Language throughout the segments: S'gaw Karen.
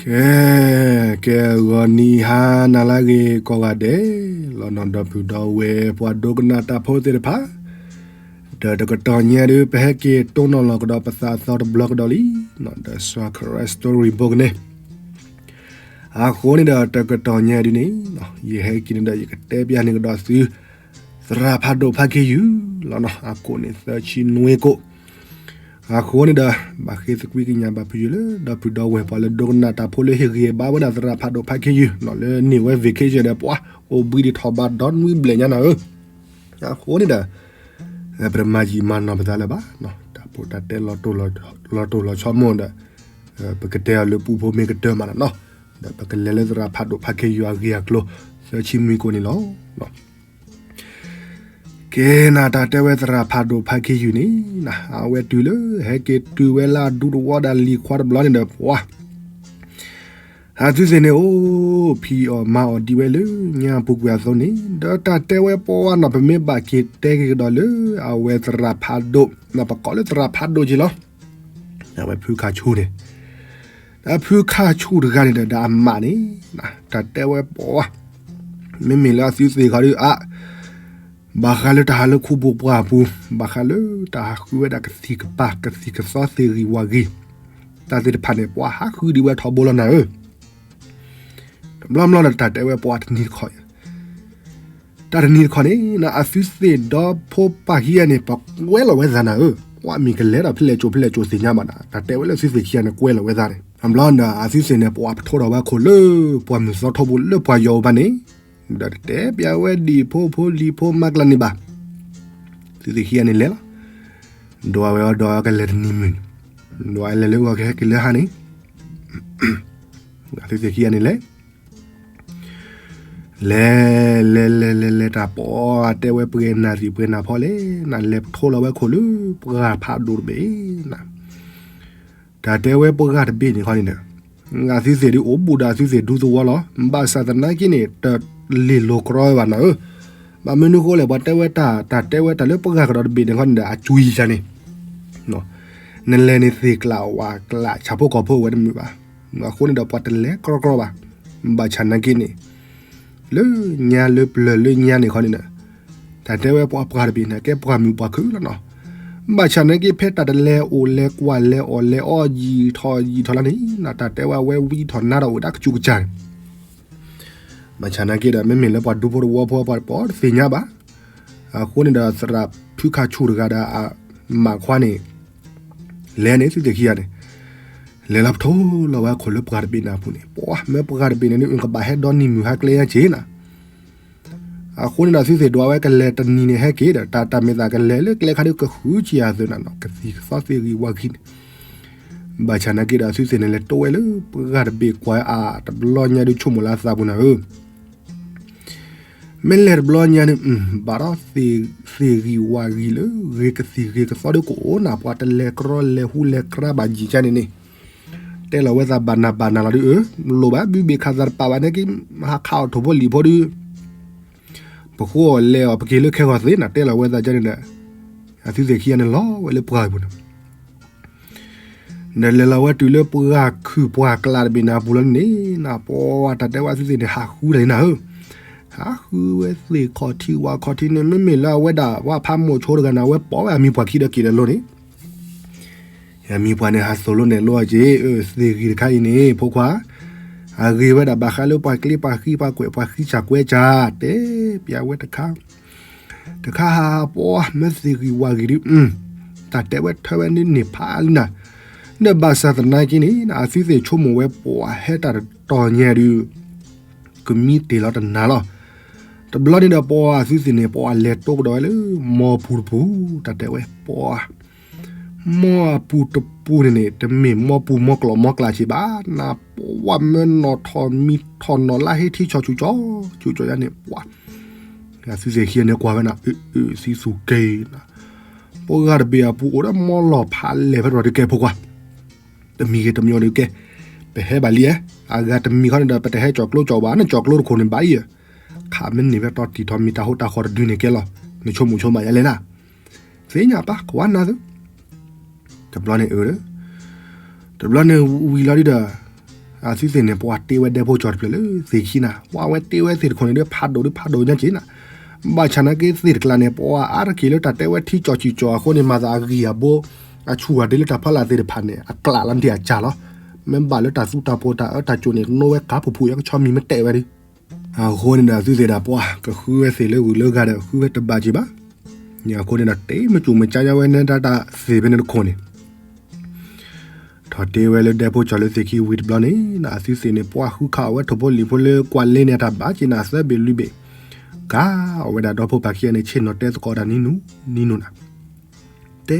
ကဲ, ကဲ ဂီၤနံၤဟါနၤလၢအဂ့ၤကိးဂၤဒဲးလီၤနီၤ, ဒီပုၢ်ဒီဝဲၢ်ပှၤဒိကနၣ်တၢ်ဖိသ့ၣ်တဖၣ်, ဒီးတကတီၢ်ညါဒုး ပဟဲက့ၤတိၢ်နီၣ်လီၤကဒီးပသးအသီတဘျီကဒီးလံ, ဒီး Sawkere Story Book န့ၣ်, အဃိန့ၣ်ဒီးတကတီၢ်ညါဒုးန့ၣ်, ယဟဲက့ၤန့ၣ်ဒီး ယကတဲပျးန့ၢ်ကဒီးသု သရၣ်ဖးဒိၣ်ဖးခ့ယုၢ်လီၤနီၤ, အကိၣ်န့ၣ်သၢဆံနွံကိၣ် အဃိန့ၣ်ဒီး ဘၣ်ဃ့သကွံၢ်ကညးဘၣ်ဖုယုၢ်လၢ ဒီပုၢ်ဒီဝဲၢ်ပှၤလၢဒိကနၣ်တၢ်ဖိလၢဟ့ၣ်ဂံၢ်ဘါဝဲဒၣ်သရၣ်ဖးဒိၣ်ဖးခ့ယုၢ်နီၤ, လၢန့ၢ်ဝဲ vacation ဒီးပှၤ အိၣ်ဘှံးဒံးထီၣ်ဘးဒီနွံဘျဲၣ်ညါနၤဧၢ, အဃိန့ၣ်ဒီး ပတမၤယံာ်မၤနီၢ်ပသးလၢၤဘၣ်, တၢ်ဖိတၢ်တဲလီၤတိၢ်လီၤဆီမိၢ်ဒီး ပကတဲအီၤလၢပူဖိမ့ၢ်ကတၢၢ်မးနီၤ, ဒီးပကလဲၤလၢသရၣ်ဖးဒိၣ်ဖးခ့ယုၢ်အဂ့ၢ်အကျိၤ သၢဆံနွံကိၣ်န့ၣ်လီၤ. ကဲနၤ တၢ်တဲဝဲသရၣ်ဖးဒိၣ်ဖးခ့ယုၢ်န့ၣ်, အဝဲတုၤလၢ ဟဲက့ၤတုၤဝဲလၢအဒူသဝီဒီးလံၤခွါတဘျီန့ၣ်ဒီး ပှၤ အသုသ့ၣ်န့ၣ်အိၣ်ဖံးအီၣ်မၤအီၣ်ဒံးဝဲလၢညါပူၤကွံာ်အသိးန့ၣ်, ဒီးတၢ်တဲဝဲပှၤနီၤ ပမ့ၢ်ဘၣ်က့ၤတဲက့ၤကဒီးလၢ အဝဲသရၣ်ဖးဒိၣ်, ပကိးလၢသရၣ်ဖးဒိၣ်က့ၤလီၤ. အဝဲဖုခါဆူၣ်န့ၣ်, ဒီးဖုခါဆူၣ်တဂၤန့ၣ်ဒီး ဒီးအမးန့ၣ်, တၢ်တဲဝဲပှၤ မ့မ့ၢ်လၢအသုသ့ၣ်ခီဒုးအါ, ဘၣ်ဃးလၢတၢ်ဟးလၢခူပူၤပှၢ်ပူၤ, ဘၣ်ဃးလၢတၢ်ဟးဃုဝဲဒၣ်ကသံၣ်ကပၤ ကသံၣ်ကသီသ့ၣ်ဂံၢ်ဝၣ်ဂံၢ်, တၢ်သ့ၣ်တဖၣ်န့ၣ် ပှၤဟးဃုဒံးဝဲထီဘိလီၤနၤဧၢ. တဘျီဘျီဒီးတၢ်တဲဝဲပှၤတနံၤတခီ, တၢ်တနံၤတခီန့ၣ် အသုသ့ၣ်ဒီဖိပၢ်ခံဂၤန့ၣ် ပကွဲလီၤဝဲသးနၤဧၢ, ပှၤမ့ၢ်ကလဲၤဒီးဖဲလဲၣ်ကၠိဖဲလဲၣ်ကၠိသ့ၣ်ညါဘၣ်နၤ, တၢ်တဲဝဲလၢအသုသ့ၣ်ခံဂၤန့ၣ် ကွဲလီၤဝဲသးန့ၣ်, တဘျီဒီးအသုသ့ၣ်န့ၣ် ပှၤပထိဒီးဝဲခိၣ်လၢ ပှၢ်မုၢ်သီထီဘိလၢပှၤယီၤအိၣ်ဘၣ်န့ၣ်, ဒီးတတဲပျးဝဲဒံၣ်ဖိဖိလံၤဖိမၤကျါန့ၣ်ဘၣ်. သုသ့ၣ်ခံဂၤန့ၣ်လဲၤလီၤ, ဒွးဝဲအီၤဒီးကလဲၤတနံၤမုၢ်, ဒွးလဲၤလၢအီၤကဟဲက့ၤလၢဟါန့ၣ် သုသ့ၣ်ခံဂၤန့ၣ်လဲၤ, လဲၤ လဲၤ လဲၤ လဲၤ လဲၤ တၢ်ပီ တဲဝဲပှဲၤနၢ်သံၣ်ပှဲၤနၢ်ဖီလဲၣ်, နလဲၤပထိလီၤဝဲခိၣ်လၢ ပှၢ်ဖးဒိၣ်တဘ့ၣ်နၤ, တၢ်တဲဝဲပှၢ်တဘ့ၣ်န့ၣ်ခီန့ၣ်ဒီး, အသုသ့ၣ်ဒုးအိၣ်ဘူးဒီးအသုသ့ၣ်ဒူသဝီလီၤ, ဘၣ်ဆၣ်သနာ်က့န့ၣ် တလ့ၢ်လိၤကြီဝဲဘၣ်နၤဧၢ, ဘၣ်မနုၤဃိလဲၣ် ပှၤတဲဝဲတၢ် တၢ်တဲဝဲတၢ်လၢပှၢ်ကဒီးတဘ့ၣ်န့ၣ်ခီန့ၣ်ဒီး အကွံယၤန့ၣ် နလဲၤန့ၣ်သ့ၣ်ကျးဝၣ်ကျး ဆၣ်ဖိကီၢ်ဖိဝဲတမုာ်ဘၣ်, အဃိန့ၣ်ဒီးပှၤတလဲၤကြီကြီဘၣ်, ဘၣ်ဆၣ်နာ်က့န့ၣ်, လၢညါလၢပျၢၤလၢညါန့ၣ်ခီန့ၣ်ဒီး, တၢ်တဲဝဲပှၤပှၢ်တဘ့ၣ်န့ၣ် ကဲပှၢ်မုာ်ပှၢ်ခုၣ်လီၤနီၤ, ဘၣ်ဆၣ်နာ်က့ဖဲတၢ်တလဲၤအိၣ်လဲၤကွၢ်လဲၤအီၣ်လဲၤအီယံာ်ထီၣ်ယံာ်ထီၣ်လၢန့ၣ်, တၢ်တဲဝဲအဝဲဝံထီၣ်နါထီၣ်အိၣ်ဒၣ်ကစူးကစၢ်န့ၣ် ဘၣ်ဆၣ်နာ်က့ဒီး မ့မ့ၢ်လၢပှၤဒူဖိတဝီဖိပှၤတပီတသ့ၣ်ညါဘၣ်, အဃိန့ၣ်ဒီးသရၣ်ဖုခါဆူၣ်တဂၤဒီးအမးခွါန့ၣ်, လဲၤန့ၣ်သုသ့ၣ်ခံဂၤန့ၣ်, လဲၤလီၤပထိလီၤဝဲခိၣ်လၢပှၢ်တဘ့ၣ်နၤအပူၤန့ၣ်, ပှၢ်မ့ၢ်ပှၢ်တဘ့ၣ်န့ၣ် ကဘၣ်ဟဲဒီနံၤမုၢ်ဟါကျဲညါက့ၤနၤ အဃိန့ၣ်ဒီးသုသ့ၣ်ဒွးဝဲကလဲၤတနံၤန့ၣ်ဟဲက့ၤဒီး တၢ်တၢ်မ့ၢ်သးကလဲၤလၢကျဲခါဒုး ကဃုဆံးအသိးနၤနီၤ ကသံၣ်ကသီသ့ၣ်ဂံၢ်ဝါဂံၢ်န့ၣ်, ဘၣ်ဆၣ်နာ်က့ဒီးသုသ့ၣ်န့ၣ် လဲၤတိဝဲလၢပှၢ်တဘ့ၣ်ကွၢ်အါ တဘျီညါဒုးဆိကမိၣ်လၢအသးပူၤနၤဧၢ, မ့ၢ်လဲၤတဘျီညါန့ၣ် ဘၣ်ဒီး သ့ၣ်ဂံၢ်ဝါဂံၢ်လၢဂ့ၤကသံၣ်ဂ့ၤကသီဒုးကအိၣ်နၤ ပှၤတလဲၤကြီလဲၤဟူလဲၤကြီဘၣ်ယံာ်ကါန့ၣ်န့ၣ်, တဲလီၤဝဲသးဘၣ်နးဘၣ်နးလီၤဒုးအၢ, လိၣ်ဘၣ်ဘုဘ့ၣ်ခးသးတပာ်ဘၣ်န့ၣ်က့ၤ, ဟးခးအီၣ်ထိၣ်ဖိလံၣ်ဖိဒုး ပဃိအီၣ်လဲၤအီၣ်ပက့ၤလၢခဲဂီၤသ့နၤ တဲလီၤဝဲသးကန့ၣ်ဒီး, အသုသ့ၣ်ခံဂၤန့ၣ်လီၤဝဲလၢပှၢ်ပူၤန့ၣ် ဒီးလဲၤလီၤဝဲတုၤလၢပှၢ်ခုၣ်ပှၢ်ကျးတဘ့ၣ်န့ၣ်အပူၤလီၤန့ၣ်, နပှၢ်တၢ်တဲဝဲအသုသ့ၣ်န့ၣ် ဟးဃုတၢ်န့ၣ်နၤဧၢ, ဟးဃုဝဲသ့ၣ်ခီၣ်ထံးဝၣ်ခီၣ်ထံးန့ၣ် မ့မ့ၢ်လၢအဝဲဒၣ်ပှၤဖးမိၢ်ဆိတဂၤန့ၣ် အဝဲပိာ်ဝဲအမံၤပှၢ်ခံဒီးက့ၤဒီးလိၤန့ၣ် အမံၤပှၢ်န့ၣ် ဟးသိၣ်လိနဲၣ်လိအီၤက့ၤ, အၢ သ့ၣ်ဂံၢ်တခါအံၤန့ၣ် ဖိခွါ, အဂ့ၤဝဲဒၣ်ဘၣ်ဃးလၢပှၤကျ့ပှၤဃံပှၤကွဲးပှၤဃံစၢ်ကွဲးစၢ် တဲပျးဝဲတခါ, တခါဟးဟးပှၢ်မ့ၢ်သ့ၣ်ဂံၢ်ဝၣ်ဂံၢ်ဒုး, တၢ်တဲဝဲထၢဝဲန့ၣ်န့ၣ်ဖးလံနၤ, ဒီးဘၣ်ဆၣ်သနာ်က့န့ၣ် အသုသ့ၣ်ဆိကမိၣ်ဝဲပှၢ်ဟဲတၢ်တတီၤညါဒုး ကမံတ့ၢ်လီၤတနၤလီၤ. တဘျီန့ၣ်ဒီးပှၤအသုသ့ၣ်န့ၣ် ပှၤလဲၤတိကဒီးဝဲလၢ မီပူၤတပူၤ, တၢ်တဲဝဲပှၤ, မီအပူၤတပူၤန့ၣ်န့ၣ် တမ့ၢ်မီပူၤမီကျိာ်မီကျးက့ၤဘၣ်, နပှၢ်မၢနီၣ်ထီၣ်မံထီၣ်နီၣ်လါဟ့ထံဆီၣ်ဆူၣ်ကၠီ, ဆူၣ်ကၠီယါန့ၣ်ပှၤ, အသုသ့ၣ်ခံဂၤန့ၣ်ကွၢ်ဝဲနၤ, အၢ အၢ သံသူက့ၤနၤ, ပှၤဂၤတဘ့ၣ်အပူၤအိၣ်ဒီးမီလီၤဖးလဲၢ်ဖဲတရီၤဒုးကဲဖိခွါ တမံၤဂ့ၤတမံၤအီၤဒုးကဲ, ပဟဲဘၣ်လံဧါ, အဂၤတမံၤခီန့ၣ်ဒီး ပတဟဲကၠီၣ်ကျိကၠီၣ်ဘၣ်န့ၣ် ကၠီၣ်ကျိတခိၣ်န့ၣ်ဘၣ်အံၤဧါ, ခးမ့ၢ်န့ၢ်ဖဲတီၤတံၢ်ထီၣ်မံၤတၢ်ဟိတၢ်ဃီတဒုန့ၣ်ကဲလီၤ, နဆိကမိၣ်ဆိကမးယါလဲၣ်နၤ, သ့ၣ်ညါပၢ် ကွၢ်နၤသု, တဘျီန့ၣ်အၢ, တဘျီန့ၣ်ဝံၤလီၤဒုးဒီး, အသုသ့ၣ်န့ၣ် ပှၤတ့ဝဲဒဲဖိကၠီၤတဖျၢၣ်လၢသ့ၣ်ခံနၤ, ပှၤဝဲတ့ဝဲသ့ၣ်တခိၣ်န့ၣ်ဒီး ဖးဒိၣ်ဒီးဖးဒိၣ်ညါက့နၤ, ဘၣ်ဆၣ်နာ်က့သ့ၣ်တကျါန့ၣ် ပှၤအါတက့ၢ်လၢတၢ်တဲဝဲထံကၠီၤစံၣ်ကၠီၤအဃိန့ၣ် မၤသးအဂံၢ်အဘိ အဆူၣ်အဒ့လၢတၢ်ဖီလာ်သ့ၣ်တဖၣ်န့ၣ် အကျးလီၤဒံးအကၢ်လီၤ, မ့ၢ်ဘၣ်လၢတၢ်သူတၢ်ပိာ်တၢ်အၢတၢ်ကၠိန့ၣ် ကနိဝဲကါပူၤဖူး ယကဆီမံၤမ့ၢ်တဲဝဲဒီး အဃိန့ၣ်ဒီး အသုသ့ၣ်ဒၣ်ပှၤ ကဃုဝဲသ့ၣ်လၢဂုၢ်လၢဂၤဒီး ဃုဝဲတဘၣ်က့ၤဘၣ်, အဃိန့ၣ်ဒီး တ့မုၢ်ကၠူၣ်မုၢ်ကၠါညါဝဲန့ၣ် တၢ်တၢ်သ့ၣ်ဖဲန့ၣ်တခိၣ်န့ၣ် ထီၣ်တ့ဝဲလၢဒဲဖိကၠီၤလၢသ့ၣ်ခံဝံၤတဘျီန့ၣ် အသုသ့ၣ်န့ၣ် ပှၤဃုခးအီၣ်ဝဲထိၣ်ဖိလံၣ်ဖိလၢကွၢ်လ့န့ၣ် အတၢ်ဘၣ်က့ၤနၤသၢဘ့ၣ်လွံၢ်ဘ့ၣ်, ကါအီၣ်ဝဲဒၣ်ဒီဖိပၢ်ခံဂၤန့ၣ် ဆ့ၣ်နီၤတဲသကိးတၢ်နံၤနူၤနံၤနူၤနၤ တဲ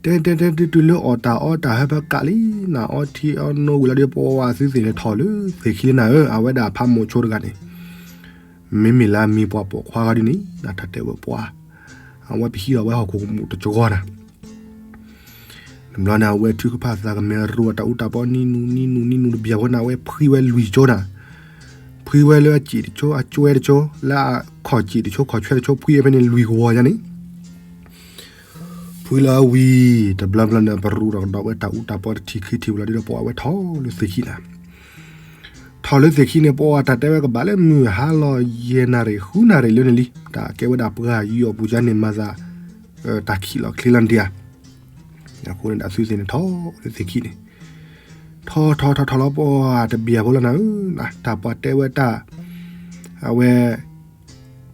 တဲတဲတဲ တုၤလၢအီၣ်တၢ်အီတၢ်ဟၢဖၢကးလံနၤ အီထံအီနိဝံၤလီၤဒီး ပှၤအသုသ့ၣ်န့ၣ်ထီၣ်လၢသ့ၣ်ခံလၢနၤဧၢ, အဝဲဒၣ်ဖးမိၢ်ဆိတဂၤန့ၣ် မ့မ့ၢ်လၢအမံၤပှၢ်ပိာ်ခွါဂၤဒ်န့ၣ် နတၢ်တဲဝဲပှၤ အဝဲပဟံးထီၣ်ဝဲဟီၣ်ခိၣ်ကမူၣ်တကဂီၤနၤ တဘျီန့ၣ် အဝဲထုကဖၣ်သးကမဲာ်ရူအတၢ်အူတၢ်ပီနံၤနူၤနံၤနူၤတဘျီဖိန့ၣ် အဝဲဖှံဝဲလွံၢ်ကၠိနၤ, ဖှံဝဲလၢအစံၣ်တကၠိ အကၠွဲတကၠိ လၢအခီၣ်စံၣ်တကၠိ ခီၣ်ဆွဲတကၠိ ဖှံဝဲဖဲန့ၣ်လွံၢ်ကဝီၤညါန့ၣ် ဖှံလၢအဝံၤ တဘျီဘျီန့ၣ် ပရူးဒီးကဒီးဝဲတၢ်အူတၢ်ပီတထံၣ်ခံထံၣ်ဝံၤလီၤဒီး ပှၤဝဲထီၣ်လၢသ့ၣ်ခံနၤ ထီၣ်လၢသ့ၣ်ခံန့ၣ် ပှၤတၢ်တဲဝဲကဘၣ်လၢမုၢ်ဟါလီၤယဲၢ်နၣ်ရံၣ် ဃုနၣ်ရံၣ်လၢန့ၣ်လံ တၢ်ကဲဝဲဒၣ်ပှၤယူးယီၣ်ပူၤယါန့ၣ် မၤသး တၢ်ခံးလီၤချ့လီၤဒံးဧါ အဃိန့ၣ်ဒီးအသုသ့ၣ်န့ၣ်ထီၣ်လၢသ့ၣ်ခံန့ၣ် ထီၣ်ထီၣ်ထီၣ်ထီၣ်လီၤပှၤတဘျီဖိလီၤနၤဧၢ, တၢ်ပှၤတဲဝဲတၢ် အဝဲ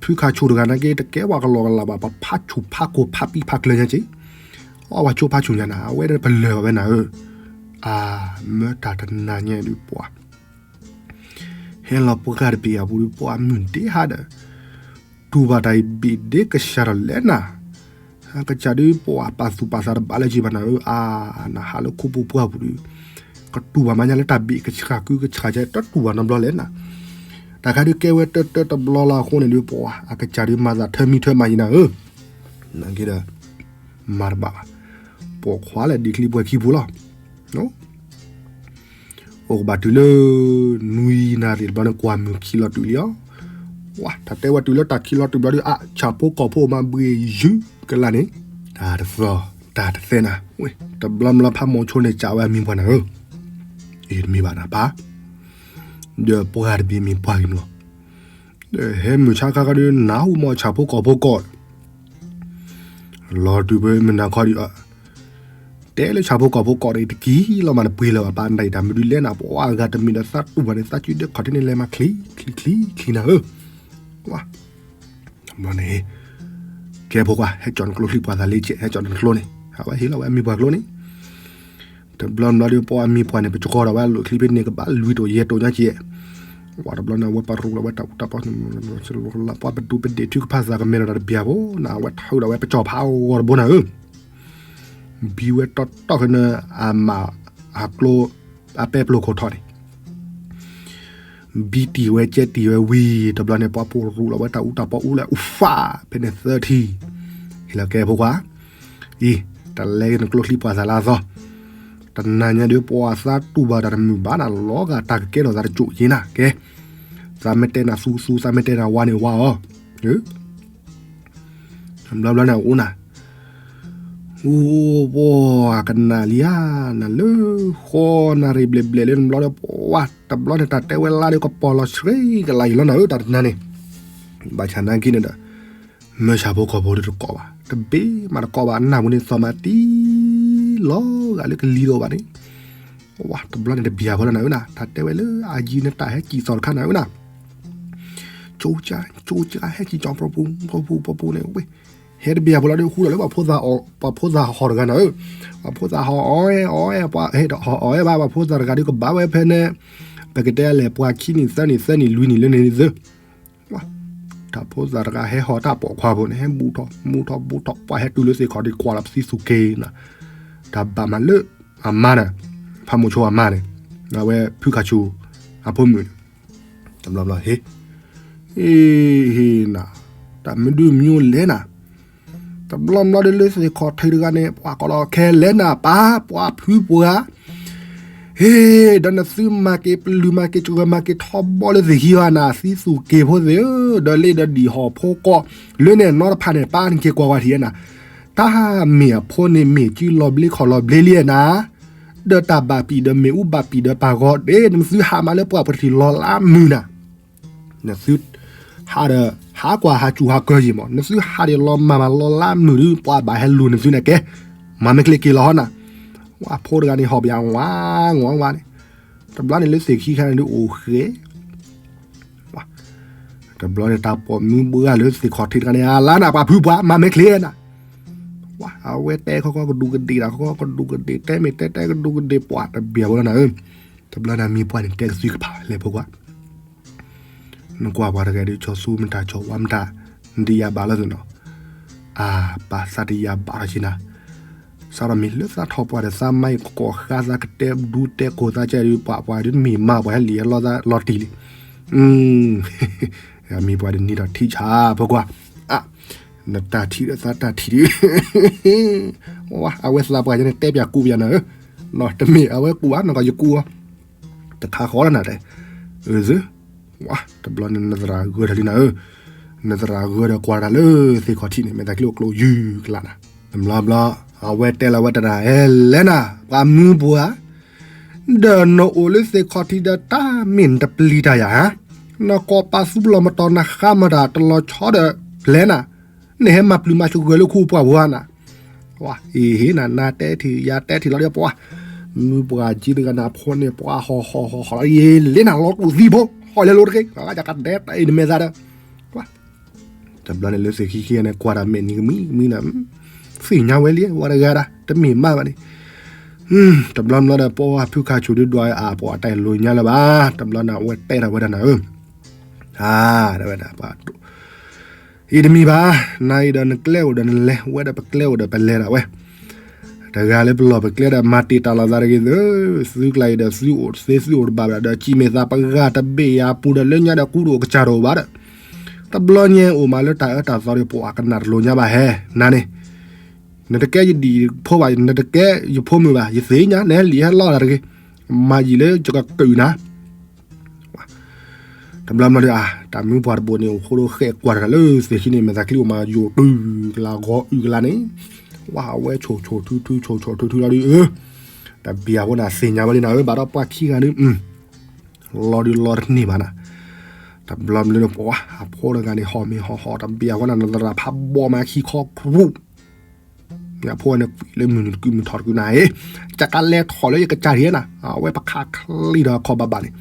ဖုခါဆူၣ်တဂၤနာ်က့ တကဲဝဲကလီကလီဘၣ် ပဖးဆူၣ်ဖးကိၢ်ဖးပံဖးကျၢၤညါက့, အီၣ်ဝဲဆိဖးဆူၣ်ညါနၤ အဝဲဒၣ်ပလၢၢ်ဘၣ်ဝဲနၤဧၢ, အမၢတၢ်တနၤညါဒုးပှၤ ဟဲလီၤပှၤတဘ့ၣ်အပူၤဒုး ပှၤမုၢ်ဒ့ဟါဒီး တူၢ်ဘၣ်တၢ်အံၤဘ့ၣ်ဒ့ကစၢ်ဒီးလဲၣ်နၤ, ကစၢ်ဒုးပှၤပာ်သူၣ်ပာ်သးတဘၣ်လၢၤဘၣ်နၤဧၢ, အါ နဟးလၢခိပူၤပှၢ်ပူၤဒုး ကတူၢ်ဘၣ်မးညါလၢတၢ်ဘ့ၣ်ကဆှၣ်ကုကဆှၣ်ကဲ တတူၢ်ဘၣ်နီတဘျီလဲၣ်နၤ, တၢ်ခါဒုးကဲဝဲတၢတၢတဘျီလီၤအဃိန့ၣ်ဒုးပှၤ အကစၢ်ဒုးမၤသးထၢမံထၢမၤယံၤနၤဧၢ, နာ်က့ဒီး မၤတဘၣ်ဘၣ်, ပိာ်ခွါလဲၣ်ဒ်ချံပှဲၤခံပူၤလီၤ. အိၣ်ကဘၣ်တုၤလၢ နွံနၣ်ရံၣ်တဘျီန့ၣ် ကွၢ်မုၢ်ခံလီၤတုၤလံလီၤ. ဝါ တၢ်တဲဝဲတုၤလၢတၢ်ခံလီၤတုၤဘျီဒီး အါ ဆၣ်ဖိကီၢ်ဖိမၤဘှံးယုၢ်ကလါန့ၣ် တၢ်တသီၣ် တၢ်တသဲနၤ, တဘျီဘျီဖးမိၢ်ဆိန့ၣ် စံးဝဲအမံၤပှၢ်နၤဧၢ, အ့ တမ့ၢ်ဘၣ်နၤပၢ်, ဒီးပှၤတဘ့ၣ်မ့ၢ်ပှၤဂ့ၤမလီၤ, ဟဲမုၢ်ဆါခါခါဒီး နၢ်ဟူမီၢ်ဆၣ်ဖိကီၢ်ဖိကီၢ် လီၤတုၤဖဲမုၢ်နၤခီဒီး တဲလၢဆၣ်ဖိကီၢ်ဖိကီၢ်ဒီး တကံလီၤမး တပှ့ၤလၢၤဘၣ် ပာ်နတၢ်အံၤ တၢ်မနုၤလဲၣ်နၤ ပှၤအဂၤတမံၤဒီးသးတူၢ်ဘၣ်န့ၣ် သးစုဒဲခီၣ်ထံးန့ၣ် လဲၤမၤချံချံချံချံနၤဧၢ, ဝါ တဘျီန့ၣ် ကဲဖိခွါ ဟဲကၠီၣ်နကျိချံပှၤသးလ့ကဲး ဟဲကၠီၣ်နကျိန့ၣ် အဝဲဟ့ၣ်လီၤဝဲအမံၤပှၢ်ကျိန့ၣ် တဘျီဘျီဒီး ပှၤအမံၤပှၢ်န့ၣ် ပကီၤဒီးဝဲအလိၣ်ချံဖဲန့ၣ် ကဘၣ်လွံၢ်တိၣ်ယဲၢ်တိၣ်ညါကဲး, ဝါ တဘျီန့ၣ် အဝဲပရူးလီၤဝဲတၢ်အူတၢ်ပီ ပှၤပဒူပဒ့ၣ်ထုကဖၣ်သးကမဲာ်ဒီးတၢ်တဘျီဖိန့ၣ် အဝဲထုးဒီးဝဲပကၠီၣ်ဖးဂီၤတဘိနၤဧၢ, ဘံဝဲတီတီၢ်ခဲန့ၣ် အမၤ အကျိ အပဲပျိၢ်ခိၣ်ထီၣ်န့ၣ် ဘံတံၢ်ဝဲကဲတံၢ်ဝဲဝံၤ တဘျီန့ၣ် ပှၤပရူးလီၤဝဲတၢ်အူတၢ်ပီအူလၢအူဖး ဖဲန့ၣ်သၢထံၣ်, ဟ့ၣ်လီၤကဲဖိခွါ, အံၤ တၢ်လဲၤနကျိချံပှၤသးလၢအသီ, တနၤညါဒီး ပှၤသးတူၢ်ဘၣ်တၢ်တမုာ်ဘၣ်နၤ လီၤဂာ်တၢ်ကကဲထီၣ်သးတစိၢ်က့နၤ ကဲ, သးမ့ၢ်တဲနၤသူသူ သးမ့ၢ်တဲနၤဝါန့ၣ်ဝါအီၤ, တဘျီဘျီန့ၣ် အအိၣ်နၤ အိၣ် ပှၤကနၣ်လံဧါ, နလၢဃီနၣ်ရံၣ်ဘျဲၣ်ဘျဲၣ်လၢနဘျီဒီး ပှၤတဘျီန့ၣ် တၢ်တဲဝဲလါဒီးကပီၤလီၤဆှံကလါအံၤလီၤနၤဧၢ တၢ်တနၤန့ၣ်, ဘၣ်ဆၣ်နာ်က့န့ၣ်ဒီး မၢဆၣ်ဖိကီၢ်ဖိဒီးတကိးဘၣ် တဘ့ၣ်မးတကိးဘၣ် နၢ်ပူၤန့ၣ်သီၣ်မးတံၢ်လီၤဂာ်လၢကလံၤဒီးဘၣ်န့ၣ် ဝါ တဘျီန့ၣ်တဘံၣ်အဖိလီၤနၤဧၢနၤ, တၢ်တဲဝဲလၢအယံၤန့ၣ် တၢ်ဟဲစံၣ်သီၣ်တခါနၤဧၢနၤ, ကၠိကၠၢ် ကၠိကၠၢ် ဟဲစံၣ်ကၠီၣ်ပျီပူၤ ပျီပူၤ ပျီပူၤန့ၣ်ဝဲ, ဟဲတဘံၣ်အဖိလီၤဒီး ဟူထီၣ်လၢပှၤဖိသၣ်အီၣ် ပှၤဖိသၣ်ဟီၣ်တဂၤနၤဧၢ, ပှၤဖိသၣ်ဟီၣ်အီၣ်ဝဲ အီၣ်ဝဲ ပှၤဟဲဟီၣ်အီၣ်ဝဲဘၣ် ပှၤဖိသၣ်တဂၤဒီးကဘၣ်ဝဲဖဲန့ၣ်, ပကတဲလဲၣ် ပှၤခံနံၣ်သၢနံၣ်သၢနံၣ်လွံၢ်နံၣ်လၢန့ၣ်သၢ တၢ်ဖိသၣ်တဂၤဟဲဟီၣ်တၢ်ပိာ်ခွါဖိန့ၣ် ဟဲဘူးထီၣ်မူထီၣ်ဘူးထီၣ် ပှၤဟဲတုၤလၢသ့ၣ်ခီၣ်ဒီးကွၢ်လီၤပသံသူၣ်က့ၤနၤ, တၢ်ဘၣ်မးလၢ အမါန့ၣ်, ဖးမိၢ်ဆိအမါန့ၣ်, အဝဲဖုခါဆူ အဖိမုၣ်န့ၣ်, တဘျီဘျီဟ့ၣ်, ဟ့ၣ်နၤ, တၢ်မဒုမညိလဲၣ်နၤ, တဘျီဘျီဒီးလၢသ့ၣ်ခီၣ်ထံးတဂၤန့ၣ် ပှၤကိးလီၤခဲလဲၣ်နၤ ပၢ် ပှၤဖုပှၤ ဟ့ၣ် ဒီးနသုမၤက့ၤပလုၢ်မၤက့ၤစှၢၤမၤက့ၤထီဘိလၢသ့ၣ်ခံဘၣ်နၤ သံသူၣ်က့ၤဖိသ့ၣ်ဧၢ, ဒီးလ့ဒီးဒံၣ်ဟီၣ်ဖိကီၢ် လၢန့ၣ်နီတဖၣ်န့ၣ် ပၢ်နက့ၤကွၢ်ဝဲထံၣ်နၤ, တၢ်မ့ၢ်အဖိန့ၣ်မ့ၢ်စုလီၤဘျ့ခီၣ်လီၤဘျ့လံနၤ, ဒီးတၢ်ဘၣ်ပံာ်ဒီးမ့ၣ်အူဘၣ်ပံာ်ဒီးပၢ်ဂီၤဒ့ နသုဟးမးလၢပှၢ်ပထံၣ်လီၤလါမုၢ်နၤ, နသုဟးဒီး ဟးကွၢ်ဟးစူၤဟးကၢယံၤမး, နသုဟးဒံးလီၤမၢ်မးလီၤလါမုၢ်ဒုး ပှၤဘၣ်ဟဲလူၤနသုန့ၣ်ကဲ, မၤမ့ၢ်ချ့က့ၤလီၤဟီနၤ, ဝဲဖိတဂၤန့ၣ်ဟီၣ်ပယါဝါ ဝါဝါန့ၣ်, တဘျီန့ၣ်လၢသ့ၣ်ခံခါန့ၣ်ဒုးအိၣ်ဃဲ တဘျီန့ၣ် တၢ်ပိာ်မုၣ်ဘှါလၢသ့ၣ်ခီၣ်ထံးတဂၤန့ၣ် အလါနၤပှၤဖုပှၤ မၤမ့ၢ်ချ့နၤ, ဝဲ အဝဲတဲခီခီကဒူးကဒ့ၣ်ဒီး ခီခီကဒူးကဒ့ၣ် တဲမ့ၢ်တဲတဲကဒူးကဒ့ၣ် ပှၤတဘၣ်ဖိလီၤနၤဧၢ, တဘျီန့ၣ်မံၤပှၢ်န့ၣ် တဲကသံကဖးလဲၣ်ဖိခွါ နကွၢ်ပှၤတဂၤဒီး ဆီၣ်ဆူမတၤဆီၣ်ဝါမတၤ နဒံးယၤဘၣ်လီၤသ့ၣ်နီၤ, အၢ ပၢ်သးတယၤဘၣ်လီၤဆ့နၤ, စးထီၣ်မ့ၢ်လၢသးထီၣ်ပှၢ်ဒီး သးမါအံၤကကိးဃါသးကတဲဒူတဲကိၢ်သးကဲဒုး ပှၤပှၤဒုးမ့ၢ်မၤပှၤဟဲလံာ်ဟဲလီသးလီၤတံၢ်လံ, မံၤပှၢ်ဒုးနံၤဒီးထံၣ်ဆါဖိခွါ, အၢ နတၢ်ထံၣ်ဒီးသးတၢ်ထံၣ်ဒုး ဝဲ အဝဲသးပှၢ်ယဲန့ၣ် တဲပၠးကူပၠးနၤဧၢ, တမ့ၢ်အဝဲကူဘၣ် နကယကူအီၤ, တခါဃီလီၤနၤတဲ, အၢ ဝဲ တဘျီန့ၣ် နသရၣ်ဂၢၢ်တၢ်လံနၤဧၢ, နသရၣ်ဂၢၢ်ဒီးကွၢ်တၢ်လၢသ့ၣ်ခီၣ်ထံးန့ၣ် မဲာ်သးချံအိၣ်ကျိယုၢ်ကလးနၤ, တဘျီဘျီ အဝဲတဲလီၤဝဲတၢ်နၤ ဟဲလဲၣ်နၤ ပှၤမုၢ်ပှၢ် ဒီးနအိၣ်လၢသ့ၣ်ခီၣ်ထံးဒီးတၢ်မ့ၢ်နတပျံၤတၢ်ယၤဧါ, နကိးပာ်သူပလီၢ်မတီၤနဃါမတၤတလီၤဆီဒီးပျဲနၤ, နဟဲမၤပျုၤမၤဆိၣ်ဂၢၢ်လၢခူပှၢ်ပူၤဧါနၤ, အ့ဟ့နၤ နၤတဲထံၣ် ယၤတဲထံၣ်လီၤဒီးပှၤ, မုၢ်ပှၢ်က့တဂၤနၤဖိန့ၣ် ပှၤဟီၣ်ဟီၣ်ဟီၣ်ဟီၣ်လီၤ ယလဲၤနၤလီၤတူာ်သံဖိ ဟီၣ်လဲၤလိၤတက့ၢ် ဂၤကကတဲတၢ်အံၤနမဲာ်သးဒီး တဘျီန့ၣ်လၢသ့ၣ်ခံခံန့ၣ် ကွၢ်တၢ်မဲာ်နံၤကမံၤကမံၤနၤ, သ့ၣ်ညါဝဲလံ ဝဲတဂၤဒၣ် တမ့ၢ်မးဘၣ်န့ၣ်, တဘျီဘျီဒီး ပှၤဖုခါဆူၣ်ဒုးဒွးအါ ပှၤတၢ်လိၤညါလၢၤဘၣ်, တဘျီန့ၣ် အဝဲတဲထီၣ်ဝဲဒၣ်နၤဧၢ, အါ တဲဝဲဒၣ် အံၤတမံၤဘၣ်, နၤအံၤဒီးနကျဲအိၣ်ဒီးနလဲၤ ဝဲဒီးပကျဲအိၣ်ဒီးပလဲၤဒၣ်ဝဲ တဂၤလၢပလီၢ်ပကျဲဒီးမၤတ့ၢ်တၢ်လီၤသးတဂ့ၤသု, သုကျါအံၤဒီးသုအိၣ်သ့သုအိၣ်တဘၣ်ဘၣ်ဒီး ကံၣ်မဲာ်သးပဂၤတဘ့ၣ်ယၤပူၤဒီးလၢညါဒီးကူတအိၣ်ကစၢ်တအိၣ်ဘၣ်ဒီး, တဘျီညါအိၣ်မးလၢတၢ်အၢတၢ်သီဒီး ပှၤကနၣ်တလိၤညါဘၣ်ဟဲ, နၤန့ၣ် နတကဲယဒံၣ်ဖိဘၣ် နတကဲယဖိမုၣ်ဘၣ် ယသ့ၣ်ညါ နဟဲလံာ်ဟဲလီတၢ်တဂ့ၤ, မၤယံာ်လၢယကကုာ်နၤ တဘျီဘျီဒီး အါ တၢ်မုၢ်ပှၢ်တဘိန့ၣ် အိၣ်ဃိဒီးဃဲးကွၢ်တဂၤလၢသ့ၣ်ခံန့ၣ် မဲာ်သးချံအိၣ်မးယိာ်တုၤကလးဂီၤအုၣ်ကလးန့ၣ်, ဝဲ အဝဲဆိၣ်ဆိၣ်ထုထု ဆိၣ်ဆိၣ်ထုထုလီၤဒုးအၢ, တဘျီအဃိန့ၣ် သ့ၣ်ညါဝဲလံနၤဧၢ ဘၣ်ဒီးပှၤခံဂၤဒုး လီၤဒုးလီၤတန့ၢ်ဘၣ်နၤ, တဘျီဘျီဒီး ပှၤအဖိတဂၤန့ၣ် ဟီၣ်မ့ၤဟီၣ်ဟီၣ် တဘျီအဃိန့ၣ် နသရၣ်ဖးဘီမးခံခီကရူၢ် အဖိန့ၣ်ကွံာ်လၢမုၢ်နုာ်တကုာ်မုၢ်ထီၣ်တကုာ်နၤဧၢ, ကကလဲၤထီၣ်လၢယကစၢ်ဒံးနၤ, အဝဲပခးချံဒီးအခီၣ်ဘၣ်ဘၣ်န့ၣ်,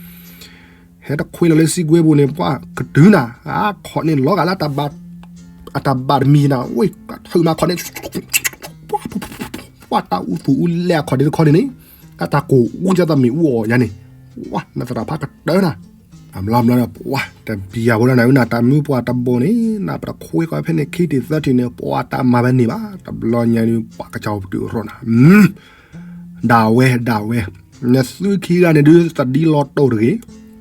ဟဲတခွ့လီၤလၢစုကွဲပူၤန့ၣ် ပှၤကတုၤနၤ, အခီၣ်န့ၣ်လီၤဂာ်လၢ အတၢ်ဘၣ်တမံၤနၤ, ဝဲ ထုးမးခီၣ်န့ၣ် ပှၤတၢ်အူသူၣ်အူလဲၢ်အခီၣ်ဒ်တခီန့ၣ်န့ၣ်, အတၢ်ကိၢ်အူကသးမ့ၢ်အူအီၣ်ယၤန့ၣ်, ဝဲ နသရၣ်ဖးကတၢၢ်နၤ အဘျီဘျီဒီး ပှၤတဘံယၤဖိလၢနၤ နတၢ်မုၢ်ပှၢ်တဘိန့ၣ် နပတခွ့ကီၢ်ဖဲန့ၣ် ခံထံၣ်သၢထံၣ်န့ၣ် ပှၤတၢ်မၤဝဲန့ၣ်ဘၣ် တဘျီညါဒုး ပှၤကစၢ်အိၣ်ပတုာ်အရီၣ်နၤ ဒၣ်ဝဲ ဒၣ်ဝဲ နသုခံဂၤန့ၣ်ဒုး သဒံလီၤတိၢ်တဂ့ၤ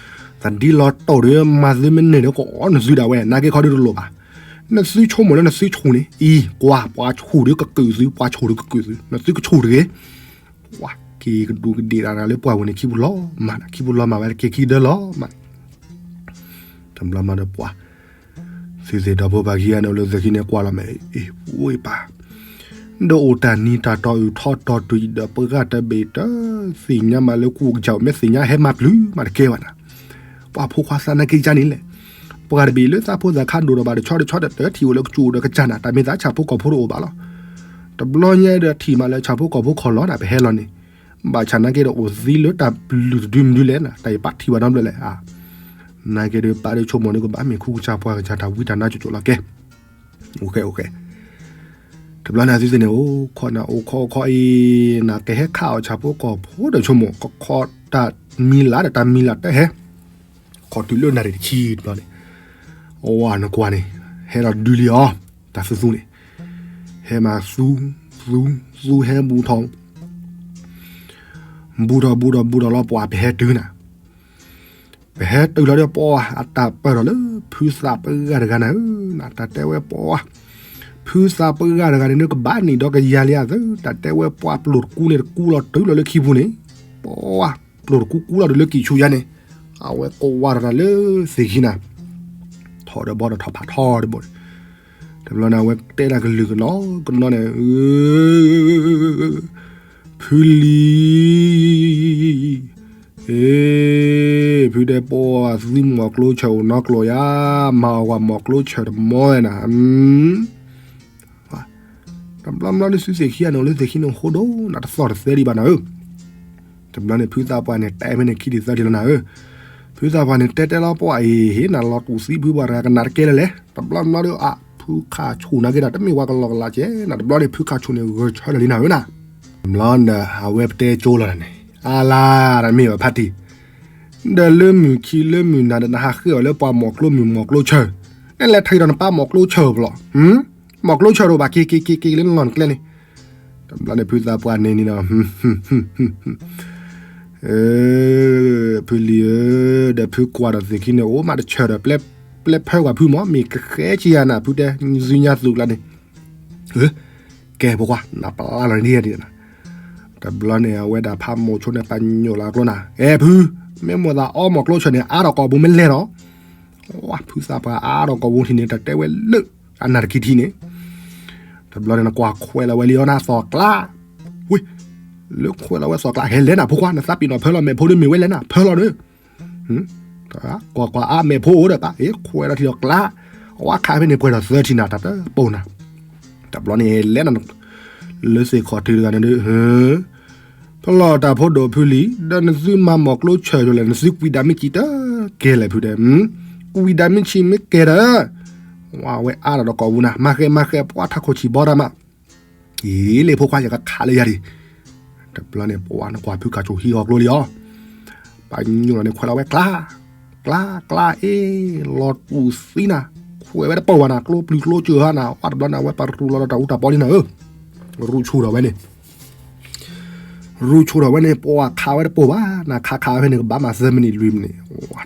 သဒံလီၤတိၢ်ဒီး မၤသုမ့ၢ်န့ၢ်ဒီး ကအီၣ်နသုဒၣ်ဝဲ နာ်က့ခီဒုးတလိၣ်ဘၣ် နသုဆိကမိၣ်လၢနသုဆူၣ်န့ၣ် အံၤ ကွၢ် ပှၤဆူၣ်ဒီးကကုာ်သု ပှၤဆူၣ်ဒီးကကုာ်သု နသုကဆူၣ်တဂ့ၤ ပှၤက့ၤကဒူးကဒ့ၣ်တၢ်လၢပှၢ်ပူၤန့ၣ် ခံပူၤလီၤမၢ် ခံပူၤလီၤမၢ်ဝဲ က့ၤခံဒၢလီၤမၢ် တဘျီမၢ်ဒီးပှၤ သုသ့ၣ်ဒီဖိပၢ်ခံဂၤန့ၣ် အိၣ်လၢသုးခံန့ၣ်ကွၢ်လီၤမး အ့ၣ် ဝဲပၢ် ဒီးအိၣ်တၢ်နံၤတၢ်တီအုၣ်ထီၣ်တီၢ်တွံၢ်ဒီး ပှၤတဘ့ၣ်တသ့ၣ်ညါမးလၢကူကစၢ်အိၣ် မ့ၢ်သ့ၣ်ညါဟဲမၤပျုၤမးတကဲဘၣ်နၤ ပှၤဖိခွါသးနာ်က့ၤကန့ၣ်လဲၣ် ပှၤတဘ့ၣ်လၢသးဖိသးခါဒိၣ်ထီၣ်ဘၣ်တဆီတဆီဒီး တထံၣ်အိၣ်လၢကစၢ်အိၣ်ဒီးကစၢ်နၤ တၢ်မ့ၢ်သးဆၣ်ဖိကီၢ်ဖိတအိၣ်ဘၣ်လီၤ တဘျီညါဒီးထံၣ်မးလၢဆၣ်ဖိကီၢ်ဖိခီၣ်လီၤနၤ ပဟဲလီၤန့ၣ် ဘၣ်ဆၣ်နာ်က့ၤဒီးအိၣ်သံလၢတၢ်ပျုၤတဒုမနုၤလဲၣ်နၤ တၢ်ယပာ်ထံၣ်ဘၣ်နီတဘျီလဲၣ် နာ်က့ၤဒီးပာ်ဒီးဆိကမိၣ်ဒီးကဘၣ်မ့ၢ်ခူကစၢ်ပှၤကစၢ်တၢ်ဝံတၢ်နါကၠိကၠိလီၤကဲ အိၣ်ဃဲ အိၣ်ဃဲ တဘျီန့ၣ်သုသ့ၣ်န့ၣ် အိၣ်ခိးနၤ အိၣ်ခိးအိၣ်ခိးအံၤ နကဟဲခးအီၣ်ဆၣ်ဖိကီၢ်ဖိဒီးဆိကမိၣ် ကခီတၢ်မံၤလၢ်ဒီးတၢ်မံၤလၢ်တဟဲ ခီၣ်တုၤလၢနၣ်ရံၣ်တဆံတဘျီန့ၣ် အဝဲနကွၢ်န့ၣ် ဟဲဒီးဒုးလံအီၤ တၢ်သူသူန့ၣ် ဟဲမၤသူ သူ သူဟဲဘူးထီၣ် ဘူးထီၣ်ဘူးထီၣ်ဘူးထီၣ်လီၤ ပှၤပဟဲတုၤနၤ ပဟဲတုၤလီၤဒီးပှၤ အတၢ်ပၢၢ်ထီၣ်လၢ ဖုသးပှၢ်တဂၤနၤဧၢ နတၢ်တဲဝဲပှၤ ဖုသးပှၢ်တဂၤန့ၣ် နကဘၣ်နံၣ်ဒီးကယၤလံဧါသၢ တၢ်တဲဝဲပှၤပျိၢ်တကူန့ၣ် တကူလီၤတုၤလီၤလၢခံပူၤန့ၣ် ပှၤ ပျိၢ်တကူကူလီၤတုၤလၢကံၣ်ဆူညါန့ၣ် အဝဲကဝါထီၣ်တၢ်လၢသ့ၣ်ခံနၤ ထီၣ်ဒီးဘီဒီးထီၣ်ဖးထီတဘိန့ၣ် တဘျီန့ၣ် အဝဲတဲဒၣ်ကလုၢ်ကနီၤကနီၤန့ၣ် ဖု ဖုလံၤ, အ့, ဖုတဲပှၤသုမီၤကျိဆၢအိၣ်နီတကျိၤယါ, မၤအီၣ်ကွၢ်မီၤကျိဆၢတမီၤဝဲနၤ, တဘျီဘျီဒ်သုသ့ၣ်ခံဂၤန့ၣ် အိၣ်လၢသ့ၣ်ခံန့ၣ်အဃိဒီး နတသီၣ်တသဲဒံးဘၣ်နၤဧၢ. တဘျီန့ၣ် ဖုသးပှၢ်န့ၣ် တဲဖဲန့ၣ်ခံထံၣ်သၢထံၣ်လီၤနၤဧၢ. ဖုသးပှၢ်န့ၣ် တဲတဲလီၤပှၤအံၤ ဟ့ၣ်နၤလီၤတူာ်သံဖုပှၤတဂၤကနၣ်တကဲလၢၤလဲၣ်. တဘျီဘျီဒီး အဖုခးဆူၣ်နာ်က့ဒီး တမ့ၢ်ဝဲကလီကလးကဲနၤ, တဘျီန့ၣ် ဖုခးဆူၣ်န့ၣ် ဂဲၤဆၢထၢၣ်လံနၤဧၢနၤ. တဘျီန့ၣ် အဝဲပတဲကၠိလီၤန့ၣ် အါလါ တမ့ၢ်ဘၣ်ဖးတံၢ်, ဒီးလၢမုၢ်ခံလၢမုၢ်နၤဒီး နဟးဃ့အီၤလၢပှၤမီၤကျိမုၢ်မီၤကျိဆၢ, နလဲၤထံၣ်ဒီးနပၢ်မီၤကျိဆၢဖဲလဲၣ်. မီၤကျိဆၢတအိၣ်ဘၣ် က့ၤက့ၤက့ၤက့ၤလၢနလီၢ်နကျဲန့ၣ်. တဘျီန့ၣ် ဖုသးပှၢ်န့ၣ်န့ၣ်ဒီး ဖုလံၤဧၢ, ဒီးဖုကွၢ်ဒီးသ့ၣ်ခံန့ၣ် အိၣ်မးတဆၢဒီး ပျဲဖၢကွၢ်ဖုမီၤ မ့ၢ်ကဃဲက့ၤယၤနၤ ဖုတဲ နသုညါသူကျါန့ၣ်. ကဲဖိခွါ နပျဲလီၤန့ၣ်ဒ်န့ၣ်. တဘျီန့ၣ် အဝဲဒၣ်ဖးမိၤဆိန့ၣ် ပညိၣ်လီၤအကျိနၤ, အဲ ဖု, မ့ၢ်မိၢ်သးအီမီၤကျိဆၢန့ၣ် အါထီၣ်ကိာ်ပူၤမ့ၢ်လဲၣ်ဒီး, ဖုသးပှၢ်အါထီၣ်ကိာ်ပူၤထံၣ်န့ၣ် တတဲဝဲလၢအနၢ်တကံထံန့ၣ်. တဘျီန့ၣ် နကွၢ်ခွဲးလီၤဝဲလံအီၤနၤသီၣ်ကျါ, ဝ့ၢ်, လၢခွဲးလီၤဝဲသီၣ်ကျါ ဟဲလဲၤနၤဖိခွါ နသးပ့ၤနီၣ်ဖၢလီၤမဲာ်ဖိဒီးမ့ၢ်ဝဲလဲၣ်နၤ ဖၢလီၤဒီး ကွၢ်ကွၢ်အါမဲာ်ဖိအိၣ်ဒီးပၢ် အ့ ခွဲးလီၤထံဒီးကျါ, အဝဲခးဖဲန့ၣ်ပှဲၤဒီးသၢထံၣ်နၤ တၢ်တပိာ်နၤ. တဘျီန့ၣ် လဲၤနၤ လၢသ့ၣ်ခီၣ်ထံးတဂၤန့ၣ်ဒုး, ဖဲလီၤတၢ်ဖိဒိၣ်ဖုလံၤ ဒီးနသုမၤမီၤကျိဆၢဒိၣ်လဲၣ် နသုကွံာ်ဒၣ်မ့ၢ်ကံတကဲလဲၣ်ဖုတဲ, ကွံာ်ဒၣ်မ့ၢ်ဆံးမ့ၢ်ကဲဒီး, ဝဲအါဒီးကိာ်ပူၤနၤ မၤဃဲမၤဃဲပှၤထးခိၣ်ဆံးဘီတၢ်မး အံၤလ့ၣ်ဖိခွါ ယကခးလၢယၤဒံး. တဘျီန့ၣ် ပှၤနကွၢ်ဖုခးဆူၣ်ဟံးဟီၣ်ကျိလံအီၤ, ပညိၣ်လီၤန့ၣ်ခွဲးလီၤဝဲကျါ, ကျါ ကျါအ့, လီၤတူာ်သံနၤ, ခွဲးဝဲတပိာ်ဘၣ်နၤ ကျိပျုၤကျိစၢၤဟါနၤ ဝဲတဘျီန့ၣ် အဝဲပရူၤလီၤဒီးတၢ်အူတၢ်ပီလံနၤဧၢ, ရူၣ်ဆူၣ်ထီၣ်ဝဲန့ၣ် ရူၣ်ဆူၣ်ထီၣ်ဝဲန့ၣ် ပှၤခးဝဲတပိာ်ဘၣ်နၤ ခးခးဝဲဖဲန့ၣ် ကဘၣ်မၤသၢမံးနံးလွံၢ်မံးနံး,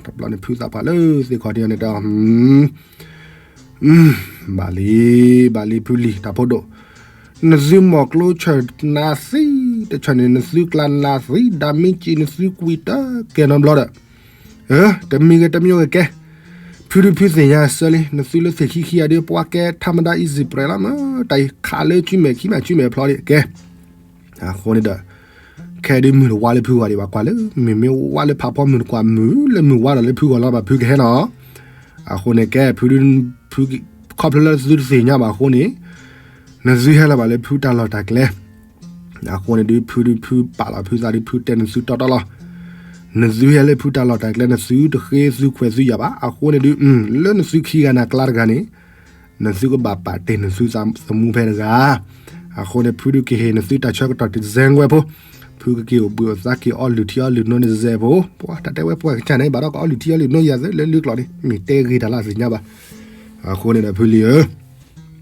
တဘျီန့ၣ် ဖုသးပှၢ်လၢသ့ၣ်ခီၣ်ထံးန့ၣ်ဒီး ဘၣ်လံ, ဘၣ်လံဖုလံၤတၢ်ဖိဒိၣ်, နသုမီၤကျိဆၢနၤသံ, တဆၢန့ၣ် နသုကျါနၤသံ, ဒၣ်မ့ၢ်ကံနသုကွံာ်တကဲနီတဘျီဒီး, တမံၤဂ့ၤတမံၤဂ့ၤကဲ, ဖုဒုဖုသ့ၣ်ညါစၢလံ နသုလၢသ့ၣ်ခံခံဂၤဒီး ပှၤကဲထါမဒါ easy ပြဲးလီၤမး တၢ်အံၤခးလၢကုမဲာ်ခံမဲာ် ကုမဲာ်ဖျီဒံးကဲ အဃိန့ၣ်ဒီး ခဲဒုးမုၢ်တဝါလၢဖုဂီၢ်ဒံးဘၣ်ကွၢ်လၢ မုၢ်မ့ၢ်ဝါလၢဖးဖီမုၢ်တကွၢ်မုၢ်လၢမုၢ်ဝါဒီးလၢဖုဂီၢ်လီၤဘၣ်ဖုကဟဲနီၤ, အဃိန့ၣ်ကဲ ဖုဒု ဖု ခီဖျိလၢသုတသ့ၣ်ညါဘၣ်အဃိန့ၣ် နသုဟဲလီၤဘၣ်လၢဖုတၢ်လီၢ်တၢ်ကျဲ အဃိန့ၣ်ဒုး ဖုဒုးဖုပာ်လီၤဖုသးဒုး ဖုတဲနသုတီတီလီၤ. နသုဟဲလၢဖုတၢ်လီၢ်တၢ်ကျဲ နသုတဃ့သုခွဲးသုယာ်ဘၣ်. အဃိန့ၣ်ဒုး လၢနသုခံဂၤနၤကျါတဂၤန့ၣ် နသုကဘၣ်ပာ်တ့ၢ်နသုသမူဖဲတဂၤ. အဃိန့ၣ် ဖုဒုးကဟ့ၣ်နသုတၢ်ဆၢကတီၢ်တစဲးကွဲးဖိ, ဖုကက့ၤအိၣ်ဘှံးအိၣ်သါက့ၤအီလုၢ်ထံအီလုၢ်နိတစဲးဖိ, ပှၤတၢ်တဲဝဲပှၤကစၢ်န့ၣ် ဘၣ်ဒီးကအီလုၢ်ထံအီလုၢ်နိယၤသ့လၢလုၢ်ကျိာ်န့ၣ် မ့ၢ်တဲဂ့ၤတၢ်လၢအသ့ၣ်ညါဘၣ်. အဃိန့ၣ်ဒီးဖုလံၤဧၢ,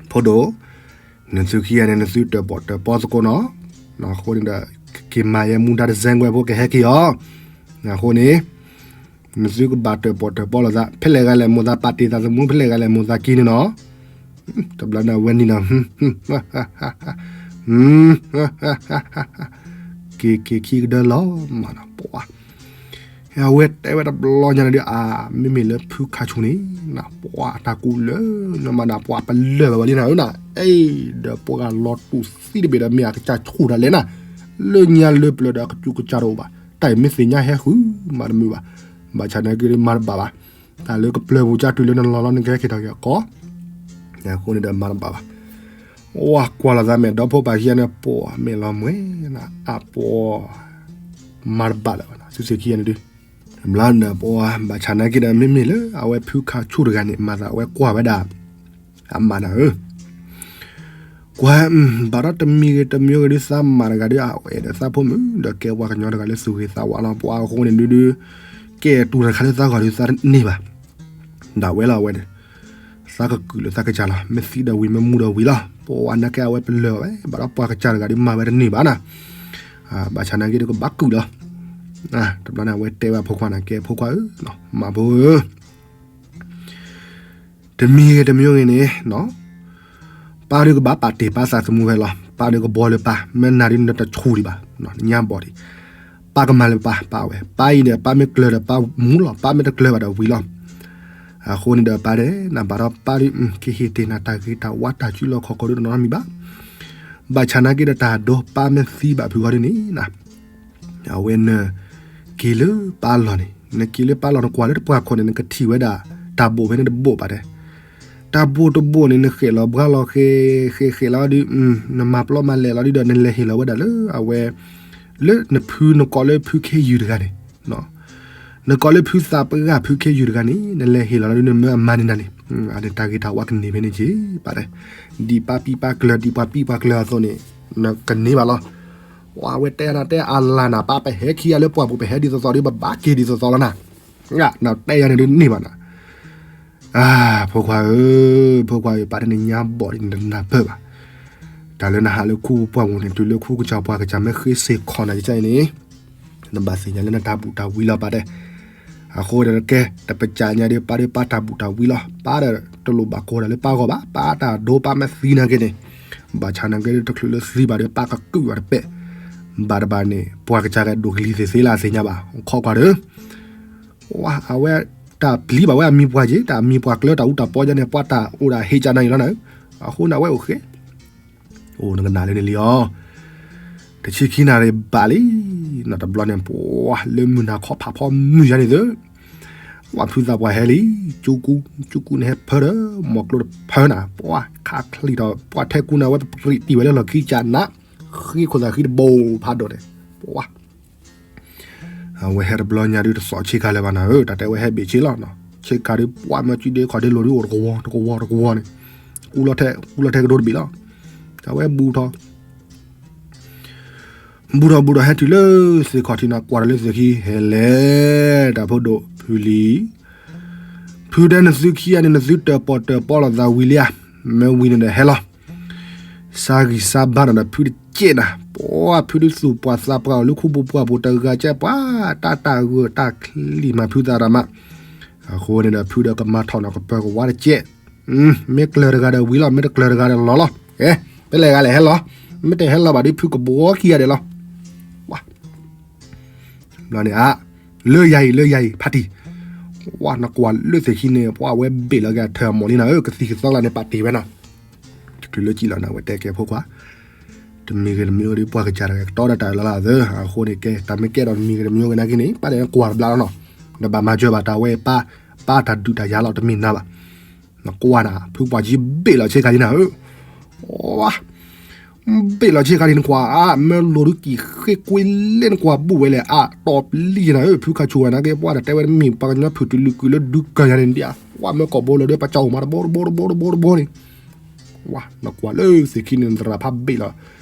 ဖိဒိၣ်, နသုခံဂၤန့ၣ် နသုတၢၣ်ပီၣ်တၢၣ်ပီသကိးနီၤ. အဃိန့ၣ်ဒီး က့ၤမၤယဲမူဒါတစဲးကွဲးဖိကဟဲက့ၤအီၤ. အဃိန့ၣ် နသုကဘၣ်တၢၣ်ပီၣ်တၢၣ်ပီလိာ်သး ဖဲလဲၣ်ဂၤလဲၣ်မိၢ်သးပာ်တ့ၢ်သးသမူ ဖဲလဲၣ်ဂၤလဲၣ်မိၢ်သးက့ၤန့ၣ်နီၤ. တဘျီန့ၣ်အဝဲန့ၣ်နီၤ က့ၤက့ၤခံကဒၢလီၤမးနီၤ ပှၤ အဝဲတဲဝဲတဘျီညါန့ၣ်ဒုး အမ့မ့ၢ်လၢဖုခးဆူၣ်န့ၣ် ပှၤတၢ်ကူၣ်လၢာ်န့ၣ်မးန့ၣ် ပှၤပလၢၢ်ဘၣ်ဝဲလံနၤဧၢနၤ, အဲၣ်ဒိးပှၤလီၤတူာ်သံတဘ့ၣ်ဒီး မ့ၢ်အကစၢ်ဆူၣ်တၢ်လဲၣ်နၤ, လၢညါလၢပျၢၤဒီးအကစၢ်ကစၢ်တအိၣ်ဘၣ်, တၢ်အံၤမ့ၢ်သ့ၣ်ညါဟဲဃုာ်မးတမုာ်ဘၣ်, ဘၣ်ဆၣ်နာ်က့မၤတဘၣ်ဘၣ်, တၢ်လၢကပျၢၤပူၤကၢ်တုၤလၢနလီၤလီၤနကဟဲက့ၤထီၣ်က့ၤအကီၢ်, အဃိန့ၣ်ဒီးမၤတဘၣ်ဘၣ်. ဝၤကွၢ်လီၤသးမဲာ်ဒီဖိပာ်ခံဂၤန့ၣ် ပှၤမ့ၢ်လီၤမှဲၤနၤ အပှၤ မၤတဘၣ်လၢၤဘၣ် သုသ့ၣ်ခံဂၤန့ၣ်ဒုး, ဘျီန့ၣ်ပှၤ ဘၣ်ဆၣ်နာ်က့ဒီး မ့မ့ၢ်လၢအဝဲဖုခးဆူၣ်တဂၤန့ၣ် မၤသးအဝဲကွၢ်ဝဲဒၣ် အမါနၤဧၢ, ကွၢ် ဘၣ်ဒီးတမံၤဂ့ၤတမံၤဂ့ၤဒုး သးမါတဂၤဒုး အဝဲဒီးသးဖိမုၣ် ဒီးကဲပှၤကညီတဂၤလၢသူၣ်ဂ့ၤသးဝါလီၤ ပှၤအဃိန့ၣ်ဒုးဒုး ကဲတူၢ်တခါလၢသးဂီၢ်ဒုးသးတန့ၢ်ဘၣ်, ဒၣ်ဝဲလီၤအဝဲန့ၣ် သးကကုာ်လၢသးကစၢ်လီၤ မ့ၢ်သံဒီးဝံၤမ့ၢ်မူဒီးဝံၤလီၤ ပှၤနာ်က့အဝဲပလၢၢ်ဝဲ ဘၣ်ဒီးပှၤကစၢ်တဂၤဒုးမၤဝဲတန့ၢ်ဘၣ်နၤ, ဘၣ်ဆၣ်နာ်က့ဒုးကဘၣ်ကုာ်လီၤ, တဘျီန့ၣ် အဝဲတဲဘၣ်ဖိခွါန့ၣ် ကဲဖိခွါဧၢ, မၤဖိဧၢ တမံၤဂ့ၤတမံၤဂ့ၤန့ၣ် ပၢ်ဒုးကဘၣ်ပာ်တ့ၢ်ပၢ်သးသမူဖဲလီၤ ပၢ်ဒုးကဘီလၢပၢ် မ့ၢ်နၤဒုးနတဆူၣ်ဒံးဘၣ် ညါဘီၣ်ဒံး, ပၢ်ကမၤလၢပၢ် ပၢ်ဝဲ ပၢ်အံၤဒီး ပၢ်မ့ၢ်ကျၢၤဒီးပၢ်မူလီၤ ပၢ်မ့ၢ်တကျၢၤဘၣ်ဒီးဝံၤလီၤ, အဃိန့ၣ်ဒီးပၢ်ဒဲး နဘၣ်ဒီးပၢ်ဒုး ကဟ့ၣ်တ့ၢ်နၤတၢ်ဂ့ၤတၢ်ဝါတၢ်စုလီၢ်ခီၣ်ခိၣ်ဒုးတနီၤနီတမံၤဘၣ်, ဘၣ်ဆၣ်နာ်က့ဒီးတၢ်ဒိးပၢ်မ့ၢ်သံဘၣ်ဖုဂီၢ်ဒ်န့ၣ်နီၤ, အဝဲနက့ၤလၢပၢ်လီၢ်န့ၣ်, နက့ၤလၢပၢ်လီၢ် နကွၢ်လၢတပှၢ်ခိၣ်န့ၣ် နကထံၣ်ဝဲဒၣ် တၢ်ဘိၣ်ဖဲန့ၣ်တဘိၣ်ဘၣ်တဲ, တၢ်ဘိၣ်တဘိၣ်န့ၣ် နဃဲးလီၤဘှါလီၤဃဲး ဃဲးဃဲးလီၤဒုး, နမၤပျီမၤလဲၣ်လီၤဒုးဒီး နလဲၤဟ့ၣ်လီၤဝဲဒၣ်လၢအဝဲ လၢနဖုနကိးလၢဖုခ့ယုၢ်တဂၤန့ၣ်, နကိးလၢဖုသးပှၢ်ဖုခ့ယုၢ်တဂၤန့ၣ် နလဲၤဟ့ၣ်လီၤလီၤဒုး နမၢအမၤန့ၢ်နၤန့ၣ်, အန့ၣ်တၢ်ဂ့ၤတၢ်ဝါကန့ၢ်ဖဲန့ၣ်က့ၤဘၣ်တဲ, ဒ်ပၢ်ပံၣ်ပၢ်ကျၢၤ ဒ်ပှၤပံၣ်ပှၤကျၢၤအသိးန့ၣ် နကန့ၢ်ဘၣ်လီၤ. ဝဲတဲနၤတဲအလၢ်နၤ ပၢ်ပဟဲခံဂၤလၢပှၢ်ပူၤ ပဟဲဒ်သိးသိးဒီး ပဘၣ်က့ၤဒ်သိးသိးလီၤနၤ, နတဲယၤန့ၣ်ဒုးန့ၢ်ဘၣ်နၤ ဖိခွါဧၢ, ဖိခွါဧၢ, ပၢ်တဲနညါဘီၣ်ဒ်န့ၣ်တနၢ်ပၢၢ်ဘၣ်. တၢ်လၢနဟးလၢခူပှၢ်ပူၤန့ၣ် တုၤလၢခူကစၢ်ပှၢ်ကစၢ်မ့ၢ်ဃ့စ့ၢ်ခီၣ်နၤယကဲအံၤန့ၣ်, နဘၣ်သ့ၣ်ညါလၢနတၢ်ဘူၣ်တၢ်ဝံလီၤပၢ်တဲ. အဃိဒီးကဲ တပစၢ်ညါဒီး ပၢ်ဒီးပၢ်တၢ်ဘူၣ်တၢ်ဝံလီၤ. ပၢ်ဒီးတလိၣ်ဘၣ်ကိးတၢ်လၢပၢ်ဂီၢ်ဘၣ်. ပၢ်တၢ်ဒိပၢ်မ့ၢ်သံနာ်က့န့ၣ်, ဘၣ်ဆၣ်နာ်က့ဒီး တချုးလၢသံဘၣ်ဒီး ပၢ်ကကုၢ်အီၤတပဲာ်, ဘၣ်တဘၣ်န့ၣ် ပှၤကစၢ်ကဒိၣ်ကလံၤသ့ၣ်သ့လၢအသ့ၣ်ညါဘၣ် ခီကွၢ်ဒီး ဝဲ အဝဲတၢ်ပျံၤဘၣ်ဝဲအမံၤပှၢ်က့ၤ တၢ်မံၤပှၢ်ကျၢၤတၢ်အူတၢ်ပီယါန့ၣ် ပှၤတၢ်အိၣ်ဒၣ်ဟ့ၣ်ကၢ်နၤအံၤလီၤနၤ, အဃိန့ၣ် အဝဲအိၣ်ဃ့ အိၣ်နကနၣ်လၢန့ၣ်လံအီၤ, တဆံခံနၣ်ရံၣ်ဘၣ်လံ, နီၢ်တဘျီန့ၣ် ပှၤလၢမုၢ်နၤခီဖးဖီမုၢ်ယါန့ၣ်သၢ, ပှၤဖုသးပှၢ်ဟဲလံ, ကၠူကူ, ကၠူကူန့ၣ်ဟဲဖၢဒီး မီၢ်ကျိတဖၢနၤ, ပှၤခးချံးထီၣ် ပှၤထဲကူနၤ အဝဲတပရံးတံၢ်ဝဲလၢလီၢ်ခံကၢ်နၤ, ဃ့ခိၣ်သးဃံတဘိဖးဒိၣ်န့ၣ်, ပှၤ အဝဲဟဲတဘျီညါဒုးတသီၣ်ဆ့ကၤလၢၤဘၣ်နၤဧၢ, တၢ်တဲဝဲဟဲဘ့ၣ်ဆ့လီၤ, ဆ့ကၤဒုး ပှၤမၢကုဒ့ခီၣ်ဒ့လိၤဒုးအိၣ်တကဝီၤတကဝီၤတကဝီၤန့ၣ်, ကူလီၤထဲကူလီၤထဲကဒိတဘ့ၣ်လီၤ, အဝဲဘူးထီၣ် ဘူးထီၣ်ဘူးထီၣ်ဟဲတုၤလၢသ့ၣ်ခီၣ်ထံးနၤ ကွၢ်ဒီးလၢသ့ၣ်ခံဟဲလဲၣ်, တၢ်ဖိဒိၣ်ဖုလံ, ဖုတဲနသုခံဂၤန့ၣ် နသုတၢၣ်ပီၣ်တၢၣ်ပီလိာ်သးဝံၤလံဧါ, မ့ၢ်ဝံၤန့ၣ်ဒီးဟဲလီၤ စါဂံၢ်စါဘါနၤဒီးဖုတကဲးနၤ, ပှၤဖုဒုးသူၣ်ပှၢ်သးပှၢ်အီၤလၢခူပူၤပှၢ်ပူၤတဂၤကဲပှၤ, တၢ်တၢ်ဂၢၢ်တၢ်ချံးမၤဖုသးတၢ်မး, အဃိန့ၣ်ဒီးဖုဒီးကမၤထီၣ်နီၢ်ကပၢၤကဝါတကဲး, မ့ၢ်ကျၢၤတဂၤဒီးဝံၤလီၤ, မ့ၢ်တကျၢၤတဂၤဒီးလီၤလီၤ, အဲ ပလဲၤဂၤလဲၣ်ဟဲလီၤ, မ့ၢ်တဟဲလီၤဘၣ်ဒုးဖုကဘှီခံဂၤဒဲးလီၤ, ဝါ ဘျီန့ၣ်အါ, လၢယၤအံၤ လၢယၤအံၤ ဖါတံၢ်, ဝါ နကွၢ်လၢသ့ၣ်ခံန့ၣ် ပှၤဝဲဘ့ၣ်လီၤက့ၤအထၢၣ်အမီၢ်လံနၤဧၢ, ကသံၣ်ကသီလၢန့ၣ် ပာ်တ့ၢ်ဝဲနီၤ, တချုးလၢကံၣ်လီၤနၤ ဝဲတဲကဲဖိခွါ, တမံၤဂ့ၤတမံၤဂ့ၤဒီး ပှၤကစၢ်တဂၤကတီဒီးတၢ်လၢ်လၢ်သၢ, အဃိန့ၣ်ကဲ တၢ်မ့ၢ်ကဲဒီးတမံၤဂ့ၤတမံၤဂ့ၤနာ်က့န့ၣ် ပာ်လၢကွၢ်တဘျီလီၤနီၤ, ဒီးဘၣ်မၤစၢၤဘၣ်တၢ်ဝဲပၢ်, ပၢ်တၢ်ဒုးတၢ်ယၤလီၤတမ့ၢ်နၤဘၣ်, နကွၢ်နၤ ဖုပှၢ်ကံဘ့ၣ်လီၤဆ့ကၤလံနၤဧၢ, ဝါ ဘ့ၣ်လီၤဆ့ကၤလံနကွၢ်အါ, မ့ၢ်လိၤဒုးကံၣ်ဃ့ကွ့လၢနကွၢ်ဘူၣ်ဝဲလဲၣ်, အတီပျံၤနၤဧၢ, ဖုခါဆူၣ်ဝဲနာ်က့ ပှၤတၢ်တဲဝဲတမ့ၢ် ပှၤကညီဖုးတုၤလုၢ်ကုၢ်လၢဒုးကၢၤယၤန့ၣ်ဒ်, ဝါ မ့ၢ်ကိာ်ဘိလၢဒုး ပကၠီအိၣ်မးတဘိတဘိတဘိတဘိတဘိန့ၣ်, ဝါ နကွၢ်လၢသ့ၣ်ခံန့ၣ် နသရၣ်ဖးဘ့ၣ်လီၤ,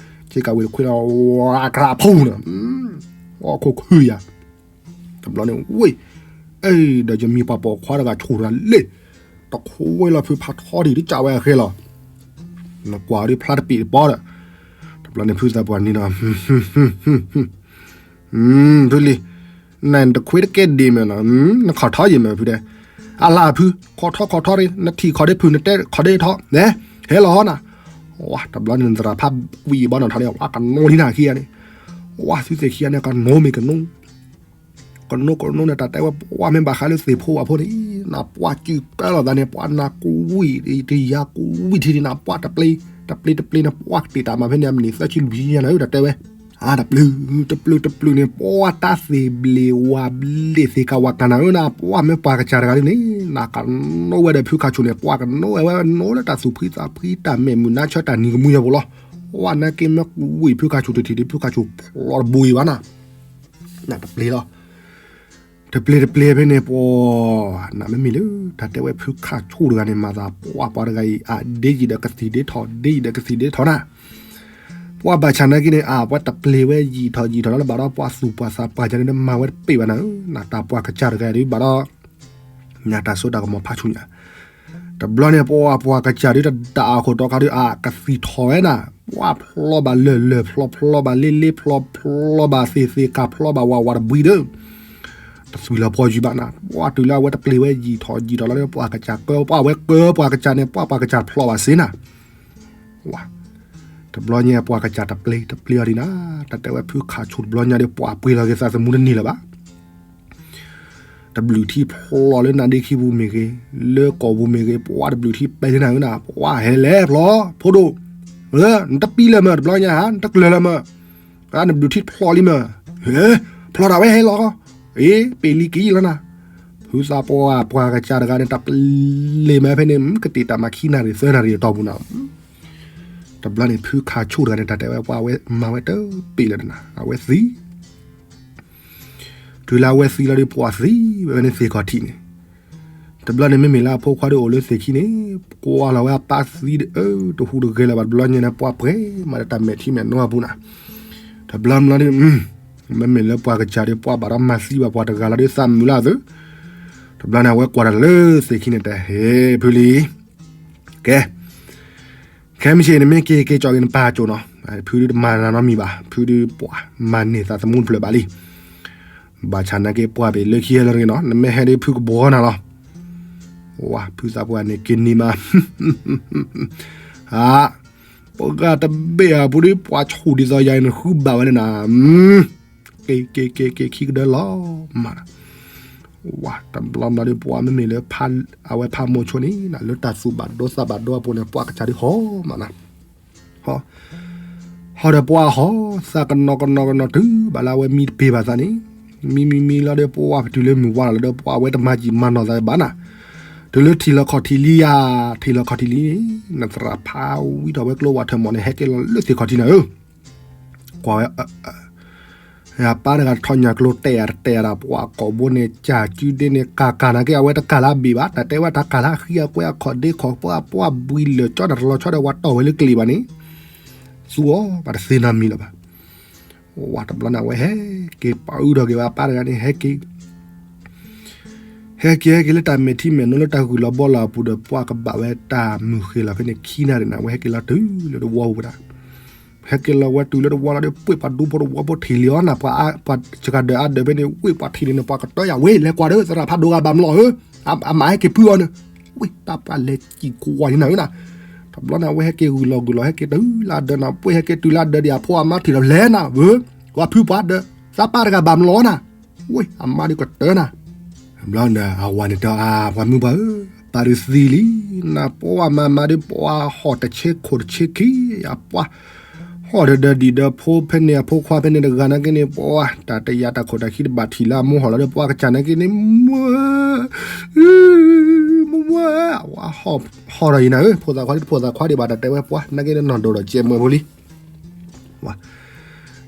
ဆ့ကၤဝံၤတခွ့လီၤ, ဝါ ကြၢးဖူနၤ, အီၣ်ခိၣ်ခုယၤ တဘျီန့ၣ် ဝ့ၢ်, အဲ ဒီးယမံၤပှၢ်ပိာ်ခွါတဂၤဆူၣ်တဂၤလ့ၣ်, တခွ့လီၤဖုဖးထီဒံး တကးဝဲအဃဲလီၤ, နကွၢ်ဒ်ဖျါတပံာ်တပီဒီး, တဘျီန့ၣ်ဖုသးပှၢ်နံၤနီၤ, ဖုလံၤ, နတခွ့တကဲဒံးမ့ၢ်နီၤ, နခီၣ်ထီယံာ်မ့ၢ်ဖုတဲ, အလၢဖု, ခီၣ်ထီခီၣ်ထီဒံး, နထံၣ်ခီၣ်ဒ့ဖု နတဲခီၣ်ဒ့ထီ, နဲ, ဟဲလီၤနၤ, ဝါ တဘျီန့ၣ် နသရၣ်ဖးဝံၤဘီနီၤထီန့ၣ် ဝါ ကနိလံနၤခံဂၤန့ၣ်, ဝါ သုသ့ၣ်ခံဂၤန့ၣ် ကနိမ့ၢ်ကနိ ကနိကနိန့ၣ် တၢ်တဲဝဲ ပှၤမ့ၢ်ဘၣ်ဃးလၢသ့ၣ်ဖိဝၣ်ဖိန့ၣ် နပှၤစုၣ်ကၢလီၤသးန့ၣ် ပှၤနၤကဝံၣ်တယၤကဝံၣ်ထံးန့ၣ် နပှၤတပျ့ၤ တပျ့ၤတပျ့ၤန့ၣ် ပှၤကတ့ၢ်တၢ်မၤဖဲန့ၣ် အမနံၤသၢဆံလွံၢ်ဆံညါန့ၣ် တၢ်တဲဝဲ အါ တပျုၢ် တပျုၢ်တပျုၢ်န့ၣ် ပှၤတၢ်သ့ၣ်ဘျ့ၣ်ဝၣ်ဘျ့ၣ်သ့ၣ်ကၤဝၣ်ကၤနၤဧၢ နပှၤမ့ၢ်ပှၤကစၢ်တဂၤန့ၣ် နကနိဝဲဒီးဖုခါဆူၣ်န့ၣ် ပှၤကနိဝဲဝဲနိလၢတၢ်သူၣ်ဖှံသးဖှံတၢ်မဲာ်မုာ်နါဆၢတၢ်နံၤကမှံအပူၤလီၤ. ပှၤနာ်က့မ့ၢ်ဝံၤဖုခါဆူၣ်တထံၣ်ဒီး ဖုခါဆူၣ်ဖျိတဘိအံၤဘၣ်နၤ နတပျ့ၤလီၤ. တပျ့ၤတပျ့ၤဖဲန့ၣ် ပှၤ နမ့မ့ၢ်လၢ တၢ်တဲဝဲဖုခါဆူၣ်တဂၤန့ၣ် မၤသးပှၤပှၤတဂၤအံၤ အဒ့ယံာ်ဒီးကသံၣ်ဒ့ထီၣ် ဒ့ယံာ်ဒီးကသံၣ်ဒ့ထီၣ်နၤ ပှၤဘၣ်ဆၣ်နာ်က့န့ၣ် အပှၤတပျ့ၤဝဲယံာ်ထီၣ်ယံာ်ထီၣ်လီၤလၢဘၣ်ဒီး ပှၤသူၣ်ပှၤသးပှၢ်ယၤန့ၣ် မၤဝဲတပ့ၢ်ဘၣ်နၤဧၢ နတၢ်ပှၤကစၢ်တဂၤဒ်ဘၣ်ဒီး ညါတၢ်စိတၢ်ကမီၤဖးဆူညါ တဘျီန့ၣ် ပှၤပှၤကစၢ်ဒ်တဒၣ်အခိၣ်တီခါဒ်အကသံၣ်ထီၣ်ဝဲနၤ ပှၤဖျီဘၣ်လၢၢ်လၢၢ်ဖျီဖျီဘၣ်လ့လ့ဖျီဖျီဘၣ်သ့ၣ်သ့ၣ်ကၤဖျီဘၣ်ဝးဝးတဘှံးဒီး တသွံၣ်လီၤပှီၢ်ယံၤဘၣ်နၤ ပှၤတုၤလၢအဝဲတပျ့ၤဝဲယံာ်ထီၣ်ယံာ်ထီၣ်လီၤလၢ ပှၤကစၢ်ကၢ ပှၤဝဲကၢပှၤကစၢ်န့ၣ် ပှၤပှၤကစၢ်ဖျီဘၣ်စ့နၤ ဝါ တဘျီညါပှၤကစၢ်တပျ့ၤတပျ့ၤအီၤဒံးနၤ တၢ်တဲဝဲဖုခါဆူၣ်တဘျီညါဒီး ပှၤပှ့ၤလီၤက့ၤသးသမူတန့ၢ်လၢၤဘၣ် တဘျုးထံဖျီလၢနါဒ့ခံပူၤမ့ၢ်ဂ့ၤ, လၢကီၢ်ပူၤမ့ၢ်ဂ့ၤ, ပှၤတဘျုးထံပဲာ်လၢနၤဧၢနၤ, ပှၤဟဲလဲၤဖျီ, ဖိဒိၣ်, နတပံလၢၤမၢ် တဘျီညါဧါ, နတကျၢၤလၢၤမၢ်, နဘျုးထံဖျိးလံမၢ်, ဖျိးဒၣ်ဝဲဟဲလီၤ, အ့ ပ့ၤလံက့ၤလီၤနၤ, ဖုသးပှၢ် ပှၤကစၢ်တဂၤန့ၣ် တၢ်ပလ့ၤမၢ်ဖဲန့ၣ် ကတ့ၢ်တၢ်မၤခံနၣ်ရံၣ်သၢနၣ်ရံၣ်အတီၢ်ပူၤနၤ, တဘျီန့ၣ် ဖုခါဆိၣ်တဂၤန့ၣ် တၢ်တဲဝဲပှၤဝဲမၤဝဲတပ့ၤလၢၤနၤ အဝဲသံ တုၤလၢအဝဲသံလီၤဒီး ပှၤသံဝဲန့ၣ်သ့ၣ်ခီၣ်ထံးန့ၣ်, တဘျီန့ၣ် မ့မ့ၢ်လၢအဖိခွါဒုးအိၣ်လၢသ့ၣ်ခံန့ၣ်, ကွၢ်လီၤဝဲအပၢ်သံဒီး အၢ တဟူးတဂဲၤလၢၤဘၣ် တဘျီညါန့ၣ် ပှၤပှဲၤမးဒီးတၢ်မဲာ်ထံမဲာ်နိအပူၤနၤ, တဘျီဘျီဒီး မ့မ့ၢ်လၢပှၤကစၢ်ဒီး ပှၤဘၣ်ဒီးမၤသံဘၣ်ပှၤတဂၤလီၤဒီးသးမုာ်လၢအသု, တဘျီန့ၣ် အဝဲကွၢ်တၢ်လၢသ့ၣ်ခံန့ၣ် တဲ ဟ့ ဖုလံ ကဲ ခဲမုၢ်ဆ့ၣ်န့ၣ် မ့ၢ်က့ၤက့ၤကၠီၣ်က့ၤနပၢ်ကၠိနီၤ, ဖုဒုးတမၤနၤနီတမံၤဘၣ်, ဖုဒုးပှၤ မၤန့ၢ်သးသမူတဖျၢၣ်ဘၣ်လံ, ဘၣ်ဆၣ်နာ်က့ၤပှၤဘ့ၣ်လၢခံဟဲလီၤတဂ့ၤနီၤ, နမ့ၢ်ဟဲဒီးဖုကဘှီနၤလီၤ, ဝါ ဖုသးပှၢ်န့ၣ်က့ၤနံၤမး, ဧါ, ပှၤဂၤတဘ့ၣ်ဧါ ဖုဒုးပှၤဆူၣ်ဒ်သိးယၤအံၤ နဃုဘၣ်ဝဲန့ၣ်နၤ က့ၤက့ၤက့ၤက့ၤ ခံကဒၢလီၤမး, ဝါ တဘျီဘျီဒီး ပှၤမ့မ့ၢ်လၢ အဝဲဖးမိၢ်ဆိန့ၣ် လၢတၢ်သူၣ်ဘၣ်ဒိသးဘၣ်ဒိအပူၤန့ၣ် ပှၤကစၢ်ဒုးဟီမးနၤ, ဟီ, ဟီဒီးပှၤဟီ, သးကနီၤကနီၤကနီၤတုၤဘၣ်လၢအဝဲမံတပ့ၤဘၣ်သးန့ၣ်, မံမံမံလီၤဒီး ပှၤပတုၤလၢမုၢ်ဝါလီၤလၢဒီး ပှၤဝဲတမၤစံၣ်မၤနီၢ်သးဘၣ်နၤ, တုၤလၢထံၣ်လီၤခီၣ်ထံၣ်လံယၤ, ထံၣ်လီၤခီၣ်ထံၣ်လံန့ၣ် နသရၣ်ဖးဝံထီၣ်ဝဲကျိဝဲထၢၣ်မီၢ်န့ၣ် ဟဲက့ၤလီၤလၢသ့ၣ်ခီၣ်ထံးနၤဧၢ, ကွၢ်ဝဲ အပၢ်တဂၤထီၣ်ညၣ်ကျိတဲာ်ဧါတတဲာ်ဒၣ် ပှၤကိာ်ဘိန့ၣ် ကၢ်ကုဒ့န့ၣ် ကၢ်ကၢ်နာ်က့ အဝဲတကၢ်လၢအဘ့ၣ်ဘၣ်, တၢ်တဲဝဲတၢ်ကၢ်လၢအဃံအကွဲ အခီၣ်ဒ့ခီၣ်ပှၢ် ပှၢ်ဘှံးလၢာ်ကၠီ တၢ်တလီၤဆီဒီး ပှၤတီၢ်ဝဲလၢကျ့ၤဘၣ်န့ၣ်, သူအီၤ ပှၤတသ့နီတမံၤလၢၤဘၣ်. ဝါ တဘျီန့ၣ် အဝဲဟဲက့ၤပာ်အုးထီၣ်က့ၤဝဲအပၢ်တဂၤန့ၣ် ဟဲက့ၤ ဟဲက့ၤဟဲက့ၤလၢတၢ်မဲာ်ထံမဲာ်နိလၢတၢ်ဂုၢ်လီၤဘှီလီၤအပူၤဒီး ပှၤကဘၣ်ဝဲတၢ်မုၢ်ဃ့ၢ်လီၤဖဲန့ၣ် ခံနၣ်ရံၣ်န့ၣ် အဝဲဟဲက့ၤလီၤတုၤလၢတဝီပူၤဒၣ် ဟဲက့ၤလီၤဝဲတုၤလၢတဝီလီၤဒီး ပှ့ၢ်ပှၤဒူဖိတဝီဖိထံၣ်လံအီၤနၤ ပှၤစှၤကဒီးအါဒၢးဖဲန့ၣ် ဝ့ၢ်ပှၤထံၣ်န့ၣ် ပှၤကတၢၢ်ယၤဝဲ လဲၤကွၢ်ဒီး သရၣ်ဖးဒိၣ်ဂၤဘၣ်မလီၤဧၢ, အမၤဟဲက့ၤဖုအီၤန့ၣ်, ဝ့ၢ်တၢ်ပှၤလဲၤစံၣ်ကွၢ်ယနၤဧၢနၤ, တဘျီန့ၣ် အဝဲဟဲက့ၤဂုၢ်လီၤဂုၢ်လီၤ ဟဲက့ၤတုၤလၢအဒၢးနၤ ပှ့ၢ်ဟဲက့ၤတုၤလၢအဒၢးဒံး အဖိအမါထံၣ်လီၤလဲၤနၤဧၢ, ကွၢ်ဖုပှၤဒၢး သးပၢ်တဂၤဘၣ်မလီၤနၤ, ဝ့ၢ်အမါဒုးကတၢၢ်နၤ ဘျီန့ၣ် အဝၤန့ၣ်တဲအါ ပှၤမုၢ်ပှၢ်ဧၢ, ပၢ်ဒုးသံလံ, နပှၤမၤမၤဒုး ပှၤဟီၣ်တဆ့ခိၣ်တဆ့ခံ, ယပှၤဟီၣ်ဒီးဒၢးဒံၣ်ဒၢးဖိဖဲန့ၣ် အဖိခွါဖဲန့ၣ်တဂၤနာ်က့န့ၣ် ပှၤတၢ်တယာ်တၢ်ခိၣ်တၢ်ခံတဘၣ်ထံၣ်လၢအမိၢ်ဟီၣ်လီၤဒီး ပှၤကစၢ်နာ်က့န့ၣ် မွဲ မွဲ ဝါ ဟီၣ်ဒီးယနၤဧၢ, ဖိသၣ်ခွါဒ်တဖိသၣ်ခွါဒံးဘၣ် တၢ်တဲဝဲပှၤနာ်က့န့ၣ် နီၢ်ဒိၣ်ဒီးကဲမွဲဖိလံ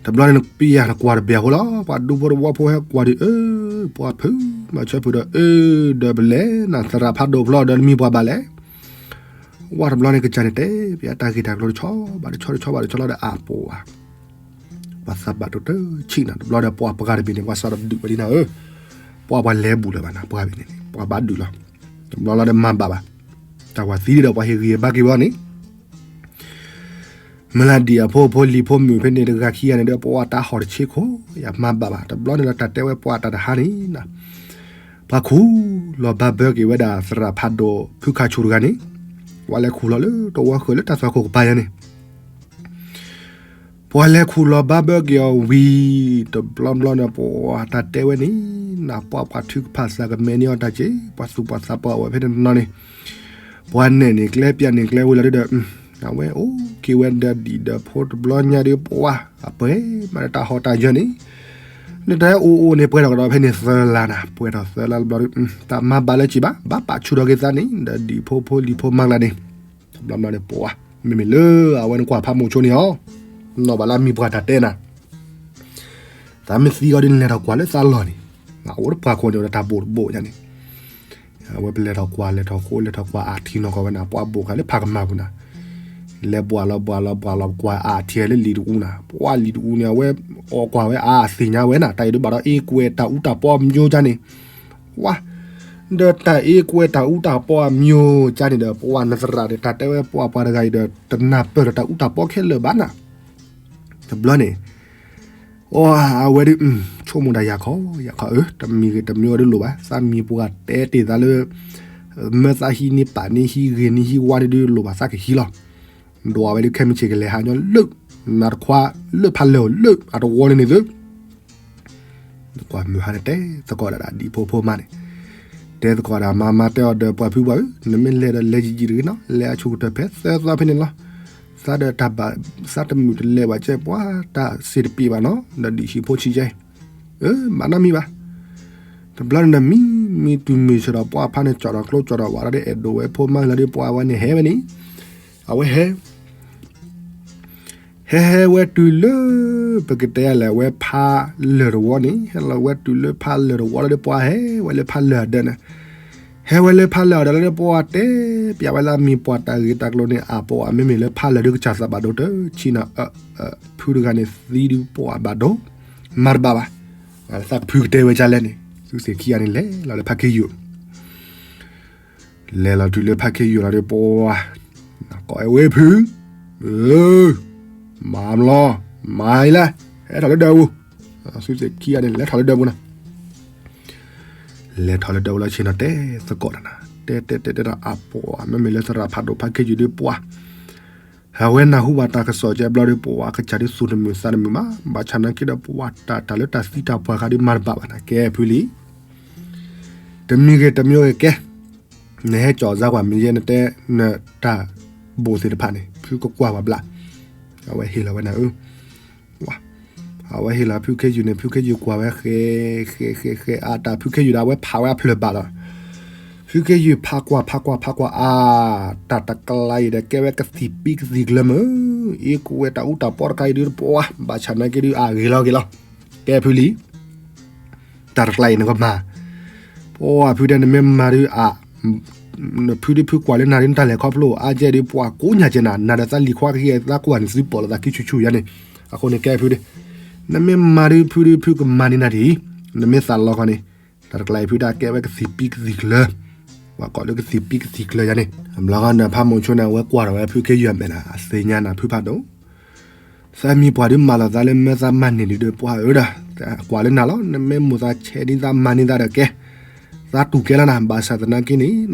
တဘျီန့ၣ် နပံယၤနကွၢ်တဘၣ်ဖိလီၤ, ပှၤဒူဖိတဝီဖိဟဲကွၢ်ဒံး အၢ ပှၤဖုးမၤဆၢဖုးဒီး အၢ ဒီးပလဲၤနၤ သရၣ်ဖးဒိၣ်ဖျီဒီးနမံၤပှၤဘၣ်လဲၣ်, ဝါ တဘျီန့ၣ် ကစၢ်န့ၣ်တဲ ပယတၢ်ဂ့ၢ်တၢ်ကျိၤတဆီဘၣ်တဆီတဆီဘၣ်တဆီလီၤဒီးအပှၤ ပှၤသးဘၣ်ဒိၣ်တဆံးနၤ တဘျီဒီးပှၤပှၤတဘ့ၣ်န့ၣ် ပှၤစးထီၣ်ဒုးဝဲလံနၤဧၢ, ပှၤပှၤလဲၤဘူးလၢၤဘၣ်နၤ ပှၤဘ့ၣ်န့ၣ် ပှၤဘၣ်ဒုးလီၤ, တဘျီလီၤဒီးမၤဘၣ်ဘၣ်, တၢ်ပှၤသံဒီးပှၤဟ့ၣ်ဂံၢ်ဟ့ၣ်ဘါက့ၤဝဲန့ၣ် မ့ၢ်လၢဒံၣ်အဖိဖိလံၤဖိမုၣ်ဖဲန့ၣ်တဂၤခံဂၤန့ၣ်ဒီး ပှၤတၢ်ဟီၣ်တဆ့ခိၣ် ယမၤဘၣ်ဘၣ် တဘျီန့ၣ်လီၤ တၢ်တဲဝဲပှၤတၢ်တဟါန့ၣ်နၤ, ပှၤခူၣ်လီၤဘၣ်ဘၢက့ၤဝဲဒၣ်သရၣ်ဖးဒိၣ်ဖုခါဆူၣ်တဂၤန့ၣ်, ပှၤလဲၤခူၣ်လီၤလၢတဝီဃၢၤလၢတၢ်သွၣ်ခိၣ်ကပၤယၤန့ၣ် ပှၤလဲၤခူၣ်လီၤဘၣ်ဘၢက့ၤအီၤဝံၤ တဘျီဘျီန့ၣ် ပှၤတၢ်တဲဝဲန့ၣ် နပှၤပှၤထုကဖၣ်သးကမဲာ်န့ၢ်အီၤတၢ်က့ၢ် ပှၤသူၣ်ပှၤသးပှၢ်အိၣ်ဝဲဖဲန့ၣ်တနီၤန့ၣ်, ပှၤနဲၣ်န့ၣ်ကျဲပျၢ်န့ၣ်ကျဲဝံၤလီၤဒုဒီး အဝဲအိၣ်က့ၤဝဲဒီးဒံၣ်ဒီးဖိတဘျီညါဒီး ပှၤအပှဲၤမးဒီးတၢ်ဟီၣ်တၢ်ယၢၤန့ၣ်, လၢတၢ်အိၣ်အိၣ်န့ၣ် ပှဲၤထီၣ်ကဒီးဖဲန့ၣ်သၢလါနၤ ပှဲၤထီၣ်သၢလါတဘျီဒီး တၢ်မၤဘၣ်လၢက့ၤဘၣ် ဘၣ်ပာ်ဆူၣ်ထီၣ်က့ၤသးန့ၣ် ဒီးဒံၣ်ဖိဖိလံၤဖိမၤကျါန့ၣ် တဘျီဘျီန့ၣ် ပှၤ မ့မ့ၢ်လၢအဝဲနကွၢ်ဖးမိၢ်ဆိန့ၣ်အီၤ, နီၢ်ဘၣ်လၢအမံၤပှၤတၢ်တဲနၤ, သးမ့ၢ်သံအီၤဒ်နလဲၤထီၣ်ကွၢ်လၢသးလီၢ်န့ၣ်, အအိၣ်တပှၢ်ခိၣ်န့ၣ် အိၣ်ဒီးတၢ်ဘိၣ်တဘိၣ်ယါန့ၣ်, အဝဲပလဲၤထီၣ်ကွၢ် လဲၤထီၣ်ဃိ လဲၤထီၣ်ကွၢ်အါထံနီၢ်ကီၢ်ဝဲနၤ ပှၤဘိၣ်ဃာ်လၢဖးကမၢ်ပူၤနၤ, လဲၤဘှၣ်လီၤဘှၣ်လီၤဘှၣ်လီၤကွၢ်အါထံလၢလံာ်တအူနၤ, ပှၤလံာ်တအူန့ၣ် အဝဲအီၣ်ကွၢ်ဝဲအါအသ့ၣ်ညါဝဲနၤ တၢ်အံၤဒုးဘၣ်ဒီးအ့ကွဲးတၢ်အူတၢ်ပီအမျိုးကါန့ၣ် ဝါ ဒီးတၢ်အ့ကွဲးတၢ်အူတၢ်ပီအမျိုးကါန့ၣ်ဒီး ပှၤနသရၣ်ဒီးတၢ်တဲဝဲပှၤပှၤတဂၤအံၤဒီး တနၢ်ပၢၢ်ဒီးတၢ်အူတၢ်ပီခဲလၢာ်ဘၣ်နၤ, တဘျီန့ၣ် အဝဲဒုး ဆိကမိၣ်ဒၣ်ယၤခီ ယၤခီဧၢ တမံၤဂ့ၤတမံၤဂ့ၤဒုးလိၣ်ဘၣ် သးမံၤပှၤတဲတ့ၢ်သးလၢ မၢသးဟံးန့ၢ်ပာ်န့ၢ်ဟံးဂ့ၤန့ၢ်ဟံးဝါဒုးဒုးလိၣ်ဘၣ်သးကဟံးလီၤ, ဒွးဝဲဒုးခဲမုၢ်ဆ့ၣ်ကလဲၤဟးညီလၢ နၤတခွါလၢဖးလဲၢ်လၢအတဝီလၢန့ၣ်သု ကွၢ်မုၢ်ဟါန့ၣ်တဲသကိးဒၣ်ဒ်ဖိဖိမါန့ၣ်, တဲသကိးဒၣ်မါမါတဲအီၤဒီးပှၤဖုပှၢ်ဧၢ နမ့ၢ်လဲၤဒီးလဲၤယံာ်ယံာ်တဂ့ၤနီၤ လဲၤအဆူၣ်ကတၢၢ်ဖဲသၢသီဖဲန့ၣ်လီၤ, သ သးဒီးတၢ်ဘၣ်သးတမုာ်တလဲၤဘၣ်ကဲ ပှၤတၢ်စ့တပ့ၤဘၣ်နီၤ ဒီးဒံၣ်ဆံးဖိဆံးကဲ, အၢ ဘၣ်နီတမံၤဘၣ်. တဘျီန့ၣ်ဒီး မံမံတုၤမုၢ်ဆ့ၣ်ဒီး ပှၤဖါန့ၣ် ကၠီၣ်ဒီးကျိကၠီၣ်ဒီးဝးဒီး အဲၣ်ဒိးဝဲဖိမါလၢဒုး ပှၤဝဲန့ၣ်ဟဲဝဲန့ၣ်, အဝဲဟဲ ဟဲဟဲဝဲတုၤလၢ ပကတဲလဲၣ် ဝဲဖးလၢာ်တဝီန့ၣ်, ဟဲလီၤဝဲတုၤလၢဖးလၢာ်တဝီလီၤဒီး ပှၤဟဲဝဲလၢဖးလၢာ်အဒၢးန့ၣ်, ဟဲဝဲလၢဖးလၢာ်အဒၢးလီၤဒီး ပှၤတဲပျးဝဲသးမံၤပှၢ်တၢ်ဂ့ၢ်တၢ်ကျိၤန့ၣ် အါပှၤ မ့မ့ၢ်လၢဖးလၢာ်ဒုး ကစၢ်သးဘၣ်ဒိတဆံနၤ, ဖုတဂၤန့ၣ်သံဒုး ပှၤဘၣ်ဒိ မၤတဘၣ်ဘၣ်. သးကဖုကတဲဝဲဒ်လဲၣ်န့ၣ် သုသ့ၣ်ခံဂၤန့ၣ် လဲၤလီၤလၢဖးခ့ယုၢ် လဲၤလီၤတုၤလၢဖးခ့ယုၢ်လီၤဒီး ပှၤကိးဝဲဖု, မၤမလီၤ, မၤအံၤလဲၣ်, ဟဲထီၣ်လၢဒၢးပူၤ, သုသ့ၣ်ခံဂၤန့ၣ် လဲၤထီၣ်လၢဒၢးပူၤနၤ, လဲၤထီၣ်လၢဒၢးပူၤလီၤဆ့ၣ်နီၤ တဲသကိးတၢ်နၤ, တဲတဲတဲတဲဒီး အါပှၤ မ့မ့ၢ်လၢသရၣ်ဖးဒိၣ်ဖးခ့ယုၢ်ဒီး ပှၤ အဝဲနၢ်ဟူဘၣ်တၢ်ကစီၣ်ကဲဘျီဒီး ပှၤကစၢ်ဒုးသူၣ်တမုာ်သးတမုာ်မး, ဘၣ်ဆၣ်နာ်က့ဒီး ပှၤတၢ်တၢ်လၢတၢ်သံတၢ်ပှၢ်ဃးဒီး မၤတဘၣ်ဘၣ်နၤ ကဲဖုလံ. တမံၤဂ့ၤတမံၤဂ့ၤကဲ, နဟဲကၠီၣ်စါကွၢ်မ့ၢ်ယဲ နတဲနတၢ်ဘိၣ်သ့ၣ်တဖၣ်န့ၣ် ဖုကကွၢ်ပှၤဘျး, အဝဲဟ့ၣ်လီၤဝဲနၤဧၢ, အဝဲဟ့ၣ်လီၤဖုခ့ယုၢ်န့ၣ် ဖုခ့ယုၢ်ကွၢ်ဝဲဃဲ ဃဲ ဃဲ ဃဲ အါတၢ် ဖုခ့ယုၢ်ဒီး အဝဲဖးဝဲအဖျၢၣ်ဘၣ်လီၤ. ဖုခ့ယုၢ်ဖးကွၢ် ဖးကွၢ် ဖးကွၢ် အါ တၢ်တကျါအံၤဒီး ကဲဝဲကသံၣ်ပံကသံၣ်ကျၢၤမုၢ်, အ့ၣ် ကဝဲတၢ်အူတၢ်ပီတခါအံၤဒုး ပှၤ ဘၣ်ဆၣ်နာ်က့ဒုး အဂ့ၤလီၤဂ့ၤလီၤ. ကဲဖုလံ, တၢ်တကျါအံၤနကမၤ ပှၤဖုတဲ နမ့ၢ်မၤဒုးအါ, နဖုဒုးဖုကွၢ်လၢနၤဒုး နတၢ်လဲၤခီဖျိအါကဲဒုး ပှၤကိးညါကဲနၤ နၤဒီးသးလံၤခွါကဟံးသးကွၢ်န့ၣ် သုပိာ်လိာ်သးခံဆူၣ်ဆူၣ်ယါန့ၣ်, အဃိန့ၣ်ကဲဖုဒုး, နမ့ၢ်မၤဒုးဖုဒုးဖုကမၤန့ၢ်နၤဒ်အံၤ, နမ့ၢ်သးလီၤခီန့ၣ်, တၢ်တကျါအံၤဖုဒုးကဲဝဲကသံၣ်ပံကသံၣ်ကျၢၤ, ပှၤကိးလၢကသံၣ်ပံကသံၣ်ကျၢၤယါန့ၣ်, အဘျီဃီနဖးမိၤဆိန့ၣ် အဝဲကွၢ်ထီၣ်ဝဲဖုခ့ယုၢ်အမဲာ်နၤ အသ့ၣ်ညါနၤဖုဖးဒိၣ် သးမံၤပှၢ်ဒုးမၤလိာ်သးလၢမၢသးမၤန့ၢ်ဒုးဒီး ပှၤဧၢဒီး ကွၢ်လၢနၤလီၤ, နမ့ၢ်မိၢ်သးဆဲးဒ်သးမၤန့ၢ်သးဒီးကဲ, သးတူၢ်ကဲလီၤနၤ, ဘၣ်ဆၣ်သနာ်က့န့ၣ်,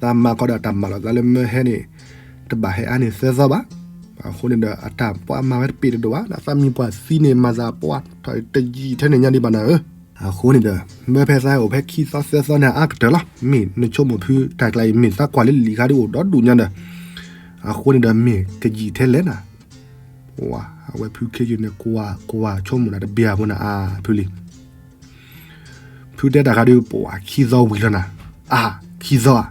သးမၤခီဒီးတၢ်မၤလိာ်သးလၢမၢဟဲန့ၣ်, တဘၣ်ဟဲအါန့ၢ်သၢသီဘၣ်, အဃိန့ၣ်ဒီး အတၢ်ပှၤမၤဝဲတပ့ၤတဒိၣ်ဘၣ်, သးမံၤပှၢ်သံန့ၣ် မၤသးပှၤထီၣ်တယံာ်ထဲန့ၣ်ညါဒံးဘၣ်နၤဧၢ, အဃိန့ၣ်ဒီး မၢဖဲသးအိၣ်ဖဲခံသီသၢသီန့ၣ် အါကတၢၢ်လီၤ, မ့ၢ်နဆိကမိၣ်ဖုတၢ်ကျါအံၤ မ့ၢ်သးကွၢ်လၢလံာ်ခါဒုးအိၣ်ဒီဒူၣ်ညါဒီး အဃိန့ၣ်ဒီးမ့ၢ်ကယံာ်ထဲလဲၣ်နၤ, အဝဲဖုခ့ယုၢ်န့ၣ် ကွၢ်ကွၢ်ဆိကမိၣ်နၤတဘျီအဖိနၤအါဖုလံ, ဖုတဲတၢ်ခါဒုး ပှၤခံသီဝံၤလီၤနၤ, အါ, ခံသီဧါ,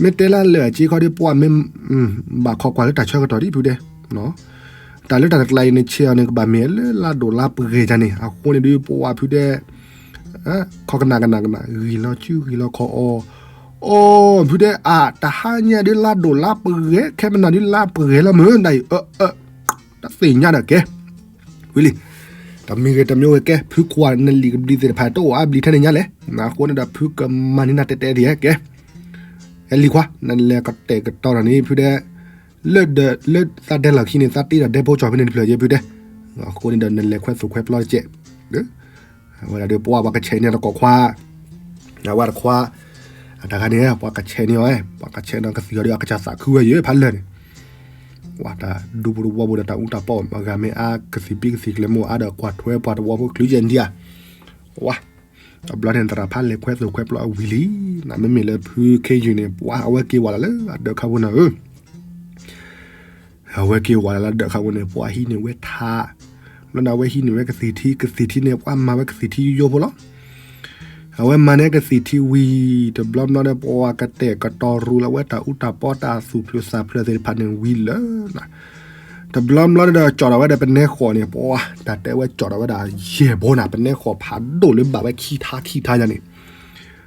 မ့ၢ်တဲလၢလၢာ်အစ့ခီဒုး ပှၤမ့ၢ်ဘၣ်ခိးကွၢ်လၢတၢ်ဆၢကတီၢ်ဒ်ဖုတဲ, တၢ်လၢတၢ်တကျါအံၤန့ၣ် ဆဲးအီၤန့ၣ်ကဘၣ်မ့ၢ်လၢလါဒိၣ်လါပဂဲၤယါန့ၣ် အဃိန့ၣ်ဒုး ပှၤဖုတဲ ခီကနၣ်ကနၣ်ကနၣ် ဂံၢ်လီၤစုဂံၢ်လီၤခီၣ်အီၤ, အိၣ် ဖုတဲအါ တဟါညါဒုးလါဒိၣ်လါပဂဲၤ ခဲမနၤဒုးလါပဂဲၤလီၤမုၢ်နၤအံၤ အၢ အၢ တသ့ၣ်ညါဒီးကဲ, ဝံၤလံ, တမံၤဂ့ၤတမံၤဂ့ၤကဲ ဖုကွၢ်နလံာ်ကဘျံးသ့ၣ်တဖၣ် တအိၣ်အါဘျံးထဲန့ၣ်ညါလဲၣ်, အဃိန့ၣ်ဒီး ဖုကမၤန့ၢ်နၤတဲတဲဒ်ကဲ, အဲလံၤခွါ နလဲၤကတဲာ်ကတီၤဒီးန့ၣ် ဖုတဲ လၢဒၢးလၢသးဒဲလီၢ်ခံန့ၣ် သးတ့ဒီးဒဲဖိကၠီၣ်ဖဲန့ၣ်တဖျၢၣ်ယဲ ဖုတဲ, အဃိန့ၣ်ဒီး နလဲၤခွဲသိၣ်ခွဲပျီတကဲး, အဝဲဒၣ်ဒီး ပှၤပှၤကဆဲးန့ၢ်တကိးခွါ, အဝဲတခွါ, အတၢ်ခါန့ၣ် ပှၤကဆဲးန့ၢ်အီၤ, ပှၤကဆဲးန့ၢ်ကသံၣ်ဂီၤဒီး အကစၢ်သးခုဝဲယဲဖးလၢာ်န့ၣ်, ဝဲတၢ်ဒူပူၤတဝီပူၤဒီး တၢ်အူတၢ်ပီၢ်မ့ၢ်ဂၤမ့ၢ်အါ ကသံၣ်ပံကသံၣ်ကျၢၤမ့ၢ်အါဒီး ကွၢ်ထွဲပှၤတဝီဖိချုးယဲၢ်ဒံးဧါ, ဝဲ တဘျီန့ၣ် သရၣ်ဖးလဲၤခွဲသိၣ်ခွဲပျီအဝံၤလံ, နမ့မ့ၢ်လၢဖုခ့ယုၢ်န့ၣ် ပှၤအဝဲက့ၤဝဲလၢအဒၢးခါပူၤနၤဧၢ, အဝဲက့ၤဝဲလၢအဒၢးခါပူၤန့ၣ် ပှၤဟံးန့ၢ်ဝဲထး, ဘျီန့ၣ်အဝဲဟံးန့ၢ်ဝဲကသံၣ်ထံ ကသံၣ်ထံန့ၣ် ပှၤမၤဝဲကသံၣ်ထံယိယိဖိလီၤ. အဝဲမၤန့ၢ်ကသံၣ်ထံဝံၤ တဘျီဘျီဒီး ပှၤကတဲာ်ကတီၤရူၤလီၤဝဲတၢ်အူတၢ်ပီ တၢ်သူၣ်ဖျိသးဖျိသ့ၣ်တဖၣ်န့ၣ်ဝံၤလၢ တဘျီဘျီဒီး ကၠီၣ်ထီၣ်ဝဲဒီးပနဲဃီၤန့ၣ် ပှၤ တၢ်တဲဝဲကၠီၣ်ထီၣ်ဝဲဒၣ်ယဲၢ်ဘိနၤ ပနဲဃီၤဖးဒိၣ်လၢဘၣ်ဝဲခံထါခံထါယါန့ၣ်,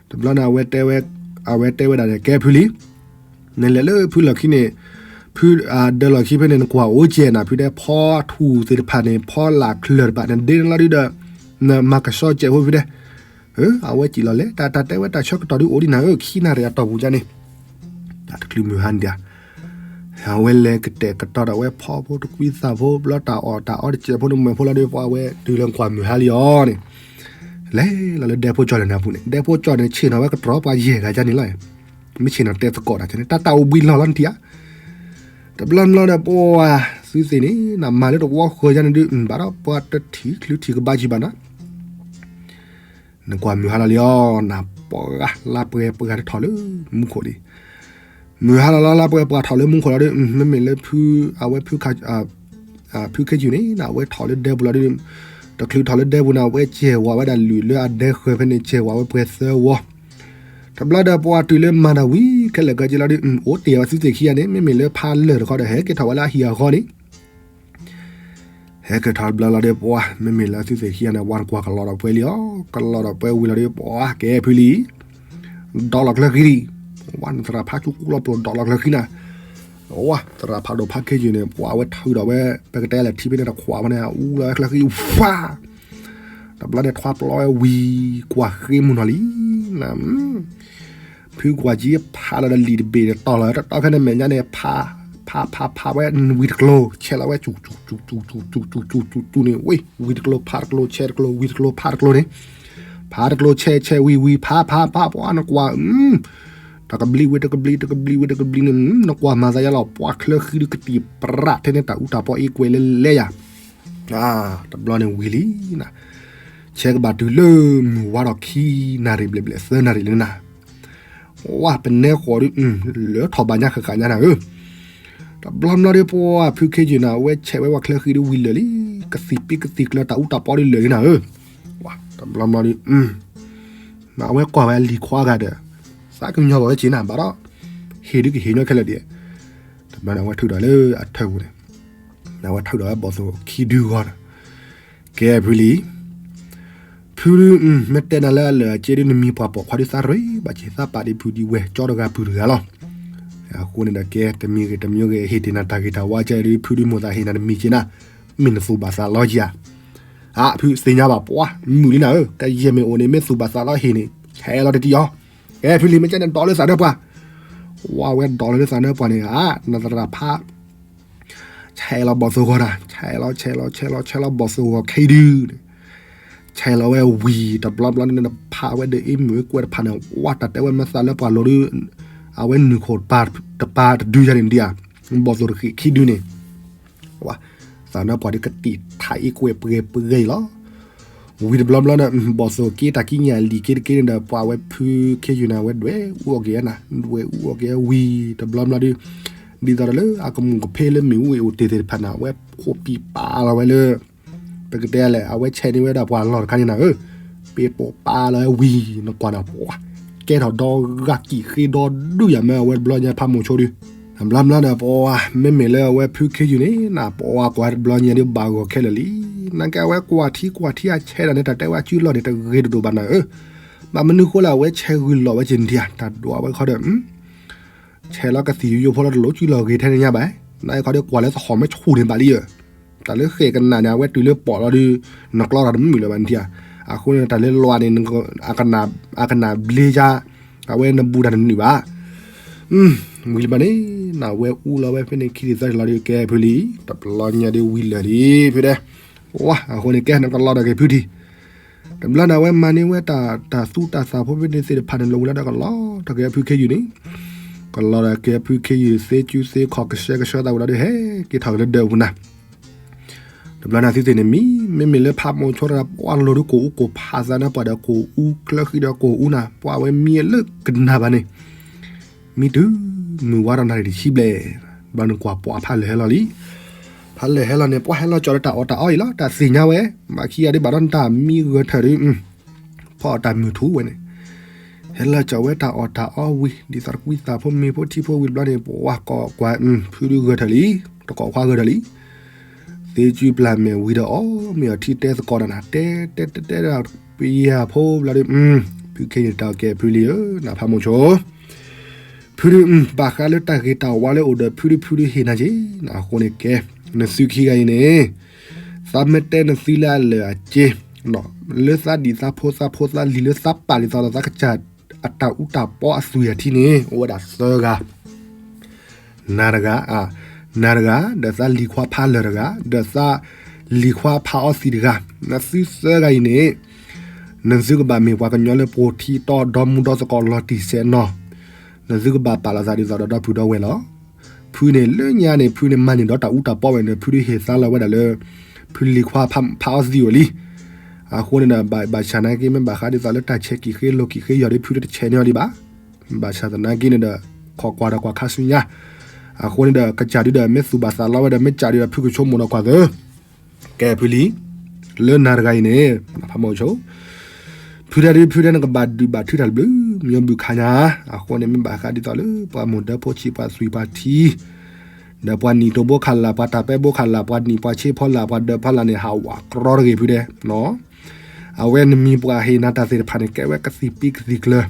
တဘျီန့ၣ် အဝဲတဲဝဲဒၣ်န့ၣ် ကဲဖုလံ, နလဲၤလၢဖုလီၢ်ခံန့ၣ်, ဖုဒၢးလီၢ်ခံဖဲန့ၣ် နကွၢ်အိၣ်ကဲနၤ ဖုတဲဖီထူၣ်သ့ၣ်တဖၣ်န့ၣ် ဖီလာ်ချၢၣ်တဖၣ်န့ၣ် ဒ့လီၤဒုဒီး နမၤကဆှီကဲဖိဖုတဲ အဝဲစံၣ်လီၤလဲၤ တၢ်တၢ်တဲဝဲတၢ်ဆၢကတီၢ်ဒုအိၣ်ဒံးနၤဧၢ ခံနၣ်ရံၣ်အတီၢ်ပူၤယါန့ၣ်, တၢ်တချုးမုၢ်ဟါန့ၣ်ဒံးဧါ, အဝဲလဲၤကတဲာ်ကတီၤဒီးဝဲဖီဖိတကွံသးဖိ ဘျီတၢ်အီၣ်တၢ်အီတစဲးဖိတမှဲၤဖိလီၤဒီး ပှၤဝဲတုၤလၢနကွၢ်မုၢ်ဟါလံအီၤန့ၣ်, လဲၤလီၤလၢဒဲဖိကၠီၣ်န့ၣ်နၢ်ပူၤန့ၣ် ဒဲဖိကၠီၣ်န့ၣ် ဆ့ၣ်နီၤဝဲကတြီပှၤယဲၢ်ဂၤယါန့ၣ်လီၤ, မ့ၢ်ဆ့ၣ်နီၤတဲသကိးတၢ်န့ၣ် တၢ်တၢ်အိၣ်ဘှံးလီၤလီၤနထံၣ်ဧါ တဘျီဘျီဒီး ပှၤသုသ့ၣ်န့ၣ် နမၤလၢတဝီဃၢၤယါန့ၣ်ဒုး ဘၣ်ဒီးပှၤတထံၣ်ချုးထံၣ် ကဘၣ်စံးဘၣ်နၤ, နကွၢ်မုၢ်ဟါလီၤလံအီၤ နပှၤဂၤလါပှဲၤပှဲၤဂၤတထီၣ်လၢမူခိၣ်လံ, မုၢ်ဟါလီၤလီၤလၢပှဲၤပှၤထီၣ်လၢမူခိၣ်လီၤဒီး မ့မ့ၢ်လၢဖု အဝဲဖု ဖုခ့ယုၢ်န့ၣ် အဝဲထီၣ်လၢဒဲပူၤလီၤဒီး တချုးထီၣ်လၢဒဲပူၤန့ၣ် အဝဲစဲးဝီၤဝဲဒၣ်လုာ်လၢအဒဲဃၢၤဖဲန့ၣ် စဲးဝီၤဝဲပှဲၤသၢဝီၤ တဘျီဒီးပှၤတုၤလၢမၤတၢ်ဝံၤခဲလၢာ်ခဲဆ့လီၤဒီး အိၣ်တ့ၢ်ဝဲသုသ့ၣ်ခံဂၤန့ၣ် မ့မ့ၢ်လၢဖးလၢာ်တခီဒီး ဟဲက့ၤထီၣ်ဝဲလၢအဟံၣ်အဃီန့ၣ် ဟဲက့ၤထီၣ်တဘျီလီၤဒီး ပှၤမ့မ့ၢ်လၢသုသ့ၣ်ခံဂၤန့ၣ် ဝဲနကွၢ်ကလီၤဒီးပှဲၤလံအီၤ ကလီၤဒီးပှဲၤဝံၤလီၤဒီး ပှၤကဲဖုလံ ဒီးလီၤချၢဃံလံ ဝဲနသရၣ်ဖးဆူကူလီၤပျိာ်ဒီးလီၤချၢဃံနၤ ဝဲသရၣ်ဖးဒိၣ်ဖးခ့ယုၢ်န့ၣ် ပှၤဝဲထုးဒီးဝဲ ပကတဲလဲၣ်ထံဖဲန့ၣ်တခွးဝဲန့ၣ် အူလီၤဝဲချၢဃံ ဝါ တဘျီန့ၣ် ထွါပျီဝဲဝံၤ ကွၢ်ဃ့မုၢ်နီၢ်လံ ဖုကွၢ်ကံဖးလီၤဒီးလံာ်တဘ့ၣ်န့ၣ် တီၢ်လီၤဝဲတတီခဲန့ၣ် မဲာ်ညါန့ၣ် ဖး ဖး ဖး ဖးဝဲဝံၤတကျိၤ ဆဲးလီၤဝဲ စူၤ စူၤ စူၤ စူၤ စူၤ စူၤ စူၤန့ၣ် ဝံၤ ဝံၤတကျိၤ ဖးတကျိၤ ဆဲးတကျိၤ ဝံၤတကျိၤ ဖးတကျိၤန့ၣ် ဖးတကျိၤ ဆဲး ဆဲး ဝံၤ ဝံၤ ဖး ဖး ဖး ပှၤနကွၢ် တကဘျံးဝံၤတကဘျံး တကဘျံးဝံၤတကဘျံးန့ၣ် နကွၢ်မၤသးယါလီၤ ပှၤချၢဃံဒုးကတံာ်ပြးထဲန့ၣ် တၢ်အူတၢ်ပီအ့ကွဲးလဲလဲယၤ တဘျီန့ၣ်ဝံၤလံ ဆဲးကဘၣ်တုၤလၢမုၢ်ဝါထီၣ်ခံနၣ်ရံၣ်ဘျဲၣ်ဘျဲၣ် သၢနၣ်ရံၣ်လၢနၤ ဝဲပနဲဃီၤဒုး လၢထီၣ်ဘၣ်ညါဃၣ်ဃၣ်ညါနၤဧၢ တဘျီဘျီဒီး ပှၤဖုခ့ယုၢ်န့ၣ် အဝဲဆဲးဝဲပှၤချၢဃံဒုးဝံၤလၢာ်လံ ကသံၣ်ပ့ကသံၣ်ကျၢၤတၢ်အူတၢ်ပီဒုးလၢာ်လံနၤဧၢ တဘျီဘျီဒီး အဝဲကွၢ်ဝဲလံၤခွါဂၤဒီး သးကညီၤဘၣ်ဝဲက့ၤနၤဘၣ်ဒီး ဟ့ၣ်ဒုးကဟ့ၣ်ညီခဲလၢာ်ဒံး တဘျီန့ၣ် အဝဲထုးဒီးလၢအထၢၣ်ပူၤန့ၣ် အဝဲထုးဒီးဝဲဘီၣ်သိၣ်ခံဒုဂီၢ်န့ၣ် ကဲဖုလံ ဖုဒုး မ့ၢ်တဲနၤလၢအလၢာ်အက့ဒုး နမံၤပှၢ်ပိာ်ခွါဒုးသးရ့ဘၣ်က့ၤ သးပာ်ဒံးဖုဒံးဝဲၢ် ကၠီတဂၤပုၢ်တဂၤလီၤ အဃိန့ၣ်ဒီးကဲ တမံၤဂ့ၤတမံၤဂ့ၤ ဟ့ၣ်တ့ၢ်နၤတၢ်ဂ့ၤတၢ်ဝါကဲဒုး ဖုဒုးမိၣ်သးဟ့ၣ်နၤတမံၤက့နၤ မ့ၢ်နသူၣ်ဘၣ်သးလီက့ဧါ အါ ဖုသ့ၣ်ညါဘၣ်ပှၤ မုာ်လံနၤဧၢ ကယဲၢ်မ့ၢ်အိၣ်န့ၣ် မ့ၢ်သူၣ်ဘၣ်သးလီဟ့ၣ်န့ၣ် ဆဲးလီၤတတံၢ်အီၤ ကဲဖုလံ မ့ၢ်ကဲန့ၣ်ဒီးလၢသးနၢပှၤ ဝဲဝဲဒီးလၢသးနၢပှၤန့ၣ် အါ နသရၣ်ဖး ဆဲးလီၤဘီၣ်သိၣ်ဂီၤတၢ် ဆဲးလီၤ ဆဲးလီၤ ဆဲးလီၤ ဆဲးလီၤဘီၣ်သိၣ်ဂီၤခံဒုးန့ၣ် ဆဲးလီၤဝဲဝံၤ တဘျီဘျီန့ၣ် ဖးဝဲဒီးအ့ၣ်မုၢ်အ့ၣ်ကွဲးတဖၣ်န့ၣ် ဝဲတၢ်တဲဝဲမ့ၢ်သးလၢပှၤလိၤဒုး အဝဲနုာ်ခိၣ်တပၤတဒုယၤန့ၣ်ဒံးဧါ ဘီၣ်သိၣ်တဃံးခံဒုးန့ၣ် သးနၢပှၤဒုးကတံာ်ထးအ့ၣ်ကွဲးပှဲၤပှဲၤအံၤလီၤ ဝံၤတဘျီဘျီန့ၣ် ဘီၣ်သိၣ်က့တၢ်ကံးညာ်လံၤက့တက့န့ၣ်ဒီး ပှၤဝဲဖုခ့ယုၢ်န့ၣ် အဝဲဒွဲၣ်အူအီၣ်က့ၤနၤ ဒွဲၣ်အူအီၣ်က့ၤဝံၤ တဘျီဘျီဒုး ဒ်သိးဒီးလၢအကမူၣ်ကဖ့လၢမ့ၣ်အူအ့ၣ်အိၣ်တ့ၢ်သ့ၣ်တဖၣ်န့ၣ် အဝဲခိးပံာ်ပာ်လီၤဝဲလၢ ပကတဲလဲၣ် အဝဲဆဲးန့ၢ်ဝဲဒၣ်ပှၤလီၢ်တခါန့ၣ်နၤဧၢ ပ့ၤပိာ်ပာ်လီၤဝဲဝံၤ နကွၢ်န့ၣ် ပှၤ ကဲထီၣ်ဒီဂၤကံၣ်ဃ့ဒီဒူၣ်ယၤမ့ၢ်အဝဲတဘျီညါဖးမိၤဆိဒုး တဘျီဘျီန့ၣ် ပှၤဝဲ မ့မ့ၢ်လၢအဝဲဖုခ့ယုၢ်န့ၣ် နပှၤဝဲ ကွၢ်တဘျီညါဒုးဘၣ်ဂီၤခဲလၢာ်လံ နကဲအဝဲကွၢ်ထံကွၢ်ထံအဆဲးဒၣ်န့ၣ် တၢ်တဲဝဲအစုလီၢ်န့ၣ် တဂ့ၤတဒိၣ်ဘၣ်နၤဧၢ ဘၣ်မနုၤဃိလၢအဝဲဆဲးဂုာ်လီၤဝဲက့ၤနဒံးဧါ တၢ်ဒွးဝဲခီဒီး ဆဲးလီၤကသံၣ်ယိယိဖိလီၤ တလိၣ်စုလီၢ်ဂ့ၤထဲန့ၣ်ညါဘၣ်, နခီဒီးကွၢ်လၢသဟီၣ်မ့ၢ်ဆူၣ်န့ၣ်ဘၣ်လံဧၢ, တၢ်လၢဃဲၣ်ကနၣ်န့ၣ် အဝဲတုၤလၢပီၣ်လီၤဒီး နကျီတၢ်တမုာ်လၢၤဘၣ်နထံၣ်ဧါ, အဃိန့ၣ်တၢ်လၢလွးန့ၣ် အကနၣ်ဘျ့ယါ, အဝဲနဘူးတၢ်တနုာ်ဘၣ်, ဝံၤလၢၤဘၣ်န့ၣ် နဝဲအူလီၤဝဲဖဲန့ၣ်ခံဒုသၢဒုလီၤဒီးကဲဖုလံ, တဘျီညါဒီးဝံၤလၢာ်လံ ဖုဒဲး, ဝါ အဃိန့ၣ်ကဲနကလီတၢ်က့ၤဖုထံၣ် တဘျီန့ၣ် အဝဲမၤန့ၢ်ဝဲတၢ်သူတၢ်သၣ်ဖိဖဲန့ၣ်သ့ၣ်တဖၣ်န့ၣ် လီၤဝံၤလီၤဒီးကလီတၢ်က့ၤဖုခ့ယုၢ်န့ၣ်, ကလီတၢ်က့ၤဖုခ့ယုၢ်သ့စုသ့ခီၣ်ကဆှဲကဆှီသးဝံၤလီၤဒီး ဟဲက့ၤထီၣ်က့ၤလၢဒၢးပူၤနၤ, တဘျီန့ၣ်သုသ့ၣ်န့ၣ်မံ, မ့မ့ၢ်လၢဖးမိၤဆိတၢ်ပှၤလိၤဒုးကိၣ်အူကိၣ်ဖးသးန့ၣ် ပှၤဒီးကိၣ်အူကျၢဃံဒီးကိၣ်အူနၤ ပှၤဝဲမံလၢကနၣ်ဘၣ်န့ၣ် မံတုၤမုၢ်ဝါထီၣ်နၣ်ရံၣ်တဆံဘျဲၣ်, ဘျီန့ၣ်ကွၢ်ပှၤဖးလဲၢ်ဟဲလီၤလံ, ဖးလဲၢ်ဟဲလီၤန့ၣ် ပှၤဟဲလီၤကၠီၤလၢတၢ်အီၣ်တၢ်အီအံၤလီၤ, တၢ်သ့ၣ်ညါဝဲ, ဘၣ်ခံဂၤဒ်ဘၣ်ဒီးနတၢ်မံဂၢၢ်ထၢၣ်ဒီး ဖီအီၣ်တၢ်မုၢ်ထူဝဲန့ၣ်, ဟဲလီၤကၠီၤဝဲတၢ်အီၣ်တၢ်အီဝံၤ ဒ်သိးတကွံသးဖိမ့ၤဖိထံဖိဝံၤဘျီန့ၣ် ပှၤကိးကွၢ် ဖုဒုးဂၢၢ်ထၢၣ်လံ, တကိးခွါဂၢၢ်ထၢၣ်လံ သ့စုပျၢ်မဲာ်ဝံၤဒီးအီၣ်မ့ၤအီထံတဲသကိးတၢ်နၤ တဲတဲတဲတဲ ပယၤဖိဘျီဒီး ဖုခ့ယုၢ်တၢ်ကဲဖုလံဧၢ နဖးမိၤဆိ ဖုဒုး ဘၣ်ဃးလၢတၢ်ဂ့ၤတၢ်ဝါလၢအိၣ်ဒီးဖုဒုး ဖုဒုးဟ့ၣ်နၤက့ၤ, အဃိန့ၣ်ကဲ နသုခံဂၤအံၤန့ၣ် သးမ့ၢ်တဲနသုလၢအလၢာ်အက့ လၢသးဒံၣ်သးဖိသးဖိသးလံၤလၢသးပာ်လံသးဒီးသးကစၢ်အတၢ်အူတၢ်ပီအသွံၣ်အထံန့ၣ် အိၣ်ဝဲဒၣ်သၢဂၤ နၤတဂၤ, နၤတဂၤ, ဒီးသးလံၤခွါဖးလၢာ်တဂၤ, ဒီးသးလံၤခွါဖးအီသံးတဂၤ, နသုသၢဂၤအံၤန့ၣ် နသုကဘၣ်မ့ၢ်ပှၤကညီလၢပိာ်ထံတီဒီမူဒီသကိးလီၤတံၢ်စဲးနီၤ, နသုကဘၣ်ပာ်လီၤသးဒ်သိးဒီးဒီပုၢ်ဒီဝဲၢ်လီၤ. ဖုန့ၣ်လၢညါန့ၣ် ဖုန့ၣ်မၤန့ၢ်ဒီးတၢ်အူတၢ်ပီဝဲန့ၣ် ဖုဒုးဟ့ၣ်သးလီၤဝဲဒၣ်လၢ ဖုလံၤခွါဖးအီသံးအိၣ်လံ. အဃိန့ၣ်ဒီး ဘၣ်ဆၣ်နာ်က့ မ့ၢ်ဘၣ်ဃးဒ်သိးလၢတၢ်ဆဲးကံၣ်ဃ့လိာ်ကံၣ်ဃ့ယီၤဒီး ဖုတဆဲးန့ၢ်အီၤဒံးဘၣ်. ဘၣ်ဆၣ်သနာ်က့န့ၣ်ဒီး ခိးကွၢ်ဒီးကွၢ်ခါဆူညါ, အဃိန့ၣ်ဒီး ကစၢ်ဒုဒီး မ့ၢ်သူၣ်ဘၣ်သးလီဝဲဒီး မ့ၢ်ကစၢ်ဒုဒီး ဖုကဆိကမိၣ်ဒီးကွၢ်သၢ, ကဲဖုလံ, လၢနၤတဂၤအံၤန့ၣ် ဖးမီၤဆိ ဖုတဲဒု ဖုတဲနကဘၣ်ဒုးဘၣ်ထုတၢ်တဘျုး မ့ၢ်ဘုခါညါ, အဃိန့ၣ် မ့ၢ်ဘၣ်ဃးဒ်သိးလၢ ပှၤမိၢ်ဒၢဖိဆံး ပှၤသွံၣ်ပှၤထံး, ဒီးပှၤနံၣ်တိၢ်ဘိခးလာ် ပှၤတၢ်ပဲဘိခးလာ် ပှၤနံၣ်ပှၤဆ့ဖီလာ် ပှၤဒၢးဖီလာ်န့ၣ် ဟးဝးကြီတဂ့ၤ ဖုတဲ, အဝဲနမံၤပှၤဟ့ၣ်နၤတၢ်သ့ၣ်တဖၣ်န့ၣ် ကဲဝဲကသံၣ်ပံကသံၣ်ကျၢၤ,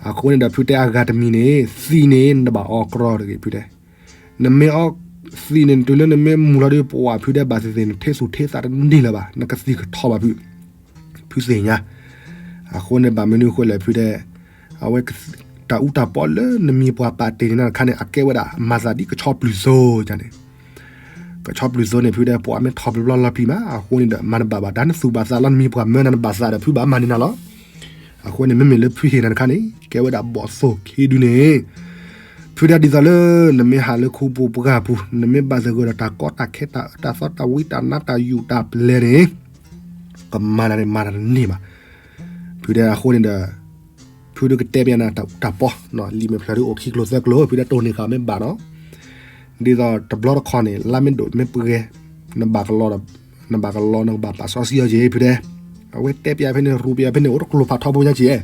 အဃိန့ၣ်ဒီး ဖုတဲအဂၤတမံၤန့ၣ် သံၣ်န့ၣ် နဘၣ်အီကြီတဂ့ၤ ဖုတဲ, နမ့ၢ်အီသံၣ်န့ၣ် တုၤလၢနမ့ၢ်မူၤလီၤဒီး ပှၤဖုတဲဘၣ်သ့ၣ်သ့ၣ်န့ၣ် ထဲသူၣ်ထဲသးတန့ၢ်လၢၤဘၣ် နကသံၣ်ကထီၣ်ဘၣ်ဖု, ဖုသ့ၣ်ညါ, အဃိန့ၣ် ဘၣ်မနုၤအဃိလဲၣ် ဖုတဲ, အဝဲ တၢ်အူတၢ်ပီလၢနမံၤပှၤပာ်တ့ၢ်န့ၢ်နၤတခါန့ၣ် အကဲဝဲဒၣ် မၤသးဒ်ကဆီပျုၢ်စိန့ၣ်, ကဆီပျုၢ်စိန့ၣ် ဖုတဲ ပှၤမ့ၢ်ထီၣ်ပျီလီၤပျံၤမး အဃိန့ၣ်ဒီး မၤနဘၣ်ဘၣ် တၢ်နသူၣ်ဘၣ်သးလီၤ နမံၤပှၤမၢနၤနဘၣ်သးဒီး ဖုဘၣ်မၤန့ၢ်နၤလီၤ, အဃိန့ၣ် မ့မ့ၢ်လၢဖုဟ့ၣ်နၤတခါန့ၣ် ကဲဝဲဒၣ်ဘီၣ်သိၣ်ခံဒုန့ၣ်, ဖုတဲဒ်သိးလၢ နမ့ၢ်ဟးလၢခူပူၤပှၢ်ပူၤ နမ့ၢ်ဘၣ်သဂၢၢ်ဒီးတၢ်ကီတၢ်ခဲတၢ်အၢတၢ်သီတၢ်ဝံတၢ်နါတၢ်ယူၣ်တၢ်ပျဲၤန့ၣ် ကမၤနၤန့ၣ်မၤနၤတန့ၢ်ဘၣ်, ဖုတဲအဃိန့ၣ်ဒီး ဖုဒုကတဲပျးနၤတၢ်အူတၢ်ပီ, လံာ်မဲာ်ဖျၢၣ်ဒုအိၣ်ခံကျိၤသၢကျိၤ ဖုတဲတိၢ်န့ၢ်ဃာ်မ့ၢ်ဘၣ်နီၤ, ဒ်သိးတဘျီတခီၣ်န့ၣ် လါမ့ၢ်ဒိၣ်မ့ၢ်ပှဲၤ နဘၣ်ကလီ နဘၣ်ကလီနကဘၣ်ပာ်စီဆှံအီၤက့ၤ ဖုတဲ, အဝဲတဲပျးဖဲန့ၣ် ရူပျးဖဲန့ၣ် အိၣ်တကျိၤဖးထီဘိညါက့ၤ,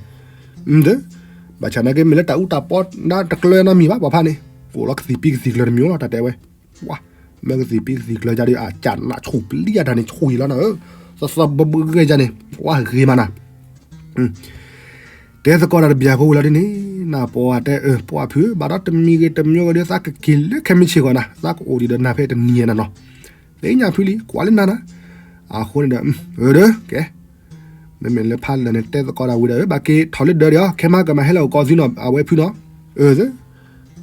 ဘၣ်ဆၣ်နာ်က့ မ့ၢ်လၢတၢ်အူတၢ်ပီနတကျၢၤနီတမံၤဘၣ် ပှၤဖးန့ၣ် အိၣ်လီၤကသံၣ်ပံကသံၣ်ကျၢၤတမံၤလီၤ တၢ်တဲဝဲ, ပှၤ မ့ၢ်ကသံၣ်ပံကသံၣ်ကျၢၤကဒီး အကၢ်နးဆူၣ်ပျံၤအတၢ်န့ၣ် ဆူၣ်အံၤလီၤနၤဧၢ, သီသီဘၢဘၢဂ့ၤကန့ၣ် ပှၤဂ့ၤမးနၤ တဲသကိးတၢ်တဘျီဖိဝံၤလီၤဒ်န့ၣ်, နပှၤတဲအၢ ပှၤဖု ဘၣ်ဒီးတမံၤဂ့ၤတမံၤဂ့ၤဒီး သးကက့ၤလၢခဲမုၢ်ဆ့ၣ်ဂီၤနၤ သးကအိၣ်ဒံးဒီးနၤဖဲတနံၤညါနၤနီၤ, သ့ၣ်ညါဖုလံ ကွၢ်လၢနၤနၤ, အဃိန့ၣ်ဒီး အၢဒီး ကဲ မ့မ့ၢ်လၢဖးလၢာ်န့ၣ် တဲသကိးတၢ်ဝံၤဒီး ဘၣ်က့ၤထီၣ်လၢဒၢးဒံးအီၤ ခဲမးကမၤဟဲလီၤအိၣ်ကီးသုနီၤ အဝဲဖုနီၤ, အၢ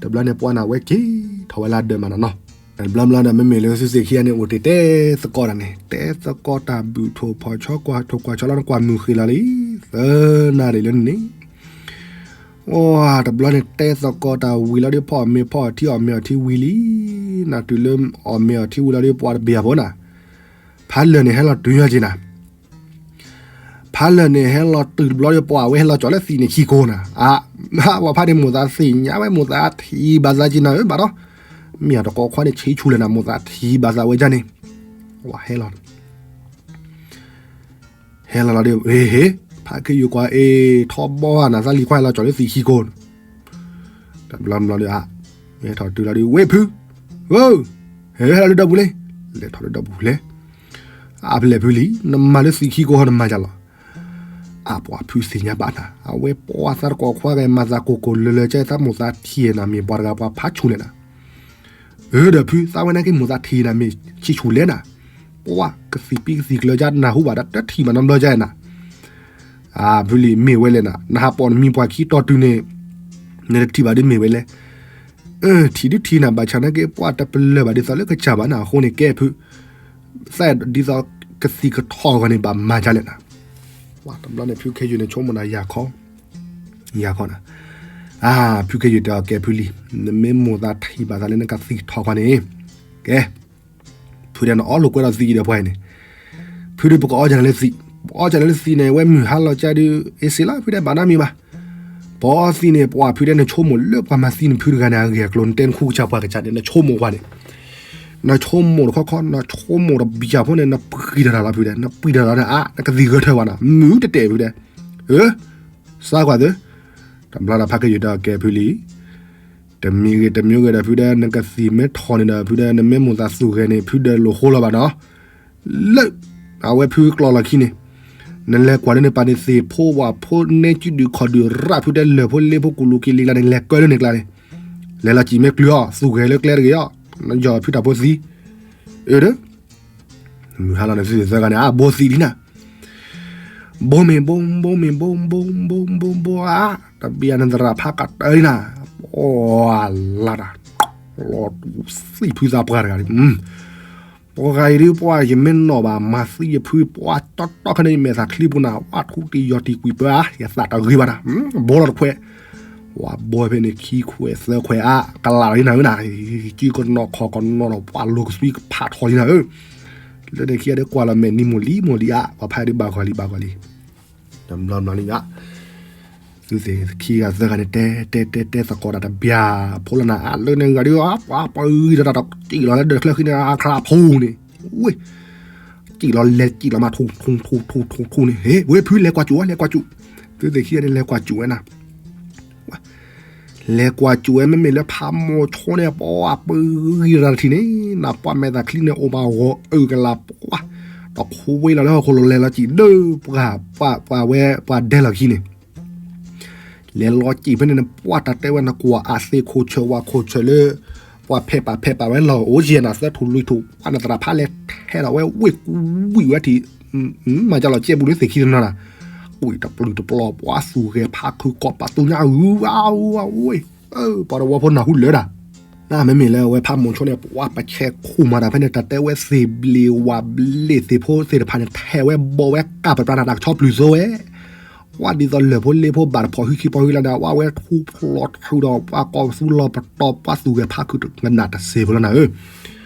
တဘျီန့ၣ်ပှၤန့ၣ် အဝဲက့ၤထီၣ်ဝဲလၢဒၢးမးနီၤနီၤ, တဘျီဘျီဒီး မ့မ့ၢ်လၢသုသ့ၣ်ခံဂၤန့ၣ် အိၣ်တ့ၢ်တဲသကိးတၢ်န့ၣ် တဲသကိးတၢ်ဘုၣ်ထိၣ်ဖီၣ်ဆီကွၢ်ထိၣ်ကွၢ်ဆီလီၤ နကွၢ်မုၢ်ဃ့လီၤလံ, သၢနၣ်ရံၣ်လၢန့ၣ် အိ တဘျီန့ၣ် တဲသကိးတၢ်ဝံၤလီၤဒီး ဖီၣ်အီၣ်မ့ၤဖီၣ်အီၣ်ထံအီၣ်မ့ၤအီၣ်ထံဝံၤလံ, နတုၤလၢအီၣ်မ့ၤအီၣ်ထံဝံၤလီၤဒီး ပှၤတဘ့ၣ်အဖိနၤ, ဖးလၢာ်န့ၣ်ဟဲလီၤတုၤညါက့ၤနၤ, ဖးလၢာ်န့ၣ်ဟဲလီၤတုၤတဘျီဒီး ပှၤဝဲဟဲလီၤကၠီၤလၢသံးန့ၣ်ခံကိးနၤ, အါ ပှၤဖးန့ၣ်မိၢ်သးသ့ၣ်ညါဝဲ မိၢ်သးထံၣ်ဘၣ်သးက့ၤနၤဧၢ ဘၣ်ဒီး မ့ၢ်အတကိးခွါန့ၣ် ဆံးဆူၣ်လဲၣ်နၤ မိၢ်သးထံၣ်ဘၣ်သးဝဲဒ်န့ၣ်, ဝဲဟဲလီၤ ဟဲလီၤလီၤဒီး ဟ့ ဟ့ ဖးခ့ယုၢ်ကွၢ်အ့ၣ် ထီဘီနၤ သးလံၤခွါဟဲလီၤကၠီၤလၢသံးခံကိးန့ၣ်, တဘျီဘျီဒီး ဟဲထီၣ်တုၤလီၤဒီး ဝဲဖု ဧၢ ဟဲလီၤလၢဒီပူၤလံ, လဲၤထီၣ်လၢဒီပူၤလဲၣ်, အါဖဲလဲၣ်ဖုလံ နမၤလၢသံးခံကိးဟီနမၤယၤလီၤ, အါပှၤဖုသ့ၣ်ညါဘၣ်နၤ အဝဲပှၤသးတကိးခွါဂၤမၤသးကိၢ်ကိၢ်လၢၤလၢၤ ကဲသးမိၢ်သးထံၣ်နၤ မ့ၢ်ပှၤတဂၤပှၤဖးဆူၣ်လဲၣ်နၤ အၢ ဒီးဖု သးဝဲနာ်က့ မိၢ်သးထံၣ်နၤ မ့ၢ်ဆံးဆူၣ်လဲၣ်နၤ, ပှၤကသံၣ်ပံကသံၣ်ကျၢၤကနၢ်ဟူဘၣ်ဒီး တထံၣ်ဘၣ်နီတဘျီကနၤ, အါ ဖုလံ မ့ၢ်ဝဲလဲၣ်နၤ နဟးပိာ်နမံၤပှၤခံတီၤတုၤန့ၣ် နတထံၣ်ဘၣ်ဒ်မ့ၢ်ဝဲလဲၣ်, အၢ ထံၣ်ဒုထံၣ်နၤ ဘၣ်ဆၣ်နာ်က့ ပှၤတပလၢၢ်ဘၣ်ဒ်သိးလၢကစၢ်ဘၣ်နၤ အဃိန့ၣ်ကဲဖု သးဒ်သိးကသံၣ်ကထီၣ်ဂီၤန့ၣ် ဘၣ်မၤဒ်လဲၣ်နၤ, တဘျီန့ၣ် ဖုခဲယုၢ်န့ၣ် ဆိကမိၣ်နၤယၤခီ ယၤခီနၤ, အါ ဖုခဲယုၢ်တဲအီၤ ကဲဖုလံ နမ့ၢ်မိၢ်သးထံၣ်ဘၣ်သးလၢနကသံၣ်ကထီၣ်ဂီၤန့ၣ်, ကဲ ဖုတဲနအီၣ်လိာ်ကွဲဒီးသံးဒီးပှၤအံၤန့ၣ်, ဖုဒုးပကအီၣ်ကနၤလၢသံး, ပအီၣ်ကနၤလၢသံးန့ၣ် ဝဲမုၢ်ဟါလီၤကဒီး အ့စ့လီၤ ဖုတဲဘၣ်နီတမံၤဘၣ်, ပအီသံးန့ၣ် ပှၤဖုတဲနဆိကမိၣ်လၢပှၤမၤသံးန့ၣ် ဖုတဂၤန့ၣ် အဂ့ၢ်အကျိၤ နတဲနခူကစၢ်ပှၤကစၢ်န့ၣ် နဆိကမိၣ်ပှၤန့ၣ်, နဆိကမိၣ်တခီခီ နဆိကမိၣ်တဘျီဖိန့ၣ် နပှံၤတၢ်လီၤဖုတဲ နပှံၤတၢ်လီၤန့ၣ် အါ နကသံၣ်ဂၢၢ်ထၢၣ်ဘၣ်နၤ မုၢ်တတဲာ်ဖုတဲ, အၢ စါကွၢ်သု, တဘျီဒီးဖးကယုၢ်တဲအီၤ ကဲဖုလံ တမံၤဂ့ၤတမံၤဂ့ၤဒီး ဖုဒီး နကသံၣ်မ့ၢ်ထီၣ်န့ၣ်ဒီး ဖုဒီး နမ့ၢ်မိၢ်သးသူၣ်ဂဲၤန့ၣ် ဖုဒီးလိာ်ဃိလီၤဘၣ်နီၤ, လၢ အဝဲဖုကျီၢ်လီၢ်ခံန့ၣ်, နလဲၤကွၢ်လၢန့ၣ် ပာ်န့ၣ်သ့ၣ်ဖိဝၣ်ဖိ နဲကုဒုၣ်ခီၣ်ဒုၣ်ရၣ် ဖုတဲလၢၢ်ဖိလ့ဖိကူၣ်လူၤက့ၤလံကျါန့ၣ် လဲၤကၢလၢန့ၣ်ကျါန့ၣ်, လဲၤလီၤစံၣ်မ့ၢ်ကျုၤအီၤ သူၣ်ဂဲၤလၢကျဲတဂ့ၤအီၤ, နယီၢ်ဖုတၢ်ဖိသံ, အၢ မုၢ်ဟါလီၤန့ၣ် သုသၢဂၤန့ၣ် အဘိသံလံနၤ, ဘိမ့ၢ်ဘိ ဘိမ့ၢ်ဘိ ဘိ ဘိ ဘိ ဘိ ဧါ, တဘၣ်နသရၣ်ဖးကတၢၢ်လံနၤ, ပှၤလၢ်တၢ်, လီၤတူၢ်သံဖုသးပှၢ်တဂၤလံ, ပှၤဂၤအံၤဒ်ပှၤယမ့ၢ်နီၣ်ဘၣ် မၤသံယဖုပှၤတီတီခဲန့ၣ် ယမဲာ်သၣ်ချံပူၤနၤ ဝါထူတံၢ်ယီၢ်တံၢ်ကွံာ်ပၢဧါ, ယသးတဂ့ၤဘၣ်နၤ, ဘိလီၤတခွဲး ဝဲဘိဖဲန့ၣ် ခံခွဲးသၢခွဲးအါ ကလၢ်လီၤလံနၤဧၢနၤ, ကံကနီၤခီၣ်ကနီၤဒီး ပှၤလိၤကသွံကဖးထီၣ်လံနၤဧၢ, လၢန့ၣ်ခံဂၤဒုးကွၢ်လီၤမဲာ်နံၤမိၢ်လံမိၢ်လံအါ, ပှၤဖးဒုးဘၣ်ဂီၤလံဘၣ်ဂီၤလံ, တဘျီဘျီလံဧါ, သ သုသ့ၣ်ခံဂၤသၢဂၤန့ၣ် တဲတဲတဲတဲသကိးတၢ်တဘျီဖိလီၤနၤ အလၢန့ၣ်ဂၤဒုး ပှၤပှၤဂံၤဒီးတၢ်တကံၣ်လီၤလၢဒၢးချၢဃံန့ၣ် အခါဖိန့ၣ်, ဝ့ၢ် ကံၣ်လီၤလဲၤကံၣ်လီၤမး ထူထူထူထူထူထူန့ၣ် ဟ့ၣ် ဝဲဖုလဲၤကွၢ်ကၠူၣ်ဝဲ လဲၤကွၢ်ကၠူၣ်, သုသ့ၣ်ခံဂၤန့ၣ် လဲၤကွၢ်ကၠူၣ်ဝဲနၤ လဲၤကွၢ်ကၠူၣ်ဝဲ မ့မ့ၢ်လၢဖးမိၤဆိန့ၣ် ပှၤပှၤဂံၤရၤတထံၣ်န့ၣ် နပှၤမဲာ်သၣ်ချံန့ၣ် အိၣ်ဘၣ်ဂီၤအုၣ်ကလၤပှၤ, ဒီးခိဝဲလီၤလၢဟီၣ်ခိၣ်လိၤလဲၤလီၤကံၣ်ဒၢ ပှၤပှၤဝဲပှၤဒဲလီၤခံန့ၣ် လဲၤလီၤကံၣ်ဖဲန့ၣ် နပှၤတၢ်တဲဝဲနကွၢ်အသ့ၣ်ခိၣ်ဆၢၣ်ဝါခိၣ်ဆၢၣ်လၢ ပှၤဖဲးပာ်ဖဲးပာ်ဝဲလီၤအိၣ်ယဲၢ်နၤ သၢထူၣ်လွံၢ်ထူၣ် ပှၤနသရၣ်ဖးလဲၤထဲးဒီးဝဲဝ့ၢ်ကွံဝံၤဝဲထံၣ် မၤကလီၤကဲဘူးလၢသ့ၣ်ခံတနီၤနၤ, ကွံာ်တပျုာ်တပျီၤ ပှၤသူၣ်ဂဲၤဖးခုကိးပာ်သူညါအုးဝဲဝဲ, ပှၤတဝီဖိနၢ်ဟူလၢာ်ဒၣ်, နမ့မ့ၢ်လၢအဝဲဖးမိၤဆိန့ၣ် ပှၤပဆဲးခိၣ်မၤတၢ်ဖဲန့ၣ် တၢ်တဲဝဲသ့ၣ်ဘျ့ဝၤဘျ့သ့ၣ်ဖိသ့ၣ်တဖၣ်န့ၣ် ထဲးဝဲဘီဝဲကၢ်ပပြးနၤတၢ်ကဆီပျုၢ်သိဝဲ ဝဲဒ်သိးလၢၢ်ဖိလ့ဖိဘၣ်တဖီၣ်ဟံးခံပီၢ်ဟံးလီၤဒီး ဝဲဝဲထူဖျိးထူဒီး ပှၤကိးသူလီၤပတီၢ် ပှၤသူၣ်ဂဲၤဖးခုတနးတစ့ဖိလီၤနၤဧၢ,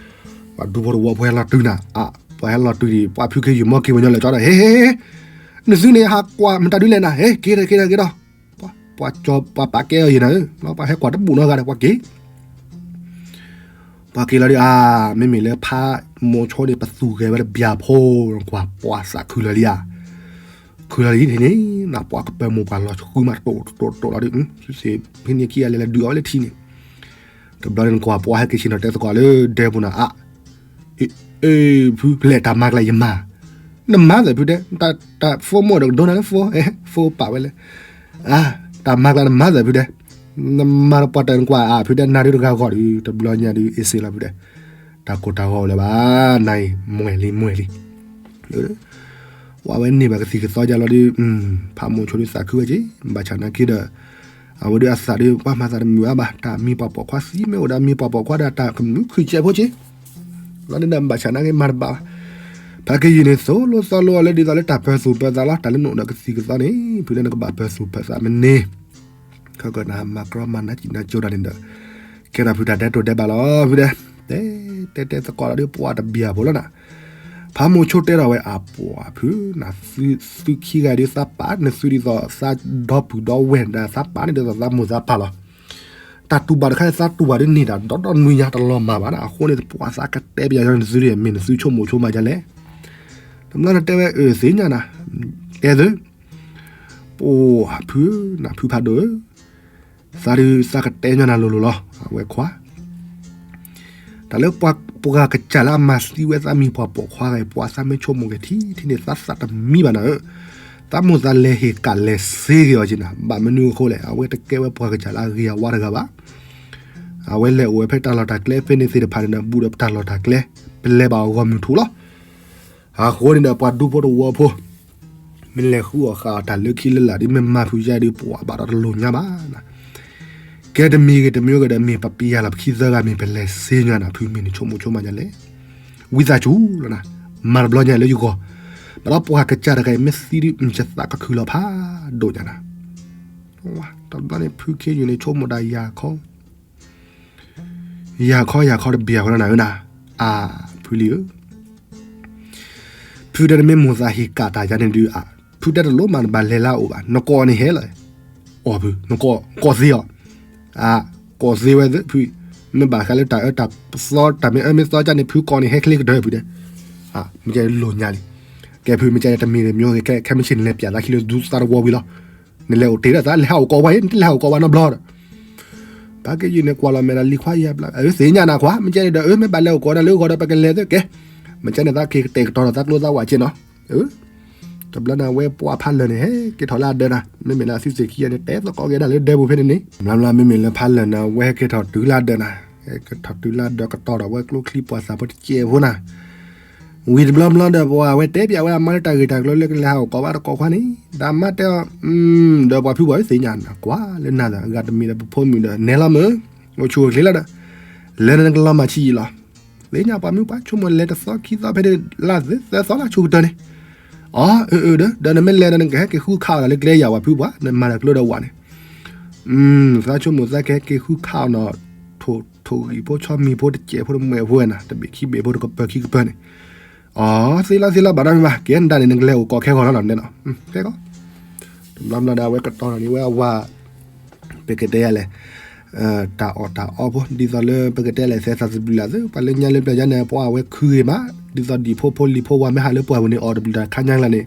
ပှၤဒူဖိတဝီဖိဟဲလီၤတုၤနၤ အါ ပှၤဟဲလီၤတုၤဒံး ပှၤဖုခ့ယုၢ်မီက့ၤပညီလၢာ်ကၠီဒီး ဟ့ ဟ့ ဟ့ နသုန့ၣ်ဟးကွၢ်မတၤဒုလဲၣ်နၤ ဟ့ က့ၤဒီး က့ၤဒီး က့ၤဒီး, ပှၤကၠီပှၤပာ်ကဲအီၤယံၤနၤဧၢ, ပှၤဟဲကွၢ်တဘူၣ်နီတဂၤဒီး ပှၤက့ၤ ပှၤက့ၤလီၤဒီး အါ မ့မ့ၢ်လၢဖးမိၤဆိန့ၣ် ပသူၣ်ဂဲၤဝဲတဘျီဖိ ကွၢ်ပှၤသးခုလီၤလံဧါ, ခုလီၤလံန့ၣ် နပှၤကပၢမိၢ်ပှၢ်လီၤဆှုမးတိၢ်တိၢ်တိၢ်လီၤဒီး သုသ့ၣ်ဖဲန့ၣ်ခံဂၤလဲၤလဲၤဒုးအီၤဝဲလၢထံန့ၣ်, တဘျီန့ၣ်နကွၢ်ပှၤဟဲက့ၤဆ့ၣ်နီၤတဲသကိးလၢဒဲပူၤနၤ အါ အ့ ဖုလဲၤတၢ်မၤကျါယမၤ, နမၤသးဖုဒဲး, တၢ်ဖိမိၢ်ဒီးကဒိနၤလၢဖိ, ဖိပာ်ဝဲလဲၣ်, အါ တၢ်မၤကျါနမၤသးဖုဒဲး, နမၤတပှၢ်တၢၢ်နကွၢ်အါဖုဒဲး နၤဒုးတဂၤဂီၢ်ဒီး တဘျီညါဒုးအ့ၣ်စ့လီၤဖုဒဲး, တၢ်ကိၢ်တၢ်ဂီၤအိၣ်လၢၤဘၣ်, နၤအံၤ မှဲၤလံ မှဲၤလံ ဝဲဝဲန့ၢ်ဘၣ်ကသံၣ်ကသီယါလီၤဒီး ဖးမိၤဆိဒုးသးခုဝဲက့ၤ ဘၣ်ဆၣ်နာ်က့ဒီး အဝဲဒုးအသးဒုး ပှၤမၤသးတမုာ်အါဘၣ် တၢ်မံၤပှၤပိာ်ခွါသံမ့ၢ်အိၣ်ဒီး မံၤပှၤပိာ်ခွါဒီးတၢ်ကမုာ်ခုၣ်ကဲးဖိက့ၤ လီၤန့ၣ်ဒီး ဘၣ်ဆၣ်နာ်က့မၤတဘၣ်ဘၣ်, ဖးက့ၤယံၤန့ၣ် သိၣ်လိသီလိအီၤလၢဒ်သိးလၢတၢ်ပၢၤသူၣ်ပၢၤသးလီၤ တၢ်လၢနအိၣ်ဒီးကသံၣ်ကသီန့ၣ် ဖုဒဲးနကဘၣ်ပၢၤသူၣ်ပၢၤသးမ့ၢ်န့ၣ် ခဲကနၤမၤကြီမၤနးစံၣ်နါကၠိတၢ်န့ၣ်ဒီး ကဲထီၣ်ဖုတၢ်ဒဲးတိာ်ဒဲးဘၣ်လီၤ ဖုဒဲး, တဲတဲတဲသကိးလီၤဒုးပှၤတဘျီဖိလီၤနၤ, ဖးမိၤဆိတဲဒီးဝဲအပှၤဖု, နသုခံဂၤဒုးသးပာ် နသုဒ်သိးသးဒီပုၢ်ဒီဝဲၢ်ဒၣ်သးပာ်န့ၣ်ဒ်သိးသးမိၢ်သးပၢ်လီၤ, တၢ်တူၢ်ဘၣ်တခါန့ၣ် သးတူၢ်ဘၣ်ဒုးန့ၢ်တၢ်ဒီဒီနွံညါတလီၤမၢ်ဘၣ်နၤ, အဃိန့ၣ် ပှၤသးကတဲပယီၤနသုဒ်မ့ၢ်နသုဆိကမိၣ်ဆိမးဒ်လဲၣ်, တဘျီန့ၣ်တဲဝဲအၢသ့ၣ်ညါနၤ, တဲသု ပှၤဖု, နဖုဖးဒိၣ်ဧၢ, သးဒုးသးကတဲညီနၤလိၤလိၤလီၤ အဝဲခွါ, တၢ်လၢပှၤကစၢ်လၢအမၤသံဝဲသးမံၤပှၤပိာ်ခွါဂ့ၤ ပှၤသးမ့ၢ်ဆိကမိၣ်ဂ့ၤထံထံန့ၣ် သးသးတမံဘၣ်နၤဧၢ, သးမိၢ်သးလဲၤဟ့ၣ်ကၣ်လဲၤစ့ဂ့ၤအီၤက့ၤနၤ ဘၣ်မနုၤအဃိလဲၣ် အဝဲတကဲဝဲပှၤကစၢ်လၢအဂ့ၤအဝါတဂၤဘၣ်, အဝဲလဲၤအိၣ်ဝဲဖဲတၢ်လီၢ်တၢ်ကျဲဖဲန့ၣ်သ့ၣ်တဖၣ်န့ၣ်ဒီး ဘူးဒီးတၢ်လီၢ်တၢ်ကျဲ ပလဲၤဘၣ်အဂီၢ်မုၢ်ထူၣ်လီၤ အဃိန့ၣ်ဒီး ပှၤဒူဖိတဝီဖိ မ့ၢ်လဲၤဃုအီၣ်ဃာ်အီၣ်တၢ်လၢခံလၢလာ်ဒ်မ့ၢ်မၤဖုယါဒ်ပှၤဘၣ်ဒီးတလိၣ်ညါဘၣ်, ကဲတမံၤဂ့ၤတမံၤဂ့ၤဒီး မ့ၢ်ပပျဲလီၤပခံသၢဂၤမ့ၢ်ပလဲၤစ့ညါနၤ ဖုမ့ၢ်နဆိကမိၣ်ဆိမးညါလဲၣ်, ဝံသးစူၤလီၤနၤ, မၤတဘျီညါလၢယဂီၢ်, ဘၣ်ဒီးပှၤကစၢ်တဂၤအံၤမ့ၢ်သံဒ်ယသးကခုၣ်လီၤဖးဒိၣ်ညါနၤ, တဘျီန့ၣ် ဖုခ့ယုၢ်န့ၣ် ဆိကမိၣ်ဒၣ်ယၤခီ ယၤခီယၤခီတဘ့ၣ်အဃိလီၤနၤဧၢနၤ, အါ ဖုလံဧၢ, ဖုတဲနမ့ၢ်မိၢ်သးဟ့ၣ်ကၣ်တၢ်ယါန့ၣ်ဒုး ဖုတဲတလိၣ်မးနဘၣ်လဲၤလၢအအိၣ်ဘၣ် နကိးန့ၣ်ဟဲလီၤ, အီၣ်ဖု နကိးသ့အီၤ, အါ ကိးသ့ဝဲသု ဖု, မ့ၢ်ဘၣ်ဃးလၢတၢ်အၢတၢ်သီတၢ်မ့ၢ်အၢမ့ၢ်သီကၢ်န့ၣ် ဖုကိးန့ၣ်ဟဲချ့ကတၢၢ်ဖုတဲ, မ့ၢ်ကဲလိၣ်ညါလံ, ကဲဖုမ့ၢ်ကဲတမံၤတမံၤဂ့ၤ ခဲမုၢ်ဆ့ၣ်န့ၣ်လဲၤပျးသးခံလၢဒူသးတဝီဝံၤလီၤ, နလဲၤအိၣ်တ့ၢ်ဒီးသး လဲၤဟးအိၣ်ကိးဝဲအံၤ နတလဲၤဟးအိၣ်ကိးဝဲနီတဘျီဒီး ဖးက့ယုၢ်န့ၣ် ကွၢ်လီၤမဲာ်ဒီးလံၤခွါယၤဘျါ အၢ သ့ၣ်ညါနၤခွါ မ့ၢ်ကဲန့ၣ်ဒီး အၢ မ့ၢ်ဘၣ်လဲၤအိၣ်ကိးနၤလၢဂီၤဒီး ပကလဲၤသုကဲ, မ့ၢ်ကဲန့ၣ်သးက့ၤကတဲာ်ကတီၤဒီးသးကျိသးဝးက့နီၤ, အၢ တဘျီန့ၣ် အဝဲပှၤဖးလၢာ်န့ၣ် ဟဲက့ၤထီၣ်လၢအဒၢးနၤ, မ့မ့ၢ်လၢအသုသ့ၣ်ခံဂၤန့ၣ် တဲသကိးက့ၤဒၣ်လၢဒၢးပူၤဖဲန့ၣ်န့ၣ်, ဘျီဘျီမ့မ့ၢ်လၢဖးလၢာ်န့ၣ် အဝဲဟဲက့ၤထီၣ်တုၤလၢအဒၢးနၤ, ဟဲက့ၤထီၣ်တုၤလၢအဒၢးကတီၤဒီး အဝဲကျိချံပှၤသးဖိတစဲးဖိနၤ ဝံၤတဘျီဘျီဒီး ပှၤအဝဲတဲပျးဝဲအမါလၢတၢ်ဂ့ၢ်တၢ်ကျိၤလၢကလဲၤဟးအိၣ်ကိးဘၣ်တကိးခွါန့ၣ်, ဒီးအမါတဲအီၤ, ဒီးပှၤဖုပှၤသ့ၣ်ညါနၤကွၢ်လၢနၤဒီး အဂၤတမံၤဒီးပဖိမုၣ်ဒီးနဲလီၤမုၢ်, အိၣ်ဆူၣ်အိၣ်ချ့လီၤဒီး, လဲၤနကလီၤမၢ်ဆံးယံာ်လီၤ, သ့ၣ်ညါပှၤမုၢ်ပှၤဆိကမိၣ်လဲၤတသီခံသီဖဲန့ၣ် လါသၢသီလါဆိကတၢၢ်န့ၣ်, အီ အၢ အၢ ဒီး ဒီးနမ့ၢ်လဲၤဒီး နကဟဲက့ၤဃုခးအီၤလၢကျဲယၤပှၤဖုပှၤ နမၤတၢ်ကျိဒီးဝဲန့ၣ် သးဆိကမိၣ်သးကဟဲက့ၤဃုခးအီၤနီၤ, ထိၣ်ဂံၢ်ဖိဆီမံၤဖိတစဲးဖိတမှဲးဖိဝဲနၤ တဘ့ၣ်ခံဘ့ၣ်ဖိတကပၢၤခံကပၢၤန့ၣ်, အီ သ့လီၤသ့လီၤ ဘၣ်ဒီးမ့ၢ်ဘၣ် ကဲနဒၣ်န့ၣ် နကလဲၤအိၣ်ကိးခဲဂီၤလီၤနီၤ နဲလီၤ, ကဲကီး တဘျီဘျီဒီး အဝဲကတီၤထီၣ်န့ၢ်ဝဲအဝၤ ပကတဲယၤလဲၣ်, တၢ်အီၣ်တၢ်အီဖိ ဒ်သိးလၢပကတဲလဲၣ် သဲသးသဘျုးလၢ်သ့ ပှၤလၢညါလၢပျၢၤယါန့ၣ် ပှၤအဝဲခုဂ့ၤမး, ဒ်သိးဒံၣ်ဖိဖိလံၤဖိဝါမ့ၢ်ဟးလၢပှၢ်ပူၤန့ၣ် အီၣ်တဘျုးတၢ်ခါညါကျါန့ၣ်,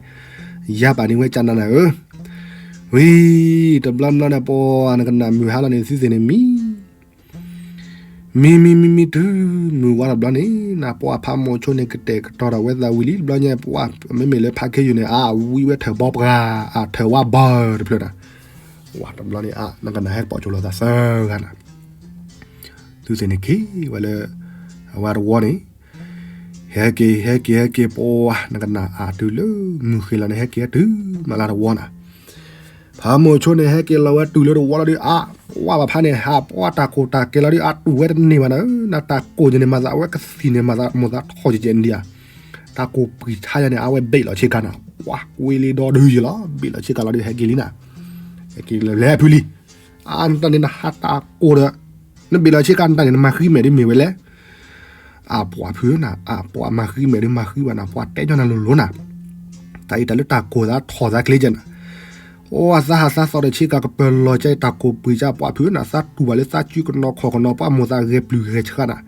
ယါပာ်န့ၢ်ဝဲကနၤနၤဧၢ, ဝံၤ တဘျီဘျီန့ၣ် ပှၤနကနၣ်မုၢ်ဟါလီၤန့ၣ် သုသ့ၣ်န့ၣ်မံ မံမံမံမံတုၤ မုၢ်ဝါတဘျီန့ၣ် နပှၤဖးမိၤဆိန့ၣ် ကတဲာ်ကတီၤထီၣ်ဝဲသးဝံၤလံ တဘျီညါပှၤ မ့မ့ၢ်လၢဖးခ့ယုၢ်န့ၣ် အဝံဝဲထၢၣ်ဘီပှၤ အထၢၣ်ဝါဘီတဖျၢၣ်နၤ, ဝါတဘျီန့ၣ် အနကနၣ်ဟဲပိာ်ကၠိလီၤသးသၢဂၤနၤ, သုသ့ၣ်န့ၣ်က့ၤဝဲလၢ အဝဲတဝီန့ၣ် ဟဲက့ၤ ဟဲက့ၤ ဟဲက့ၤ ပှၤ နကနၣ်အတုၤလၢမုၢ်ဃ့ၢ်လီၤန့ၣ် ဟဲက့ၤတုၤမးလၢတဝီနၤ, ဖးမိၤဆိန့ၣ် ဟဲက့ၤလီၤဝဲတုၤလၢတဝီလီၤဒီး အါ ပှၤဘၣ်ဖးန့ၣ် ဟးပှၤတၢ်ကိၢ်တၢ်ကဲလီၤဒီး အတူၢ်ဝဲတန့ၢ်ဘၣ်နၤ, နတၢ်ကိၢ်ယန့ၣ်မၤသး အဝဲကသံၣ်န့ၣ်မၤသး မိၢ်သးထီၣ်ကဲကဲန့ၣ်ဒံးဧါ, တၢ်ကိၢ်ပှံၤထါယၤန့ၣ် အဝဲဘ့ၣ်လီၤဆ့ကၤနၤ, ပှၤကွ့လံဒီဒုယလီၤ ဘ့ၣ်လီၤဆ့ကၤလီၤဒီး ဟဲက့ၤလံနၤ, ဟဲက့ၤလၢလဲၤဖုလံ, အါ နတၢ်န့ၣ်နဟးတၢ်ကိၢ်ဒီး နဘ့ၣ်လီၤဆ့ကၤ နတၢ်န့ၣ် နမၤဃံမဲာ်ဒ်မ့ၢ်ဝဲလဲၣ် အပှၤဖုနၤ အပှၤမၤဃံမဲာ်ဒ်မၤဃံဘၣ်နၤ ပှၤတဲညီနၤလိၤလိၤနၤ, တၢ်အံၤတၢ်လၢတၢ်ကိၢ်သးထီၣ်သးကျဲကဲနၤ, အိၣ်အသးဟးသးသီဒီးဆ့ကၤကပၢၤလီၤကဲတၢ်ကိၢ်ပှံၤကၢ်ပှၤဖုနၤ သးတူၢ်ဘၣ်လၢသးစုကနီၤခီၣ်ကနီၤ ပှၤမိၢ်သးဂဲၤပျုၢ်ဂဲၤဆှးနၤ,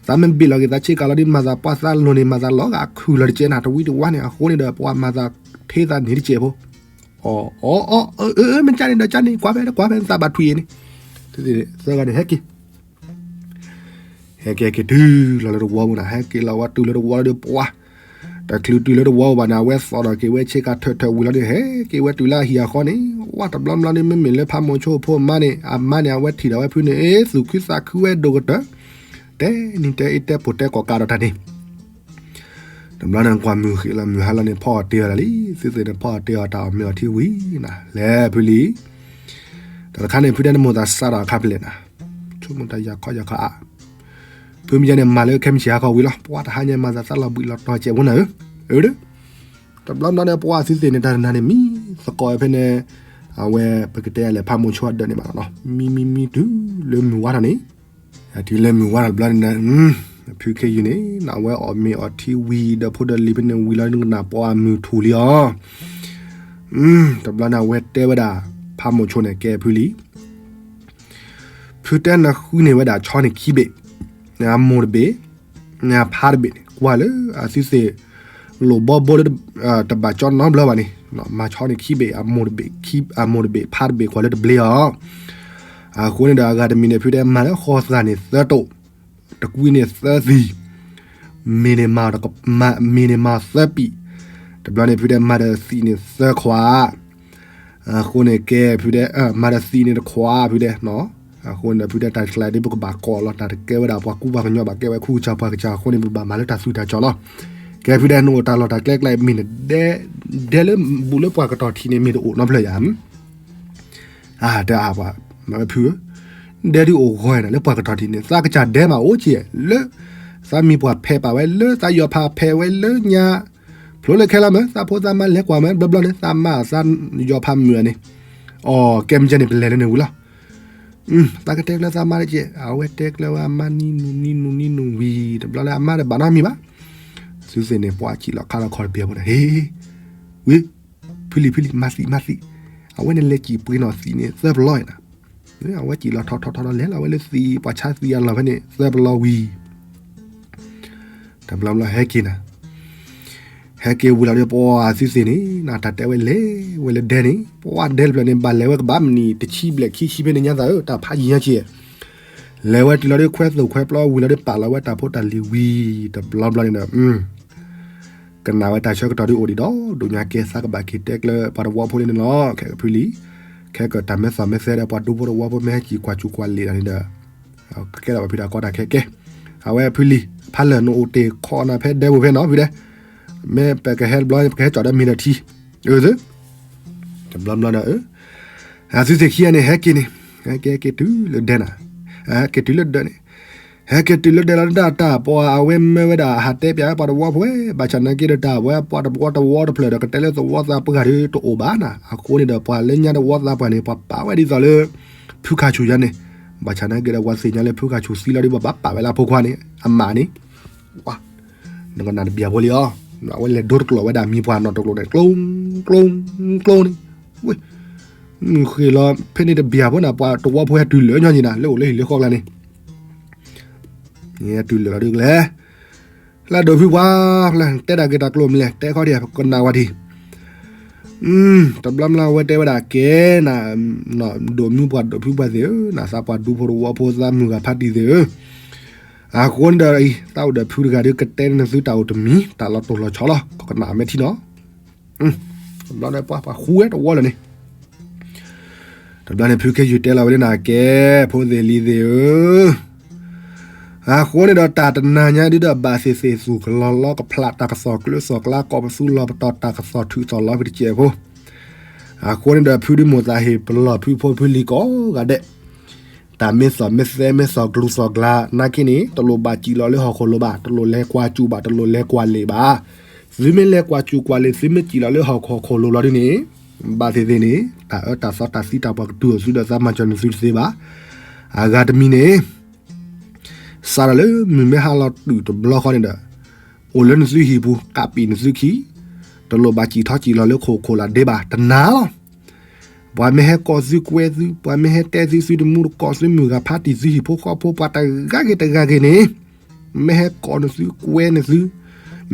သးမ့ၢ်ဘ့ၣ်လီၤက့ၤသးဆ့ကၤလီၤဒ်မၤသး ပှၤသးလိၤန့ၣ် မၤသးလီၤဂာ်ခုၣ်လီၤတကဲနၤ တဝံတဝါန့ၣ် အဃိန့ၣ်ဒီး ပှၤမၤသးထ့သးန့ၣ်တကဲဖိ, အီ အီ အီ အၢ အၢ မ့ၢ်ကၢ်န့ၣ်ဒီးကၢ်န့ၣ် ကွၢ်ဖဲ ကွၢ်ဖဲ သးဘၣ်ထွံၣ်အံၤန့ၣ်, သၢဂၤန့ၣ် ဟဲက့ၤ ဟဲက့ၤ ဟဲက့ၤတုၤလီၤလၢတဝီပူၤနၤ ဟဲက့ၤလီၤဝဲတုၤလၢတဝီလၢဒုးပှၤ, တချုးတုၤလၢတဝီပူၤဘၣ်န့ၣ် အဝဲသီၣ်ထီၣ်က့ၤဝဲဆ့ကၤထၢၣ်ထၢၣ်ဝံၤလီၤဒီး ဟဲက့ၤဝဲတုၤလၢအဟံၣ်အဃီန့ၣ်, ဝါတဘျီဘျီန့ၣ် မ့မ့ၢ်လၢဖးမိၤဆိဖိအမါန့ၣ် အမါန့ၣ် အဝဲထံၣ်ဒီးဝဲဖုန့ၣ် အ့ သူၣ်ခုသးခုဝဲဒိၣ်ကတၢၢ်, တဲနံၤတဲအ့တဲပိာ်တဲကိးကးဒီးတၢ်န့ၣ် တဘျီန့ၣ် ကွၢ်မုၢ်ဃ့ၢ်လီၤမုၢ်ဟါလီၤန့ၣ် ဖီအီၣ်တ့ၢ်အီၤလၢာ်လံ, သုသ့ၣ်န့ၣ်ဖီအီၣ်တ့ၢ်အီၤတၢ်အီၣ်မ့ၤအီထံဝံၤနၤ, လဲၤဖုလံ, တၢ်တခါန့ၣ် ဖုတဲနမိၢ်သးစးထီၣ်အခါဖဲလဲၣ်နၤ, ဆိကမိၣ်တၢ်ယၤခီယၤခီအါ, ဖုမ့ၢ်ယဲန့ၣ် မၤလၢခဲမုၢ်ဆ့ၣ်ဟါခီဝံၤလီၤ, ပှၤတဟါညါမၤသးသးလီၤဘှံးလီၤတီၤစဲးဖိနၤဧၢ, အၢ, တဘျီဘျီန့ၣ် ပှၤသုသ့ၣ်န့ၣ် တၢ်တနၤန့ၣ် မံသကိးဖဲန့ၣ်, အဝဲပကတဲလဲၣ် ဖးမိၤဆိအဒၢးန့ၣ်ဘၣ်လီၤနီၤ, မံမံမံတုၤလၢမုၢ်ဝါထီၣ်န့ၣ် တုၤလၢမုၢ်ဝါထီၣ်တဘျီန့ၣ်, ဖုခ့ယုၢ်န့ၣ် အဝဲအီၣ်မ့ၤအီထံဝံၤဒီးဖိဒီးလံၤဖဲန့ၣ်ဝံၤလီၤ နကနၣ်ပှၤမုၢ်ထူၣ်လံအီၤ, တဘျီန့ၣ် အဝဲတဲဝဲဒၣ် ဖးမိၤဆိန့ၣ် ကဲဖုလံ, ဖုတဲနဃုန့ၢ်ဝဲဒၣ်ဆီန့ၣ်ခံဘ့ၣ်, အမိၢ်တဘ့ၣ်, ဖးတဘ့ၣ်န့ၣ် ကွၢ်လၢအသုသ့ၣ် လိၣ်ဘီဘိလၢ တဘၣ်ကၠီနီတဘျီဘၣ်န့ၣ်, မၤဆီန့ၣ်ခံဘ့ၣ်, အမိၢ်တဘ့ၣ်, ဖးတဘ့ၣ် ကွၢ်လၢတဘျ့အီၤ, အဃိန့ၣ်ဒီးအဂၤတမံၤန့ၣ် ဖုတဲမၤလၢဃီသၣ်န့ၣ်သၢတိာ်, တကွံန့ၣ်သၢသံၣ်, မ့ၤန့ၣ်မၤ, မ့ၤန့ၣ်မၤသၢပံာ်, တဘျီန့ၣ် ဖုတဲမၤဒီးသံၣ်န့ၣ်သၢခွး အဃိန့ၣ်ကဲဖုဒဲး, မၤဒီးသံၣ်န့ၣ်တခွးဖုဒဲး, အဃိန့ၣ်ဒီးဖုဒဲး တၢ်ကျါဒ်ပကဘၣ်ကိးလီၤ တၢ်တကဲဝဲဒၣ်ပှၤကူပှၤကညီဘၣ် ကဲဝဲခူၣ်ကစၢ်ပှၤကစၢ်အဃိန့ၣ် ပဘၣ်မၤလၢတၢ်သူတၢ်ကၠီလီၤ. ကဲဖုဒဲး နအိၣ်တၢ်လီၢ်တၢ်ကျဲကျါအံၤမ့ၢ်နဒဲ, ဒဲလၢဘူးလၢပှၤကတီၢ်ထံးန့ၣ် မ့ၢ်တအိၣ်နီတဖျၢၣ်ယၤ အတအါပှၤ, မ့ၢ်ဖုဧၢ, ဒဲဒုးအိၣ်ဂီၤနၤလၢပှၤကတီၢ်ထံးန့ၣ် သးကစၢ်ဒဲမးအိၣ်က့ၤ, လၢသးမံၤပှၢ်ဖဲးပာ်ဝဲ လၢသးယီၤဖးဖဲးဝဲလၢညါ, ဖျိလၢခဲလီၤမး သးဖိသးမါလဲၤကွၢ်မး ဘျီဘျီန့ၣ် သးမါသးယီၤဖးမုာ်န့ၣ်, အီၤ ကဲမ့ၢ်ကဲန့ၣ် ပလဲၤလၢန့ၣ်ဝံၤလီၤ. သးကတဲကျၢၤသးမါတက့ၢ်, အဝဲတဲကျၢၤဝဲအမါနံၤနုၤနံၤနုၤနံၤနုၤဝံၤ တဘျီလၢအမါဒီးဘၣ်နီတမံၤဘၣ်. သုသ့ၣ်န့ၣ် ပှၤစံၣ်လီၤခါလီၤခီၣ်တပျဲၤဖိန့ၣ် ဟ့, ဝံၤ, ဖုလံၤ ဖုလံၤ မၤသံး မၤသံး, အဝဲန့ၣ်လဲၤစံၣ်ပှ့ၤနီၣ်သံးန့ၣ် သၢပလီၢ်အံၤနၤ, အဝဲစံၣ်လီၤထီၣ်ထီၣ်ထီၣ်ထီၣ် လဲၤလီၤဝဲလၢသံး ပှၤဆါသံးအလီၢ်ဖဲန့ၣ် သၢပလီၢ်ဝံၤ တဘျီဘျီဟဲက့ၤနၤ, ဟဲက့ၤဝံၤလီၤဒီး ပှၤသုသ့ၣ်န့ၣ် နတၢ်တဲဝဲလဲၤဝဲလၢဒဲန့ၣ် ပှၤဒဲတဖျၢၣ်န့ၣ် ဘၣ်လဲၤဝဲကဘၣ်မနံၤတဆံဘျဲၣ်ခံဆံဖဲန့ၣ်ညါသးဧၢ တၢ်ဖးယံၤညါက့ၤ, လဲၤဝဲတုၤလီၤဒီးခွဲသိၣ်ခွဲပျီဝံၤလီၤဒီး ပာ်လီၤဝဲတၢ်ဖိတၢ်လံၤဝံၤ တဘျီဘျီန့ၣ်ဒီး ကနၣ်ဝဲတၢ်ဆၢကတီၢ်ဒ်အိၣ်ဒံးဒီး ဒိၣ်ညါကဲသးကဘၣ်က့ၤတဲကျၢၤပှၤတဝီဖိန့ၣ်န့ၣ်လီၤ. ခဲကဖုလံၤ, ခဲကတၢ်မဲာ်သီၣ်မဲာ်သဲဒီး ပှၤဒူဖိတဝီဖိမ့ၢ်ဟဲက့ၤကွၢ်စူၢ်ကွၢ်လံာ်တၢ်န့ၣ်ဒီး ကကဲထီၣ်ဘၣ်ဖုတၢ်ကီတၢ်ခဲကဲ, အဝဲဖုလံၤ ဖးလၢာ်နအိၣ်တ့ၢ်ခီနၤဖဲဒဲပူၤဖဲနီၤ ဖုဒဲ, မ့ၢ်ပကဟဲတဘျီ ပကဟဲကၠီၣ်ဒီးမ့ၤဒီးထံ, အၢ တဘျီဘျီဒီး အသုသ့ၣ်ခံဂၤန့ၣ် ဟဲက့ၤန့ၣ်, ဟဲက့ၤ ဟဲက့ၤတုၤလၢဒဲနၤ, ဟဲက့ၤတုၤလၢဒဲန့ၣ်, ဟဲက့ၤတုၤလၢဒဲလီၤဒၣ်တၢ် ပှၤအဝဲမၢဝဲဒၣ်ဟးတဲပၠးဝဲပှၤတဝီဖိဝဲ ဘၣ်ဆၣ်နာ်က့ဒီးတၢ်ဝဲ ပှၤတဝီတဝီတဖျၢၣ်ဒီး ကတဲလၢသဝီသးပှၢ်ဒီးတအိၣ်ဘၣ်နၤ, အဃိန့ၣ်ဒီး ပှၤလၢညါတဝီသးပှၢ်န့ၣ် ပှၤပာ်ဝဲဒ်သိးလၢ ဖုခါဆူၣ်ယါန့ၣ်, ဘၣ်ဆၣ်နာ်က့ဒီး ပှၤသ့ၣ်ညါလၢဖုခါဆူၣ်သံလီၤဒီး ပှၤဘၣ်ပာ်ဝဲလၢအဖိခွါန့ၣ် အမးန့ၣ်, နကနၣ်တဘျီဖိလံအီၤ, အဝဲလဲၤဒိတကျိာ်ဝဲဒၣ်မံၤပှၢ်နီၢ်တကျိာ်န့ၣ် ကျိကျိကျိန့ၣ်, ဝဲ မုၢ်ဃ့ၢ်လီၤဖဲန့ၣ်တဘျီဖိန့ၣ် ပှၤတဝီဖိဟဲတုၤလၢညီနုၢ်န့ၣ် လၢအိၣ်လၢဟံၣ်လၢဃီကျါန့ၣ် တုၤလၢဒုးကလဲၤ လၢဒိးဖုပှၤ တဲဒၣ်က့ၤတၢ်ကျိၤမလဲၣ် တဲခီဒံး ကနၣ်ဝဲဒံး တဘျီဘျီဝဲတဲဝဲဒၣ်ကဲနၤ ဒိးမုၢ်ပှၤဒိးဖုပှၤသ့ၣ်ဧၢ, နသးပှၤဒူဖိတဝီဖိသးမုၢ်ဂၤဖးတံၢ်သ့ၣ်ဧၢ, အဃိန့ၣ်ဒီး သးအိၣ်ဒီးဖုတဂၤဒီး ကတဲနသုတၢ်အိၣ်တမံၤ တၢ်လီၤတိၢ်လီၤဆီလီၤ ကနၣ်မဲာ်ထံနီၤ, တဘျီဒီးပှၤပှၤဃူဝဲတဝီလၢၤန့ၣ် တဘျီန့ၣ် ဖုခ့ယုၢ်တဲလီၤဝဲလၢနၤကဲ ဖိသ့ၣ်လံၤသ့ၣ်ဧၢ, အဃိန့ၣ်ဒီးတၢ်တနၤညါဒုဒီး ဘၣ်သ့ၣ်သ့ၣ်သူၣ်ကလီလီ ကဖျးတၢ်ကသီၣ်ကျၢၤသီၣ်ကျါ ကိးပသူလီၤပတီၢ်တၢ်ကသီၣ်ထုးသီၣ်လီၤဖဲတစဲးဖိ, အဃိန့ၣ်ဒီး ဖုဒုမိၢ်သးဟ့ၣ်ပလီၢ်ဖုဖိဖုလံၤကိးဂၤဒဲး, တၢ်မ့ၢ်သီၣ်မ့ၢ်သဲမ့ၢ်သီၣ်ကျူၤသီၣ်ကျါ နာ်က့န့ၣ် တလိၣ်ဘၣ်စံၣ်လီၤလၢဟီၣ်ခိၣ်လိၤဘၣ်, တလိၣ်လဲၤကွၢ်စူၣ်ဘၣ်, တလိၣ်လဲၤကွၢ်လ့ၣ်ဘၣ်, သုမ့ၢ်လဲၤကွၢ်စူၣ်ကွၢ်လ့ၣ် သုမ့ၢ်စံၣ်လီၤလၢဟီၣ်ခိၣ်လိၤလီၤဒ်န့ၣ်, ဘၣ်သ့ၣ်သ့ၣ်န့ၣ် တၢ်အၢတၢ်သီတၢ်သံတၢ်ပှၢ်ကတုၤအီၤသုဒီး သးမၤစၢၤနသုတသ့ဘၣ်. အဂၤတမံၤန့ၣ် စးထီၣ်လၢမုၢ်မ့ၢ်ဟါလီၤတုၤတဘျီဃီန့ၣ်ဒီး အိၣ်လၢနသုဟံၣ်ပူၤ ကးပံာ်နသုခံ, တလိၣ်ဘၣ်စံၣ်ထီၣ်စံၣ်လီၤလၢခိၣ်ခိၣ်လၢဒ့ဘၣ် တနၤလီၤ. ပှၤမ့ၢ်ဟဲကိးသုကွဲသု, ပှၤမ့ၢ်ဟဲတဲသု သုတမူတကိး သုမုၢ်ဂၤဖးတံၢ် သုဟံၣ်ဖိဃီဖိ ပှၤတဂၤဂ့ၤတဂၤဂ့ၤန့ၣ်, မ့ၢ်ဟဲကိးနသုကွဲနသု,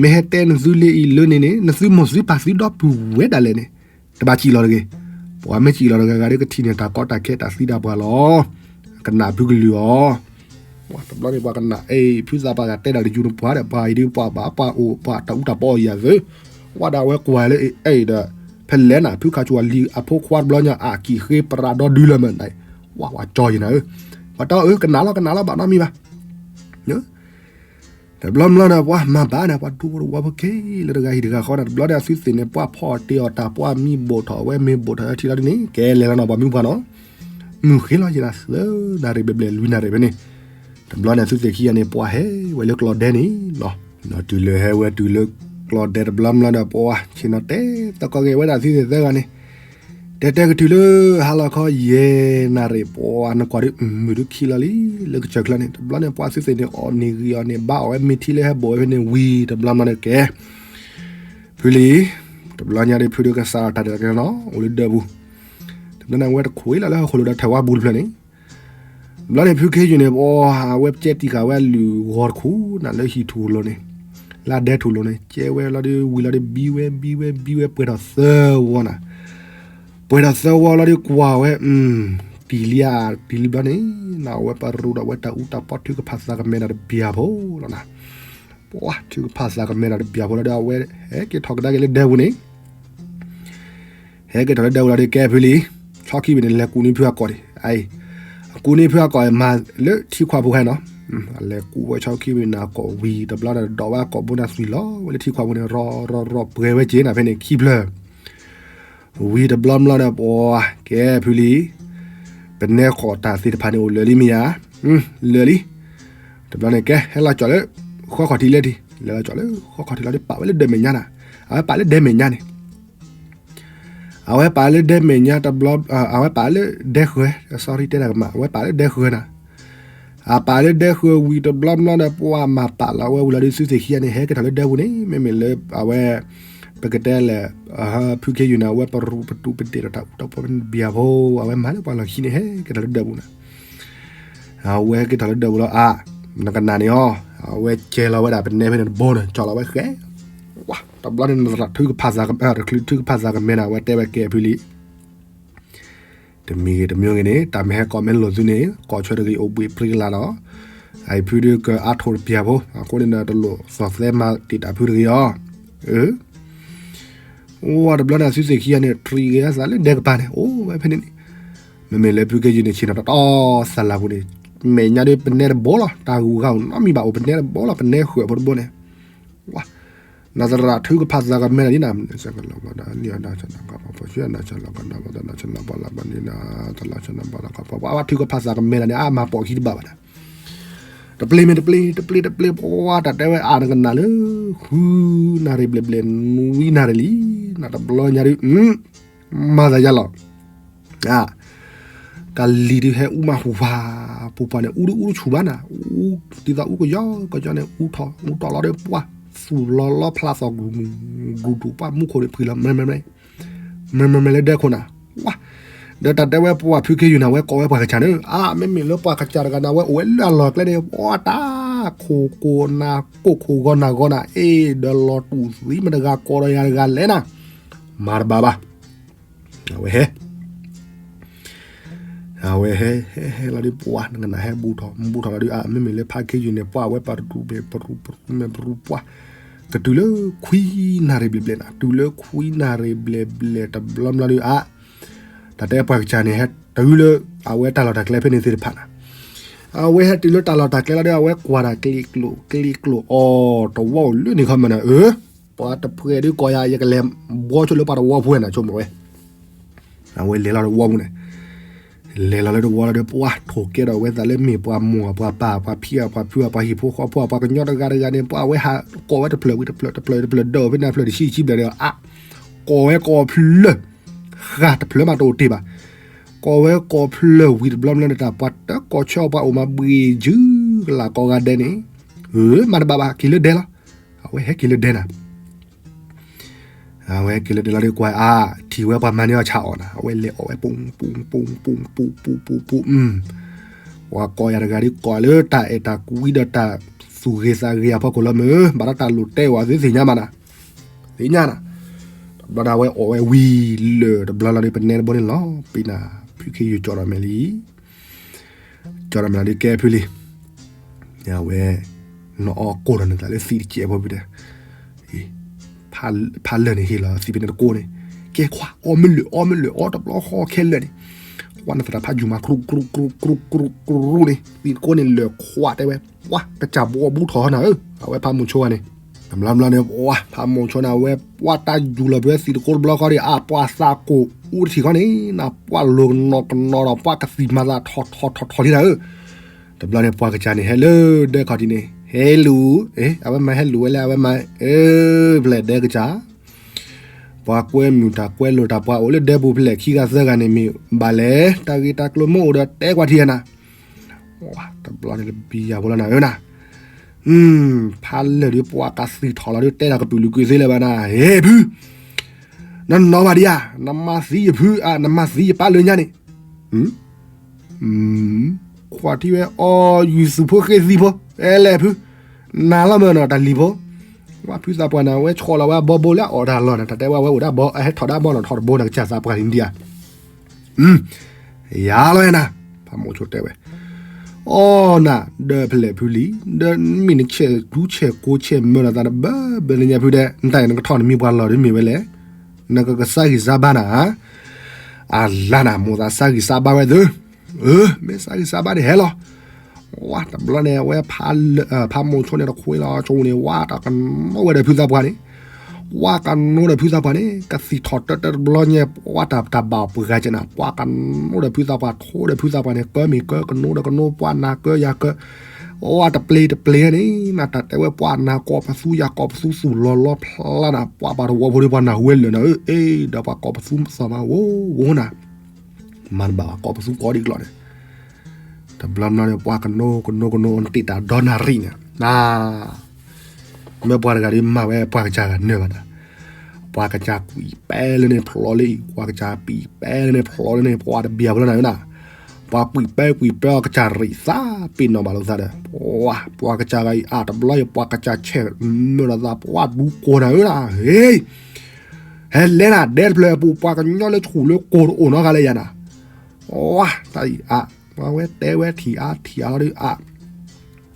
မ့ၢ်ဟဲတဲနသုလၢအံၤလၢန့ၣ်န့ၣ် နသုမိၢ်သုပၢ်သုဒီပုၢ်ဝဲၢ်ဒၣ်လဲာ်န့ၣ်, တဘၣ်စံၣ်လီၤတဂ့ၤ. ပှၤမ့ၢ်စံၣ်လီၤတဂၤဂၤဒီး ကထံၣ်န့ၢ်တၢ်ကီတၢ်ခဲတၢ်သံတၢ်ပှၢ်လီၤ. ကနၣ်ဖုကလုၢ်အီၤ တဘျီန့ၣ်ပှၤကနၣ် အ့ၣ် ဖုသးပှၢ်ဂၤတဲဒၣ်တယူၤနပှၤဒီး ပှၤအံၤဒ်ပှၤဘၣ်ပှၤအိၣ် ပှၤတၢ်အူတၢ်ပီအီၤယၤသ့, ဝဲဒၣ်ဝဲကွၢ်လၢအံၤဒီး ဖဲလဲၣ်နၤ ဖုခးဆူၣ်ဝဲလံၤအဖိခွါတဘျီညါ အကံၣ်ဃ့ပရၤဒီဒုလၢၤမး, ဝဲကွၢ်ကၠီယံၤနၤဧၢ, ပှၤတီအၢ ကနၣ်လီၤ ကနၣ်လီၤ ဘၣ်နီတမံၤဘၣ် တဘျီဘျီန့ၣ် ပှၤမၤဘၣ်န့ၣ် ပှၤဒူဖိတဝီဖိက့ၤလၢတဂၤဟံၣ်တဂၤဃီန့ၣ် တဘျီန့ၣ် အသုသ့ၣ်န့ၣ် ပှၤဖီၣ်တ့ၢ်အီၤတၢ် ပှၤမံဘိၣ်ထီၣ်ဝဲ မ့ၢ်ဘိၣ်ထီၣ်ဝဲထံလီၤဒ်န့ၣ် ကဲလဲၤလီၤနီၤ ပှၤမုၣ်ပှၢ်နီၤ, မုၢ်ဃ့လီၤယံၤနၤ သၢနၣ်ရံၣ်ဘျဲၣ်ဘျဲၣ် လွံၢ်နၣ်ရံၣ်ဖဲန့ၣ်, တဘျီန့ၣ် အသုသ့ၣ်ခံဂၤန့ၣ် ပှၤဟဲဝဲလၢကျီၢ်ဒဲန့ၣ်လီၤ. တုၤလၢဟဲဝဲတုၤလၢကျီၢ်ဒဲတဘျီဘျီဒီး ပှၤဆ့ၣ်နီၤတဲသကိးက့ၤဝဲဒၣ်သုသ့ၣ်သၢဂၤန့ၣ်, တဲတဲကတုၤလၢ ဟါလီၤခီယဲၢ်နၣ်ရံၣ် ပှၤနကွၢ်ဒ် မုၢ်ဒုခံလီၤလံ လၢကစၢၢ်ချၢန့ၣ် တဘျီန့ၣ် ပှၤသုသ့ၣ်န့ၣ် အီၣ်န့ၢ်ဂံၢ်အီၣ်န့ၢ်ဘါအီၣ်ဝဲမ့ၢ်ထံလၢဟဲဘိၣ်ဝဲဖဲန့ၣ်ဝံၤ တဘျီဘျီန့ၣ်ကဲ ဖုလံၤ, တဘျီညါဒီး ဖုဒုကစးထီၣ်တၢ်ဒဲးတကဲနီၤ အိၣ်လၢဒၢးပူၤ, တဘျီန့ၣ် အဝဲတခွံလီၤလၢဟီၣ်ခိၣ်လိၤဒီး ထဲးဝါပူၤတဖျၢၣ်န့ၣ်, တဘျီန့ၣ် ဖုခ့ယုၢ်န့ၣ် ပှၤအဝဲကဲတံၢ်ဃာ်ဝဲအလုၢ်ဂီၤတခူနၤ လၢဟံၣ်ထူၣ်လိၤန့ၣ်, လၢဒဲထူၣ်လိၤန့ၣ် ကဲဝဲလီၤဒီး ဝံၤလီၤဒီး ဘံဝဲ ဘံဝဲ ဘံဝဲ ပှဲၤထီၣ်သၢဝီနၤ, ပှဲၤထီၣ်သၢဝီလီၤဒီး ကွၢ်ဝဲ တံၢ်လံဧါ တံၢ်လံဘျီန့ၣ် အဝဲပရူးဒီးဝဲတၢ်အူတၢ်ပီ ထုကဖၣ်သးကမဲတၢ်တဘျီဖိလီၤနၤ, ပှၤထုကဖၣ်သးကမဲတၢ်တဘျီဖိလီၤဒီး အဝဲဟဲက့ၤထီၣ်ကဒါက့ၤလၢဒဲပူၤန့ၣ် ဟဲက့ၤထီၣ်လၢဒဲပူၤလီၤဒီး ကဲဖုလံၤ, ဆီခံဘ့ၣ်န့ၣ် လဲၤကူးန့ၢ်ဖုအကိာ်န့ၣ်, အကူးန့ၢ်ဖုအကိာ်မၤလၢထံခွးဖိခဲနီၤ, လဲၤကူးဝဲဆီခံဘ့ၣ်န့ၣ် အကိာ်ဝံၤတဘျီဒီး ဒိးဝဲအကိာ်ဘိနၤသွံၣ်လီၤဝဲလၢထံခွးဖိန့ၣ် ရီရီရီပှဲၤဝဲက့ၤနၤဖဲန့ၣ် ခံဖျၢၣ် ဝံၤတဘျီဘျီဒီး ပှၤကဲဖုလံၤ, ပနဲဃီၣ်တၢ်သ့ၣ်တဖၣ်န့ၣ် အိၣ်လၢာ်လံမ့ၢ်ဧါ, လၢာ်လံ, တဘျီန့ၣ်ကဲ ဟဲလီၤကၠီၣ်လၢ ဃီခီၣ်ထံးလဲၣ်ထံး, လဲၤလီၤကၠီၣ်လၢဃီခီၣ်ထံးလီၤဒီး ပာ်ဝဲလၢဒဲမဲာ်ညါနၤ, အဝဲပာ်လၢဒဲမဲာ်ညါန့ၣ် အဝဲပာ်လၢဒဲမဲာ်ညါတဘျီ, အဝဲပာ်လၢဒဲဃၢၤ, sorry တဲတၢ်ကမၣ်, အဝဲပာ်လၢဒဲဃၢၤနၤ, အပာ်လၢဒဲဃၢၤဝံၤတဘျီဘျီဒီး ပှၤမၤပာ်လီၤဝဲဝံၤလီၤဒီး သုသ့ၣ်ခံဂၤန့ၣ် ဟဲက့ၤထီၣ်လၢဒဲပူၤန့ၣ် မ့မ့ၢ်လၢအဝဲ ပကတဲလဲၣ်, ဖုခ့ယုၢ်န့ၣ် အဝဲပရူးပတူးပဒ့ၣ်ဒီးတၢ်အူတၢ်ပီဖဲန့ၣ်တဘျီဖိ အဝဲမၤလၢပှၤလီၢ်ခံန့ၣ် ဟဲက့ၤထီၣ်လၢဒဲပူၤနၤ အဝဲဟဲက့ၤထီၣ်လၢဒဲပူၤလီၤအါ, နကနၣ်န့ၣ်အီၤ, အဝဲကဲလီၤဝဲဒၣ်ပနဲဖဲန့ၣ်တဘိန့ၣ် ကၠီၣ်လီၤဝဲဃဲ, ဝါ, တဘျီန့ၣ် နသရၣ်ထုကဖၣ်သးကမဲ, တချုးထုကဖၣ်သးကမဲနၤ အဝဲတဲဝဲကဲဖုလံၤ, တမံၤဂ့ၤတမံၤဂ့ၤန့ၣ် တၢ်မ့ၢ်ဟဲကိးမ့ၢ်လိာ်သုန့ၣ် ကိးဆၢတဂ့ၤ အိၣ်ဘှံးပြံကလၤဒီး, အအံၤဖုဒုကအါထိၣ်တပျၢ်ဖိ, အဃိန့ၣ်ဒီးတလိၣ်သီၣ်သဲမၤတံာ်တာ်ဖုတဂ့ၤအီၤ, အိၣ်ဝဲတဘျီန့ၣ် အသုသ့ၣ်ခံဂၤန့ၣ် တြံးဂ့ၤအသးလၢဒဲကပၤန့ၣ် အိၣ်ဝဲဖဲန့ၣ်န့ၣ်, မ့မ့ၢ်လၢဖုခ့ယုၢ်န့ၣ် ဆ့ၣ်နီၤတီတီသးလၤပူၤန့ၣ်, မဲာ်ညါဒီးပနဲတဘိလီၤ, တၢ်ဂူၤဂၤအိၣ်နီတမံၤဘၣ် အိၣ်ပနဲတဘိလီၤ, ပနဲဃၢၤဖိတဘိန့ၣ်, ဝါ, နသရၣ်ထုကဖၣ်သးကမဲနၤဒ်နၤ, ထုကဖၣ်သးကမဲနၤန့ၣ် အါမၤပိာ်ခံတဘၣ်ဘၣ်နၤ, တပျ့ၤမ့ၢ်တပျ့ၤ တပျ့ၤတပျ့ၤ ပှၤတၢ်တဲဝဲအါနကနၣ်လၢ ဃုနၣ်ရံၣ်ဘျဲၣ်ဘျဲၣ် နွံနၣ်ရံၣ်လံ, နတဘျီညါဒုး မၤသးယါလီၤ, ကလံၤဒုးဟဲအူမးဟူးဝါ, ပူၤပှၢ်န့ၣ် အူဒုးအူတဆူၣ်ဘၣ်နၤ, အူဒ်သိးအူကယီကယီန့ၣ် အူထီၣ် အူတီၢ်လီၤဒီးပှၤ သူၣ်လီၤလီဖျးသီၣ် ဂူၤဂူၤဒူၣ်ပှၤမူခိၣ်န့ၣ် ဖှံလီၤ မ့မ့မ့ မ့မ့မ့လၢဒဲခိၣ်နၤ, ဝါ, ဒီးတၢ်တဲဝဲပှၤဖုခ့ယုၢ်န့ၣ် အဝဲကိးဝဲပှၤကစၢ်န့ၣ် အါ မ့မ့ၢ်လၢပှၤကစၢ်တဂၤန့ၣ် အဝဲအိၣ်ဝဲလၢအလီၢ်ကျဲန့ၣ် ပှၤတၢ်ခိၣ်ကိၢ်နၢ်ကိၢ်ခိၣ်ဂီၤနၢ်ဂီၤနၢ် အ့ ဒီးလီၤတူာ်သံမတဂၤကိးဒီးယၤတဂၤလဲၣ်နၤ, မၤတဘၣ်ဘၣ်. အဝဲဟဲ အဝဲဟဲ ဟဲ ဟဲလီၤဒုး ပှၤနကနၣ်ဟဲဘူးထီၣ် ဘူးထီၣ်လီၤဒုး အါ မ့မ့ၢ်လၢဖုခ့ယုၢ်န့ၣ် ပှၤဝဲပှၤတရူးမဲာ်ပရူး ပရူးမဲာ်ပရူးပှၤ ကတုၤလၢခွံနၣ်ရံၣ်ဘျဲၣ်ဘျဲၣ်နၤ တုၤလၢခွံနၣ်ရံၣ်ဘျဲၣ်ဘျဲၣ်တဘျီဘျီဒုး အါ တၢ်တဲပှၤကစၢ်န့ၣ် ဟဲတုၤလၢ အဝဲတၢ်လီၢ်တၢ်ကျဲဖဲန့ၣ်သ့ၣ်တဖၣ်နၤ, အဝဲဟဲတုၤလၢတၢ်လီၢ်တၢ်ကျဲလီၤဒီး အဝဲကွၢ်တၢ်ကျ့ကျိာ် ကျ့ကျိာ်အီၤတဝီအိၣ်လၢန့ၣ်ခီမးနၤ အၢ ပှၤတဖှဲးဒုးကိးယၤ ယကလဲၤဘှီဆိလၢပှၤတဝီပူၤနၤ ဆိကမိၣ်ဝဲ အဝဲလဲၤလီၤတဝီပူၤန့ၣ် လဲၤလီၤလၢတဝီလီၤဒီး ပှၤထိၣ်ကဲဒီးဝဲသးလၢမ့ၢ်ပှၤမိၢ် ပှၤပၢ် ပှၤဖံ ပှၤဖု ပှၤဟံၣ်ဖိဃီဖိ ပှၤကညီတဂၤတဂၤန့ၣ် ပှၤဝဲဟးကိးဝဲတဖျၢၣ်ဝံၤတဖျၢၣ် တဖျၢၣ်တဖျၢၣ် ဒီးဖဲန့ၣ်ဖျၢၣ်တဆံဆံဘျဲၣ်ဒီး အါ ကိးဝဲကိးဖျၢၣ် ဃၣ်တဖျၢၣ်မးတအိၣ်တ့ၢ်ဘၣ်, ကိးဝဲကိးဖျၢၣ်ဝံၤတဘျီဘျီန့ၣ် တၢ်ပှၤတကိးဆၢအီၤပှၤအိၣ်မးဘှ့ၣ်စုကလၢ်ကိးဂၤဒဲးန့ၣ်, အၢ မၤတဘၣ်ဘၣ် က့ၤလၢဒဲလီၤ, အဝဲဟဲက့ၤလၢဒဲနၤ အဝဲက့ၤလၢဒဲလီၤဒီးကွၢ်အါ, ထံၣ်ဝဲပှၤမၤန့ၢ်အီၤဆၣ်အီၣ်နၤ, အဝဲလဲၤအီၣ်ဝဲ ပူၤ ပူၤ ပူၤ ပူၤ ပူၤ ပူၤ ပူၤ ပူၤ အၢ ပှၤကိးယၤတဂၤဒ်ကိးလၢတၢ်အဲၣ်တၢ်ကွံဒီးတၢ်သူၣ်ဂ့ၤသးဂ့ၤအဖီခိၣ်လီၤမ့ၢ်, ဘၣ်ဒီးတၢ်လိၣ်တဲဝဲသ့ၣ်ညါမးနၤ, သ့ၣ်ညါနၤ, တဘျီဒီးအဝဲအီၣ်ဝဲဝံၤလၢာ်တဘျီလီၤဒီး ပနဲတဘိန့ၣ်လီၤ, ပနၢ်ဖုခ့ယုၢ်ကၠီဒီးမဲာ်လံ ကၠီဒီးမဲာ်လီၤဒီးကဲဖုလံ, အဝဲ နအီၣ်ကိၢ်ဒီးနသးလၢသံးတစဲးဖိဖုတဲ, ဖးလၢာ်န့ၣ်ဟ့ၣ်လီၤသံးဖဲန့ၣ်တကိးန့ၣ်, ကဲခွါ အီၣ်မ့ၢ်လၢာ် အီၣ်မ့ၢ်လၢာ် အီၣ်တဘျီဃီခဲလၢာ်န့ၣ်, ကွၢ်နသရၣ်ဖးယူၤမၤ ကြူး ကြူး ကြူး ကြူး ကြူး န့ၣ် သံးတကိးန့ၣ်လၢာ်ခွးတဲဝဲ, ပှၤကစၢ်ဘိးအီၤဘူးထီၣ်နၤဧၢ, အဝဲဖးမိၢ်ဆိဝဲန့ၣ်, တဘျီဘျီန့ၣ် ပှၤဖးမိၢ်ဆိန့ၣ် အဝဲပှၤတၢ်ယူၤလီၤဖဲသံးတကိးတဘျီဃီဒီး အါ ပှၤသးကိၢ်အူတထံၣ်ဃီန့ၣ် နပှၤလိၤကနီၤကနီၤဒီး ပှၤကသံၣ်မၤသးထီၣ်ထီၣ်ထီၣ်ထီၣ်လံနၤဧၢ, တဘျီန့ၣ် ပှၤကစၢ်န့ၣ် ဟဲလၢဒဲခီၣ်ထံးန့ၣ် ဟဲလူၤ, အဝဲမၤဟဲလူၤဝဲလၢအဝဲမၤ, အၢ ဖဲလဲၣ်ဒဲကစၢ်, ပှၤကွဲမုာ်တၢ်ကွဲလိာ်တၢ်ပှၤအိၣ်လၢဒဲပူၤဖဲလဲၣ်ခံဂၤသၢဂၤန့ၣ်မ့ၢ်ဘၣ်လဲၣ်, တၢ်ဂ့ၢ်တၢ်ကျိၤမ့ၢ်အိၣ်ဒီးတဲကွၢ်ထံၣ်နၤ, တဘျီန့ၣ်တဘံယၤဖိလီၤနၤဧၢနၤ, ဖးလၢာ်ဒီးပှၤကသံၣ်ထီၣ်လီၤဒီးတဲတၢ်ကပုာ်လုာ်ကွံာ်သ့လၢၤဘၣ်နၤ, ဟဲဖု နနီၢ်ဘၣ်ဒံးဧါ, နမၤသံယဖု, နမၤသံယပၢ်လၢညါန့ၣ်, ခွါထံၣ်ဝဲအီၣ်ယူၤသူၣ်ဖိဃ့သံဖိ, အဲလဲၣ်ဖု, နၤလီၤမၢ်နီၤတၢ်လံၤဖိ, ဝဲဖုသးပှၢ်န့ၣ် အဝဲဆီၣ်လီၤဝဲအဘီဘိလၢအအီၣ်တၢ်လီၢ်န့ၣ် တၢ်တဲဝဲအဝဲအိၣ်ဒၣ်ဘီ အဟဲထီၣ်ဒၣ်ဘီနီၤ ထီၣ်တဘိန့ၣ် ကစၢ်သးပှၢ်န့ၣ်ဒံးဧါ ယၤလီၤနၤ, ဖးမိၢ်ဆိတဲဝဲ, အီနၤ, ဒီးဖဲလဲၣ်ဖုလံ, ဒီးမ့ၢ်နဆဲးဒူဆဲးကိးဆဲးမၢလီၤသးနဘၢဘၢလၢညါဖုဒဲး နတၢ်အံၤနကထီၣ်နမံၤပှၤလီၢ်ဒ်မ့ၢ်ဝဲလဲၣ်, နကကစၢ်ဂံၢ်စၢ်ဘါနၤဧါ, အလါနၤ မိၢ်သးစၢ်ဂံၢ်စၢ်ဘါဝဲသၢ, အၢ မ့ၢ်စၢ်ဂံၢ်စၢ်ဘါန့ၣ်ဟဲလီၤ ဝါတဘျီန့ၣ် အဝဲ ဖးမိၢ်ဆိန့ၣ်တခွ့လီၤ ဆိန့ၣ် ဝါတၢ်ကနိဝဲဒီးဖုသးပှၢ်န့ၣ်, ဝါကနိဒီးဖုသးပှၢ်န့ၣ် ကသံၣ်ထီၣ်တၢတၢတဘျီညါ ဝါတၢ်တၢ်ဘၣ်ပှၤဂၤကနၤ ပှၤကနိဒီးဖုသးပှၢ် ထိဒီးဖုသးပှၢ်န့ၣ် ကၢမ့ၢ်ကၢ ကနိဒီးကနိ ပှၤနၤကၢယၤကၢ, ဝါတပျ့ၤတပျ့ၤန့ၣ် နတၢ်တဲဝဲပှၤနၤကိးပသူယၤကိးပသူသူၣ်လီၤလီၤဖျါနၤ ပှၤဘၣ်တဝီဖိဒီးပှၤနၢ်ဟူဝဲလၢာ်နၤ အၢ အ့ ဒီးပှၤကိးပသူသီၣ်မးဝိဝိနၤ မၤတဘၣ်ဘၣ် ကိးပသူကိးဒံးကျီၢ်န့ၣ်, တဘျီဘျီန့ၣ် ပှၤကနိကနိကနိ နတ့ၢ်တၢ်ဒီနၣ်ရံၣ်န့ၣ်, မ့ၢ်ပှၤတဂၤဒ်မၤဝဲပှၤကစၢ်ဂၤနၢၤဘၣ်နၤ, ပှၤကစၢ်ကွံာ်ပဲလၢန့ၣ်ဖျိးလၢအံၤ ပှၤကစၢ်ပံာ်ပဲလၢန့ၣ်ဖျိးလၢန့ၣ် ပှၤတဘံၣ်ဖိလီၤနၤဧၢနၤ, ပှၤကွံာ်ပဲကွံာ်ပဲအီၤကစၢ်ရံၣ်သး ပ့ၤနီၣ်ဘၣ်လိာ်သးဒီး ပှၤကစၢ်ဂၤအံၤအါတဘျီအံၤ ပှၤကစၢ်ဆဲးမၢလီၤသး ပှၤဒူကိၢ်နၤဧၢနၤ, ဟ့ ဟဲလဲၤနၤ ဒဲတဖျၢၣ်အပူၤ ပှၤကညီလၢဆူၣ်လၢကိၢ်တအိၣ်နီတဂၤလၢယၤနၤ, ဝါ တၢ်အံၤအါ, ပှၤဝဲတဲဝဲထံၣ်အါထံၣ်အါလီၤဒုးအါ,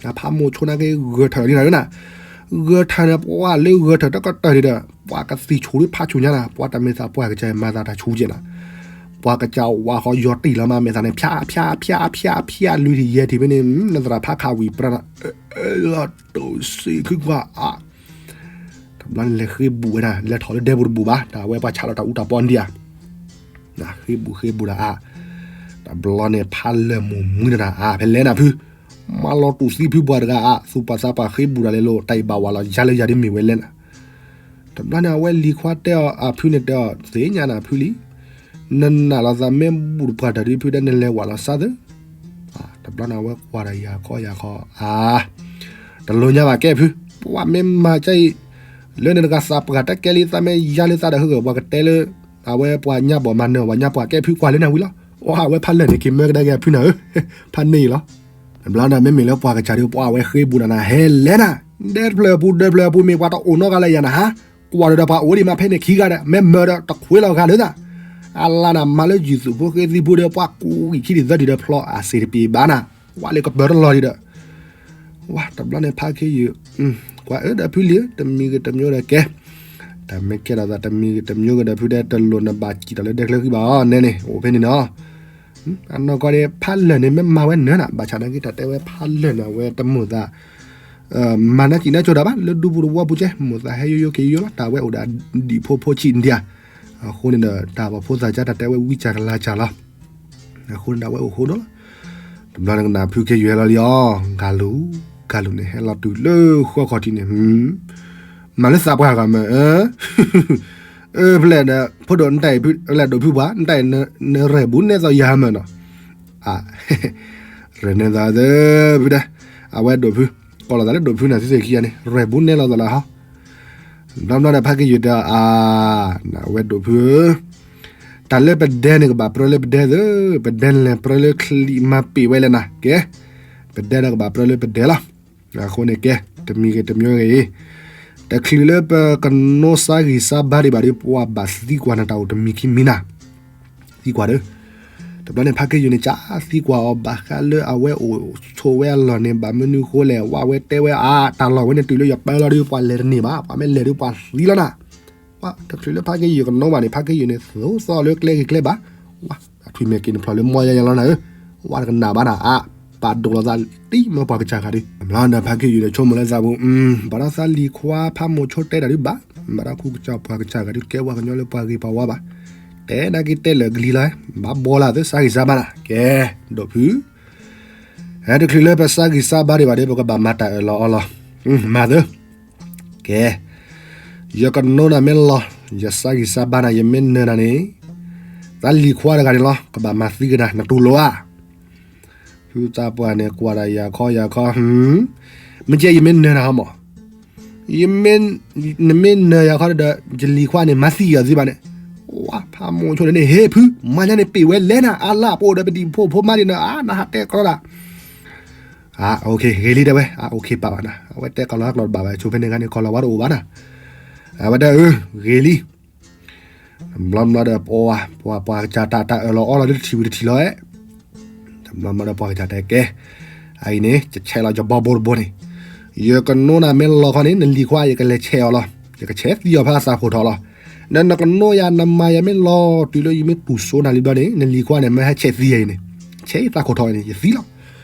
အဖးမိၢ်ဆိနာ်က့ ဂဲၤထၢၣ်လီၤဒ်နၤဧၢနၤ, ဂဲၤထၢၣ်န့ၣ်ပှၤလၢဂဲၤထၢၣ်တကတၢၢ်ဒံးဒီး ပှၤကသံၣ်ဆူၣ်ဒုးဖးဆူၣ်ညါနၤ, ပှၤတၢ်မ့ၢ်သးပှၢ်ကစၢ်မၤသးတၢ်ဆူၣ်ကဲနၤ, ပှၤကစၢ်ဝါဃီယီၤတံၢ်လီၤမး မဲာ်သးန့ၣ် ဖၠးဖၠးဖၠးဖၠးဖၠး လွံၢ်ထံၣ်ယဲၢ်ထံၣ်ဖဲန့ၣ် နသရၣ်ဖးခးဝံၤပြၢနၤ, လီၤတိၢ်စ့ခုကွၢ်အါ တဘျီန့ၣ်လဲၤဃ့ဘူးဝဲဒၣ် လဲၤထီၣ်လၢဒဲပူၤတဘူးဘၣ် တၢ်ဝဲပှၤဆးလီၤတၢ်အူတၢ်ပီၢ်ဒံးဧါ, ဃ့ဘူးဃ့ဘူးဒၣ်အါ, တဘျီန့ၣ်ဖးလၢာ်မိၢ်မှံနၤအါ ဖဲလဲၣ်နၤဖု, မၤလီၤတူာ်သံဖုပှၤတဂၤအါ သူၣ်ပှၢ်သးပှၢ်ဃ့ဘူးဒၣ်လဲၤလိာ် တၢ်အံၤဘၣ်ဝးလီၤယါလၢယၤဒ်မ့ၢ်ဝဲလဲၣ်နၤ, တဘျီန့ၣ် အဝဲလံၤခွါတဲအီၤ အဖုန့ၣ်တဲအီၤ သ့ၣ်ညါနၤဖုလံ, နနာ်လီၤသးမ့ၢ်ဘူးတပှၢ်တၢ်ဒ်ဖုဒၣ်နလဲၤဝးလီၤစၢ်သၢ တဘျီန့ၣ် အဝဲကွၢ်ဒီးယၤခီယၤခီ အါ, တလိၣ်ညါဘၣ်ကဲဖု, ပှၤမ့ၢ်မၤကဲအံၤ, လၢန့ၣ်တဂၤသးပှၢ်တၢ်ကဲလံသးမ့ၢ်ယါလံသးဒီးဟဂၢၢ် ပှၤကတဲလၢ အဝဲပှၤညၣ်ဘီမၤနၢၤ ပှၤညၣ်ပှၤကဲဖုကွၢ်လၢနၤဝံၤလီၤ. အဝဲဖးလၢာ်န့ၣ် က့ၤမၢကဒါက့ၤအဖုနၤဧၢ, ဖးန့ၢ်အံၤလီၤ. တဘျီဒီး မ့မ့ၢ်လၢပှၤကစၢ်ဒီး ပှၤအဝဲဃ့ဘူးနၤနၤ ဟဲလဲၤနၤ, ဒဲတဖျၢၣ်အပူၤ ဒဲတဖျၢၣ်အပူၤ မ့ၢ်ပှၤတအိၣ်နီတဂၤလၢယၤနၤဟါ, ကွၢ်ဒီးပှၤအိၣ်ဒံးမးဖဲန့ၣ်ခံဂၤဒီး မ့ၢ်မၢဒီးတခွ့လီၤဂၤလၢသး, အလါနၤ မၤလၢယုၢ်သူၣ်ဖိဃ့သံဖိဒီး ပှၤကူးဝံာ်ခံဒံးသၢဒံးဒီးဖျီအစ့တပ့ၤဘၣ်နၤ, ဝဲလၢကပၢၤတလီၤဒံးဒီး ဝဲတဘျီန့ၣ် ဖးခ့ယုၢ် ကွၢ်အၢဒီးဖုလံဧၢ တမံၤဂ့ၤတမံၤဂ့ၤဒီးကဲ, တၢ်မ့ၢ်ကဲထီၣ်သးတမံၤဂ့ၤတမံၤဂ့ၤဒီးဖုဒီး တလိၣ်နဘၣ်စံၣ်ထီၣ်လၢဒဲချၢဃံဘၣ်အီၤနဲန့ၣ် အိၣ်ဖဲန့ၣ်နီၤ. အနီၢ်ကီၢ်ဒီး ဖးလၢာ်န့ၣ် မ့ၢ်မၤဝဲနၢၤနၤ ဘၣ်ဆၣ်နာ်က့ တၢ်တဲဝဲဖးလၢာ်န့ၣ် အဝဲတမိၣ်သး မၤနၢၤစံၣ်နၢၤကၠိတၢ်ဘၣ် လၢဒူပူၤတဝီပူၤကဲ မိၣ်သးဟဲယိယိက့ၤယိလီၤ တၢ်ဝဲအိၣ်ဒီးဒံၣ်ဖိဖိဆံးဒံးဧါ, အဃိန့ၣ်ဒီး တၢ်ပှၤဖိသၣ်ကၢ်တၢ်တဲဝဲဝံကၢ်ကလၤကၢ်လီၤ. အဃိန့ၣ်ဒီး အဝဲအိၣ်ဃိဒီးလီၤ. တဘျီန့ၣ်ကနၣ်ဖုခ့ယုၢ်ဟဲလီၤလံအီၤ ဂၤလူၤ ဂၤလူၤန့ၣ် ဟဲလီၤတုၤလၢဃီခီၣ်ထံးန့ၣ် မၤလၢသးပှၢ်ဂၤမၢ် အၢ ဖဲလဲၣ်ဒီး ဖိဒိၣ်နတၢ်အံၤ ဖဲလဲၣ်ဒိၣ်ဖုပှၤ နတၢ်အံၤ နရဲၣ်ဘူးနဲသိးယၤမၢ်နီၤ, အ ရဲၣ်နဲသိးသၢ ဖုဒၣ် အဝဲဒိၣ်ဖု ကိးလီၤသးလၢဒိၣ်ဖုန့ၣ်သ့ၣ်ခံဂၤန့ၣ် ရဲၣ်ဘူးနဲလီၤသးလၢဟီ ဘျီဘျီဒီး ဖးက့ယုၢ်တဲအီၤ အါ နဝဲဒိၣ်ဖုဧၢ, တၢ်လၢပဒဲန့ၣ် ကဘၣ်ပြၢလၢပဒဲသၢ, ပဒဲန့ၣ်လဲၤပြၢလၢချံးမၤပ့ၣ်ဝဲလဲၣ်နၤ, ကဲ ပဒဲဒီးကဘၣ်ပြၢလၢပဒဲလီၤ. အဃိန့ၣ်ကဲ တမံၤဂ့ၤတမံၤဂ့ၤအံၤ, တချုးလၢပကနိးစါဂံၢ်စါဘါဒံးဘၣ်ဒီး ပှၤဘၣ်သံကွၢ်နၤတၢ်အိၣ်တမံၤခံမံၤနၤ, သံကွၢ်ဒီး တဘျီန့ၣ် ဖးခ့ယုၢ်န့ၣ် ကသံကွၢ်အီၤဘၣ်ဃးလၢအဝဲအိၣ်ဆိးဝဲအလီၢ်န့ၣ် ဘၣ်မနုၤဃိလဲၣ်, ဝဲအဝဲတဲဝဲအါ တၢ်လီၢ်ဝဲန့ၣ်တုၤလၢယပၢလီၤဒီး ပှၤလဲၤတန့ၢ်ဘၣ်, ပှၤမ့ၢ်လဲၤဒီးပှၤသံလီၤနၤ, ဝဲတချုးလၢဖးခ့ယုၢ်ကနိးဘၣ်န့ၣ် ဖးခ့ယုၢ်န့ၣ် သိးသီလၢကျဲဂ့ၤကျဲဘၣ်, ဝဲ အထွံၣ်မဲာ်က့ၤနဖျိးလၢမီၢ်ယါယါလီၤနၤဧၢ, ဝဲတကနၣ်ဘၣ်နၤအါ, ပာ်ဒိၣ်လီၤသးတံၢ်မၢပှၤကစၢ်ဂၤဒုး, တဘျီဒီးဖးခ့ယုၢ်ဒီးဆိကမိၣ်လၢသးပူၤ, ဘၣ်ဒီးသးလံၤခွါဖးမိၣ်ဆိတဲတၢ်ဒုးဘၣ်, ဘၣ်ဒီးခူကစၢ်ပှၤကစၢ်ဂၤဒုး ကဲဝဲကညီလၢပှၤဂ့ၤပှၤဝါဘၣ်, တဲနာ်က့တဲလၢာ်ကလံၤလီၤ, ဘၣ်ဘီလၢသးစါဂံၢ်စါဘါနၤ, ကဲ ဒိၣ်ဖု ဟဲတချုးလၢပစါဂံၢ်စါဘါဒံးဘၣ်ဒီး ပကဘၣ်မၤတၢ်အၢၣ်လီၤအီလီၤ, မၤသၢ, ကဲ ယကနိးနၤမ့ၢ်လီၤ, ယစါဂံၢ်စါဘါနၤ ယမ့ၢ်နၢၤနၤန့ၣ်, သးလံၤခွါတဂၤန့ၣ်လီၤ ကဘၣ်မၤသံကနၤ နတူၢ်လိာ်ဧါ, ဖုသးပှၢ်န့ၣ်ကွၢ်ဒၣ်ယၤခီယၤခီ, မ့ၢ်ကဲယမ့ၢ်နၢၤနၤဟီမး, ယမ့ၢ်, နမ့ၢ်နၢၤယၤခီဒီး ယလံၤခွါန့ၣ် မၤသံယၤသ့ဘၣ်န့ၣ်, ဝဲဖးမိၣ်ဆိန့ၣ်န့ၣ် ဟ့ၣ်ဖု မၤညါန့ၣ်ပ့ၢ်ဝဲလဲၣ်နၤ အါလၢအပအိၣ်ဒီးပဒံၣ်ဖိဖိမါဒံးနၤ အါ နဟးတဲကလီတၢ် အ OK ဂ့ၤလံတဲဝဲ, အ OK ပာ်ဘၣ်နၤ, အဝဲတဲကလီတၢ်ကျီတဘၣ်ဘၣ် ဆိဖဲန့ၣ်ခါန့ၣ် ကလီဝါတအိၣ်ဘၣ်နၤ, အဝဲတဲအၢ ဂ့ၤလံ, ဘျီဘျီဒီး ပှၤ ပှၤ ပှၤကစၢ်တၢ် တၢ်အၢၣ်လီၤအီလီၤလၢတထံၣ်ဝံၤတထံၣ်လီၤ, ဘျီဘျီဒီး ပှၤကစၢ်တဲကဲ, အအံၤန့ၣ် ယဆဲးလီၤယဘီဘိတဘိန့ၣ်, ယကနိးနၤမ့ၢ်လီၤခီန့ၣ် နလံၤခွါ ယကလဲၤဆဲးအီၤလီၤ, ယကဆဲးသံအီၤဖဲအသးခိၣ်ထီၣ်လီၤ, ဒီးနကနိးယၤနမၤယၤမ့ၢ်လီၤတုၤလၢယမ့ၢ်တူၢ်စိနၤလံဘျီန့ၣ် နလံၤခွါန့ၣ် မ့ၢ်ဟဲဆဲးသံယၤအံၤန့ၣ်, ဆဲးယသးခိၣ်ထီၣ်အံၤန့ၣ် ယသံလီၤ,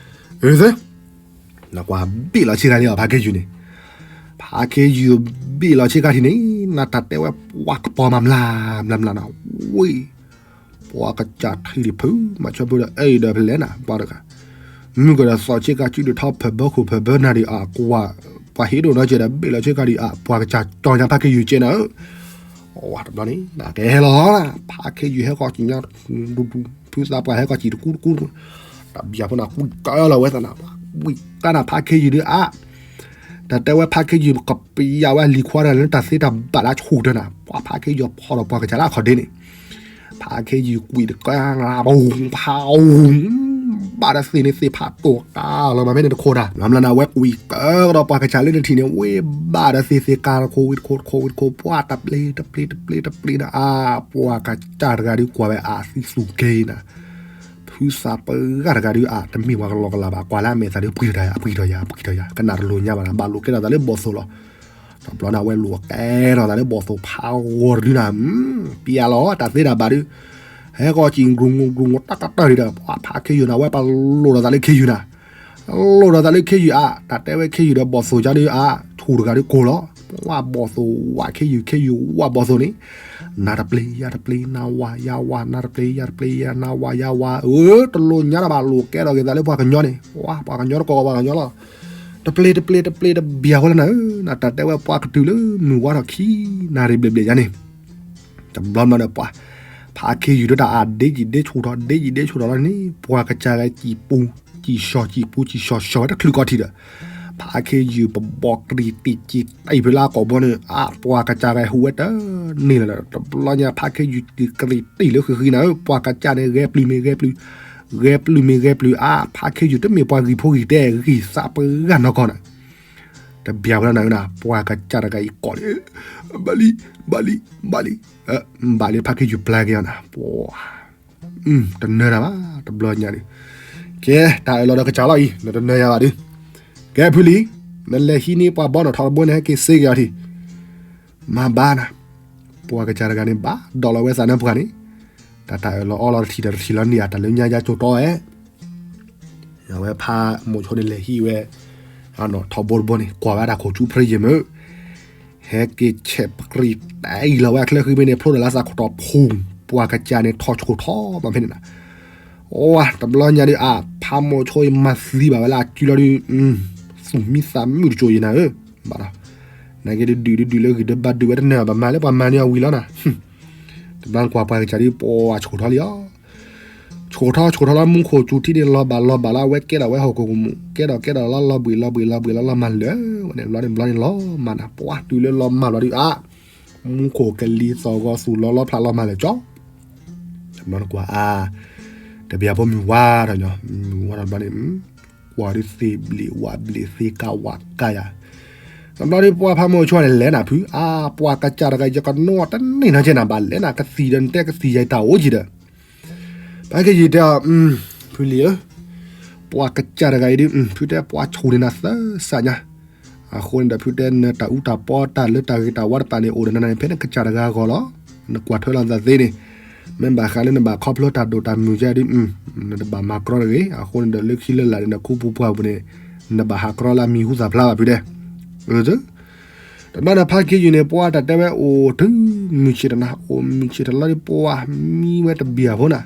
အၢ နကွၢ်ဘ့ၣ်လီၤဆ့ကၤလံအီၤ ဖါခ့ယုၢ်န့ၣ်, ဖါခ့ယုၢ်ဘ့ၣ်လီၤဆ့ကၤထံးန့ၣ်, နတၢ်တဲဝဲပှၤကပီၤမၤမျး, မျးမျးနၤ, ဝ့ၢ်, ပှၤကစၢ်ထံၣ်လံဖု, မၤဆၢဖုဒီး အဲၣ်ဒီးဖဲလဲၣ်နၤ ပှၤတဂၤ, မုၢ်ကဒီးသီၣ်ဆ့ကၤစုဒုးထီၣ်ဖၢၣ်ဘၢခိၣ်ဖၢၣ်ဘၢနၤဒံးအကွၢ်, ပှၤဟ့ၣ်ဒိၣ်နီၢ်ကဲဒီး ဘ့ၣ်လီၤဆ့ကၤဒံးအ ပှၤကစၢ်ကၠီညါဖါခ့ယုၢ်ကဲနၤဧၢ ဝဲတဘျီန့ၣ် နကဟဲလီၤ, ဖါခ့ယုၢ်ဟဲဃီကၠံၣ်ညါ, ဖုသးပှၢ်ဟဲဃီကၠံၣ်တကူတကူ, တၢ်ဘံၣ်ဖိနၤ ကွံာ်ကလီၤဝဲသနာ်, ကွံာ်ကနၤဖါခ့ယုၢ်ဒုးအါ, တၢ်တဲဝဲဖါခ့ယုၢ် ကပယၢ်ဝဲလံၤခွါတဂၤလၢတၢ်သ့တၢ်ဘၣ်လၢဆူၣ်တၢ်နၤ, ပှၤဖါခ့ယုၢ်ဖီၣ်ဒီးပှၤကစၢ်လၢအခီၣ်ဒ့န့ၣ် ဖါခ့ယုၢ်ကွံာ်တကါ, ဖါအူ, ဘၣ်ဒီးသ့ၣ်န့ၣ်သ့ၣ်ဖးတိၢ်ကါလီၤမးဖဲန့ၣ်တခိၣ်တၢ်, လီၤမးနၤ အဝဲကွံာ်ကဒီးပှၤကစၢ်လၢနထံၣ်န့ၣ် ဝ့ၢ်ဘၣ်ဒီးသ့ၣ်သ့ၣ်ကါတခိၣ်ဝံၤတခိၣ်တခိၣ်ဝံၤတခိၣ် ပှၤတပျ့ၤတပျ့ၤတပျ့ၤတပျ့ၤနၤအါ, ပှၤကစၢ်တဂၤဒုးကွၢ်ဝဲအသံသူၣ်က့ၤနၤ, ဖုသးပှၢ်တဂၤဒုးအတမ့ၢ်ပှၤကလီကလးဘၣ်, ကွၢ်လၢအမဲာ်သးဒုးပှံၢ်ထီၣ်ယၤ ပှံၢ်ထီၣ်ယၤ ပှံၢ်ထီၣ်ယၤ ကနၣ်တလိၤညါဘၣ်နၤ, ဘၣ်လိာ်ကဲထီၣ်သးလၢဘီၣ်သိၣ်လီၤ. တဘျီန့ၣ် အဝဲလိာ်ကဲထီၣ်သးလၢဘီၣ်သိၣ်ဖးဂီၤတဒုနၤ, ပျဲလီၤတၢ်သ့တၢ်ဘၣ်ဒုး, ဟဲဃီကၠံၣ် ကြူၢ်ငိၢ်ကြူၢ်ငိၢ်တၢ်ကတၢၢ်ဒံးဒီး ပှၤဖါခ့ယုၢ်န့ၣ် အဝဲပလိာ်ဒီးသးလၢခ့ယုၢ်နၤ, လိာ်ဒီးသးလၢခ့ယုၢ်အါ, တၢ်တဲဝဲခ့ယုၢ်ဒီးဘီၣ်သိၣ်ကါဒုးအါ, ထူၣ်တဂၤဒုးကိၢ်လီၤ, ဝဲဘီၣ်သိၣ်ဝဲခ့ယုၢ် ခ့ယုၢ်ဝဲဘီၣ်သိၣ်န့ၣ်, နၤတပျ့ၤယၤတပျ့ၤ နၤဝၤယၤဝၤ နၤတပျ့ၤယၤတပျ့ၤ ယၤနၤဝၤယၤဝၤ, အၢ တလိာ်ညါတၢ်ဘၣ် လိာ်ကဲထီၣ်က့ၤသးလၢပှၤကညီန့ၣ်, ဝဲပှၤကညီတကိးပှၤကညီလီၤ, တပျ့ၤတပျ့ၤတပျ့ၤတဘျီဃီလၢနၤဧၢ, နတၢ်တဲဝဲပှၤကတုၤလၢမုၢ်ဝါထီၣ်ခံနၣ်ရံၣ်ဘျဲၣ်ဘျဲၣ်ယါန့ၣ် တဘျီမးဒီးပှၤ ဖါခ့ယုၢ်ဒီးတၢ်အဒ့ကံၣ်ဒ့ဆူၣ်ထီၣ် ဒ့ကံၣ်ဒ့ဆူၣ်ထီၣ်လီၤန့ၣ် ပှၤကစၢ်ဂၤကံၣ်ပူၤ ကံၣ်စီၤ ကံၣ်ပူၤ ကံၣ်စီၤ စီၤဝဲတချုးကီၢ်ထံးဒီး ဖးခ့ယုၢ်ပဘီကရံၣ်တံၢ်က့ၤတံၢ်ဖဲလၢအကိာ်ဘီန့ၣ် အါ ပှၤကစၢ်တဂၤဟူးဝဲတန့ၢ်လၢၤဒီး တဘျီညါ ဖးခ့ယုၢ်တံၢ်ကရံၣ်တံၢ်လၢဃံဃံနၤဧၢ, ပှၤကစၢ်န့ၣ် ဂဲၤပျုၢ်မ့ၢ်ဂဲၤပျုၢ်, ဂဲၤပျုၢ်မ့ၢ်ဂဲၤပျုၢ် အါ ဖးခ့ယုၢ်တမ့ၢ်ပှၤဂံၢ်ဖိဂံၢ်တဲ ဂံၢ်သးပှဲၤဂၤနီၢ်ကီၢ်နၤ တဘၣ်ဝဲဒၣ်နၤဧၢနၤ, ပှၤကစၢ်တဂၤအံၤကိးန့ၣ် ဘၣ်လံ, ဘၣ်လံ, ဘၣ်လံ, ဘၣ်လံ ဖးခ့ယုၢ်ပျၢ်က့ၤအီၤနၤ, ပှၤ တနၢၤတၢ်ဘၣ် တဘျီညါဒီး, ကဲ တၢ်အၢၣ်လီၤဒီးကစၢ်လီၤအံၤ နတနၢၤယၤဘၣ်ဒီး, ကဲဖုလံၤ, နလဲၤဟံးန့ၢ်ပှၤဘီနီၣ်ထီတဘိန့ၣ် ဟဲက့ၤစ့က့ၤအီၤထံး, မၤဘၣ်နၤ, ပှၤကစၢ်တဂၤန့ၣ် ဘၣ်ဒိးလီၤဝဲသးနၢ်ပှၤန့ၣ်, တၢ်တၢ်အၢၣ်လီၤအီလီၤတထံၣ်ဒီးတထံၣ်လီၤန့ၣ် တၢ်လၢညါယါကၠိၤတီဝဲ အဝဲဖးမိၤဆိန့ၣ်လဲၤဟံးဝဲ နီၣ်ထီဘိတဘိန့ၣ် ကွၢ်ဝဲဒၣ်ခိၣ်ဆူဖရံယဲၢ်မ့ၢ် ဟဲက့ၤဆဲးပရံးတၢ်အံၤလီၤဝဲအချၢဃံမ့ၢ်န့ၣ် ဖျိဒီးလၢသးခိၣ်တီဖူ ပှၤကစၢ်န့ၣ်ထီၣ်ဆှိၣ်ထီမးဖဲန့ၣ်နၤ, အိ တဘျီညါဒီး အဖးမိၤဆိအံၤမၤသံဘၣ်ဝဲလၢအစုလီၤဒီး သူၣ်မံသးမုာ်တစိၤယဲၢ်နၤဧၢ, ဘၣ်ဒီး နာ်က့ဒုးဒုးဒုးလၢဂ့ၤဒၢဘၣ်ဒုးဝဲတနၢၤဘၣ်မၤလၢပှၤမၤန့ၢ်အဝံၤလီၤနၤ, တဘျီကွၢ်ပှၤကစၢ်ဒီး ပှၤဆှိၣ်ထီလံဧါ ဆှိၣ်ထီဆှိၣ်ထီလီၤ မူခိၣ်စူၤထံန့ၣ် လီၤဘၣ်လီၤဘၣ်လီၤ အဝဲကဲထီၣ်ဝဲဟီၣ်ခိၣ်ကမူၣ် ကဲထီၣ်ကဲထီၣ်လီၤ လီၤဘှံးလီၤဘှံးလီၤဘှံးလီၤလီၤမၤလၢာ်ဝဲန့ၣ် ဘျီန့ၣ်ဘျီန့ၣ်လီၤမၤနၤ ပှၤတုၤလၢလီၤမၤဘျီဒီး အါ မူခိၣ်ကလံၤသီၣ်ဂီၤသူၣ်လီၤလီဖျးလီၤမၤလၢာ်ကၠီ ဘျီန့ၣ်ကွၢ်အါ တဘၣ်ဖိမုၢ်ဝါထီၣ်ညီ မုၢ်ဝါထီၣ်ဘျီန့ၣ် ကွၢ်ဒီးသ့ၣ်ဘျ့ၣ်ဝါဘျ့ၣ်သ့ကးဝးကးယၤ ဘျီဒီးပှၤဖးမိၤဆိန့ၣ် လဲၤနၤဖု အါ ပှၤကစၢ်တဂၤ ယကနိးတန့ၢ်နီၤကဲနၤ ဘၣ်လဲၤနၤကသံၣ်ဒီးနတဲကသံၣ်ယၤတၢ်အိၣ်ကံဒီး ဖးခ့ယုၢ်တဲအီၤ ဖုလံၤဧၢ, ပှၤကစၢ်တဂၤအံၤဒုး ဖုတဲပှၤဆှိၣ်န့ၢ်နၤသၢစးညါ, အဃိန့ၣ်ဒီး ဖုတဲနတၢ်အူတၢ်ပီတၢ်လၢတၢ်ဂ့ၤတၢ်ဝါတဖၣ်န့ၣ် အိၣ်ဒီးနၤန့ၣ် ဖဲနကစၢ်တဂၤအဂီၢ်လီၤ. နကွၢ်ထွဲလိာ်သးသ့န့ၣ်, မ့ၢ်ဘၣ်ဃးလၢနဘၣ်ခီဖျိတၢ်ဒိၣ်တၢ်မုၢ်ကဲဒုး နတဘၣ်မၤကြီတဂ့ၤ. အဃိန့ၣ်ဒီး လၢခံလၢလာ်န့ၣ် နခူပူၤပှၢ်ပူၤန့ၣ် နဘၣ်ဟးကြီလၢအမံၤဟူသၣ်ဖျါဘၣ်ဖုတဲ တဘျီန့ၣ် ဖးခ့ယုၢ်န့ၣ် ပှၤတၢ်တဲဝဲအိၣ်တုၤမုၢ်ဆ့ၣ်တနၤ အိၣ်မုၢ်ဆ့ၣ်တလီၤဒီး ပှၤမံဝဲတဘျီဖိနၤ,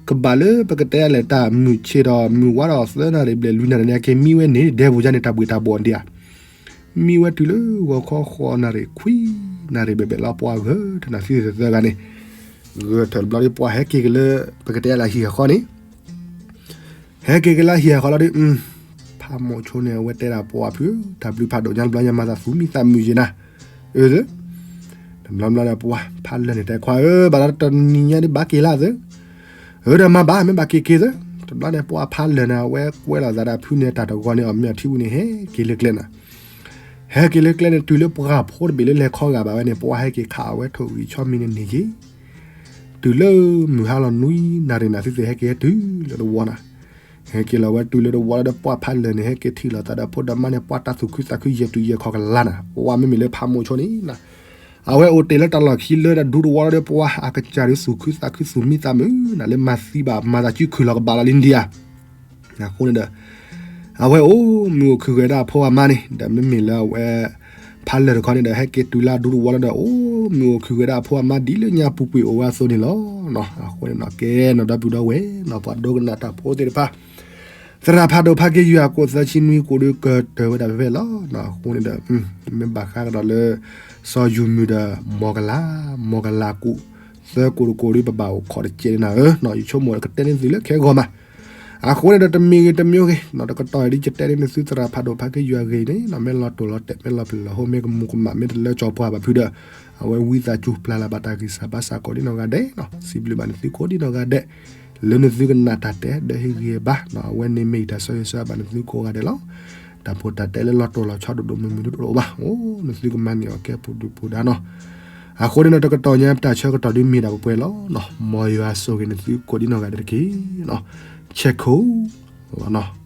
ကဘၣ်လၢပကတဲလဲၣ် တၢ်မုၢ်ဆ့ၣ်ဒီးမုၢ်ဝါဒီးသၢနၣ်ရံၣ်ဘျဲၣ်လွံၢ်နၣ်ရံၣ်န့ၣ် အက့ၤမံဝဲန့ၣ် ဒဲပူၤယါန့ၣ် တၢ်ဘှံးတၢ်ဘှီၣ်ဒံးဧါ, မံဝဲတုၤလၢဂီၤခီဃိးနၣ်ရံၣ် ခွံနၣ်ရံၣ်ဘျဲၣ်ဘျဲၣ်လီၤ ပှၤဂဲၤထၢၣ်နၤသံသၢဂၤန့ၣ်, ဂဲၤထၢၣ်တဘျီဒီး ပှၤဟဲက့ၤက့ၤလၢ ပကတဲလဲၣ်ဟံၣ်ဃီန့ၣ် ဟဲက့ၤက့ၤလၢဟံၣ်ဃီလီၤဒီး ဖးမိၤဆိန့ၣ် အဝဲတဲဒၣ်ပှၤဖု တၢ်ဘျုးဖးဒိၣ်ညါတဘျီညါ မၤသးသူၣ်မံသးမုာ်ယဲၢ်နၤ, အၢ တဘျီဘျီဒီးပှၤဖးလၢာ်န့ၣ်တဲခွါဧၢ ဘၣ်ဒီးတနံၤညါဒုးဘၣ်က့ၤလၢသၢ, အၢဒီးမၤဘၣ် မ့ၢ်ဘၣ်က့ၤက့ၤသၢ, တဘျီန့ၣ် ပှၤဖးလၢာ်န့ၣ် အဝဲကွဲလိာ်သးဒီးဖုန့ၣ် တၢ်တဂီၤန့ၣ် အီၣ်မ့ၤအီထံဝံၤန့ၣ် ဟဲက့ၤလၢကျဲနၤ ဟဲက့ၤလၢကျဲန့ၣ် တုၤလၢပှၤဖိတဘ့ၣ်လၢလဲၤခီဂာ်ဘၣ်ဝဲန့ၣ် ပှၤဟဲက့ၤခးအဝဲထိၣ်ဂံၢ်ဆီမံၤန့ၣ်န့ၢ်က့ၤ, တုၤလၢမုၢ်ဟါလီၤနွံနၣ်ရံၣ်နၤ သုသ့ၣ်ဟဲက့ၤဟဲတုၤလၢတဝီနၤ, ဟဲက့ၤလီၤဝဲတုၤလၢတဝီလီၤဒီး ပှၤဖးလၢာ်န့ၣ် ဟဲက့ၤထံၣ်လိာ်သးဒီးဖိဒီးမါန့ၣ် ပှၤတၢ်သူၣ်ခုသးခုယဲၢ်တုၤယဲၢ်ခီၣ်ကလါနၤ, ပှၤမ့မ့ၢ်လၢဖးမိၤဆိန့ၣ် အဝဲအိၣ်တ့ၢ်လၢတၢ်လီၢ်ခံလၢတၢ်ဒူတဝီလီၤဒီး ပှၤအကစၢ်ဒုးသူၣ်ခုသးခုသူၣ်မံသးမုာ်နၤ လၢမၤသံဘၣ်မၤသးစုခုၣ်လီၤကဘၣ်လီၤလံဒံဧါ အဃိန့ၣ်ဒီး အဝဲအိၣ်မုာ်အိၣ်ခုၣ်ဂဲၤဒၣ်အဖိအမါန့ၣ် ဒီးမ့မ့ၢ်လၢအဝဲ ဖးလၢာ်တခီန့ၣ်ဒီး ဟဲက့ၤတုၤလၢအဒူတဝီလီၤဒီး အိၣ်မုာ်အိၣ်ခုၣ်ဂဲၤဒၣ်အဖိအမါဒ်လၢညါပူၤကွံာ်အိၣ်ဝဲအသိးန့ၣ်လီၤ. အဃိန့ၣ်နီၣ်ကဲနီၣ်ဒီပုၢ်ဒီဝဲၢ်နီၣ် ပှၤဒိကနၣ်တၢ်ဖိသ့ၣ်တဖၣ် သရၣ်ဖးဒိၣ်ဖးက့ယုၢ်အကိးသၢဆံနွံကိးဒုး ကတၢၢ်ဝဲဒၣ်ဖဲဖဲလီၤ. အဃိန့ၣ်ဒီး မ့ၢ်ဘၣ်ဃးကဒီးလၢ စီၤယိၤမုၢ်ဒီး မီၢ်ကလၤ မီၢ်ကလၤကူး သၢကိးတကိးဒုး ပဘၣ်အိၣ်ခိးတကဲးန့ၣ်နၤဧၢ, ယဆိကမိၣ်ကတဲန့ၢ်သုလၢခဲဂီၤမး. အဃိန့ၣ်ဒီး တမံၤဂ့ၤတမံၤဂ့ၤ နီၣ်တကတီၢ်အံၤဒ်ယတဲန့ၢ်သုသရၣ်ဖးဒိၣ်ဖးက့ယုၢ်အဂ့ၢ်န့ၣ်နီၣ် မ့ၢ်လီၤတိၢ်လီၤတဲာ် မ့ၢ်လီၤပျံၤလီၤဟိ မ့ၢ်ကမူးကမၣ် မ့ၢ်တလၢကၠီၤပှၢ်ဘၣ်ဖုဒီး အဝဲဝံသးစူၤပျၢ်လၢ်ဘၣ်တၢ်ဂံၢ်စၢ်ဘါစၢ်ကိးဒ်နီၢ်ဂၤဒဲးနီၣ် စံးဘျုးဘၣ်နသုကိးဒ်နီၢ်ဂၤဒဲး လၢနသုကနၣ်တၢ်တဲ ဒီးဟ့ၣ်ဂံၢ်ဘါနီၣ် အဝဲန့ၣ်မ့ၢ်ယတၢ်ဆၢဂ့ၤဆၢဝါဘၣ်နသုကိးဂၤဒဲးလီၤ. တၢ်ဖိတၢ်တဲလၢလီၤတိၢ်လီၤဆီဒိၣ်ဒိၣ်မုၢ်မုၢ်ဒိၣ်ဒိၣ်ဘၣ် အိၣ် နသုကမၤန့ၢ်အီၤကဲပူၤဒုၣ်ပူၤဒါနီၣ်. အဃိန့ၣ်ဒီး တကတီၢ်ညါပတၢ်ဆၢကတီၢ်ဒုးမ့ၢ်ဒၣ်ပှဲၤပှဲၤလီၤနီၣ် မ်ယွၤဆိၣ်ဂ့ၤနသုကိးဒ်နီၢ်ဂၤဒဲးတက့ၢ်နီၣ်. ဆဲးခိၣ်လီၤနီၣ်.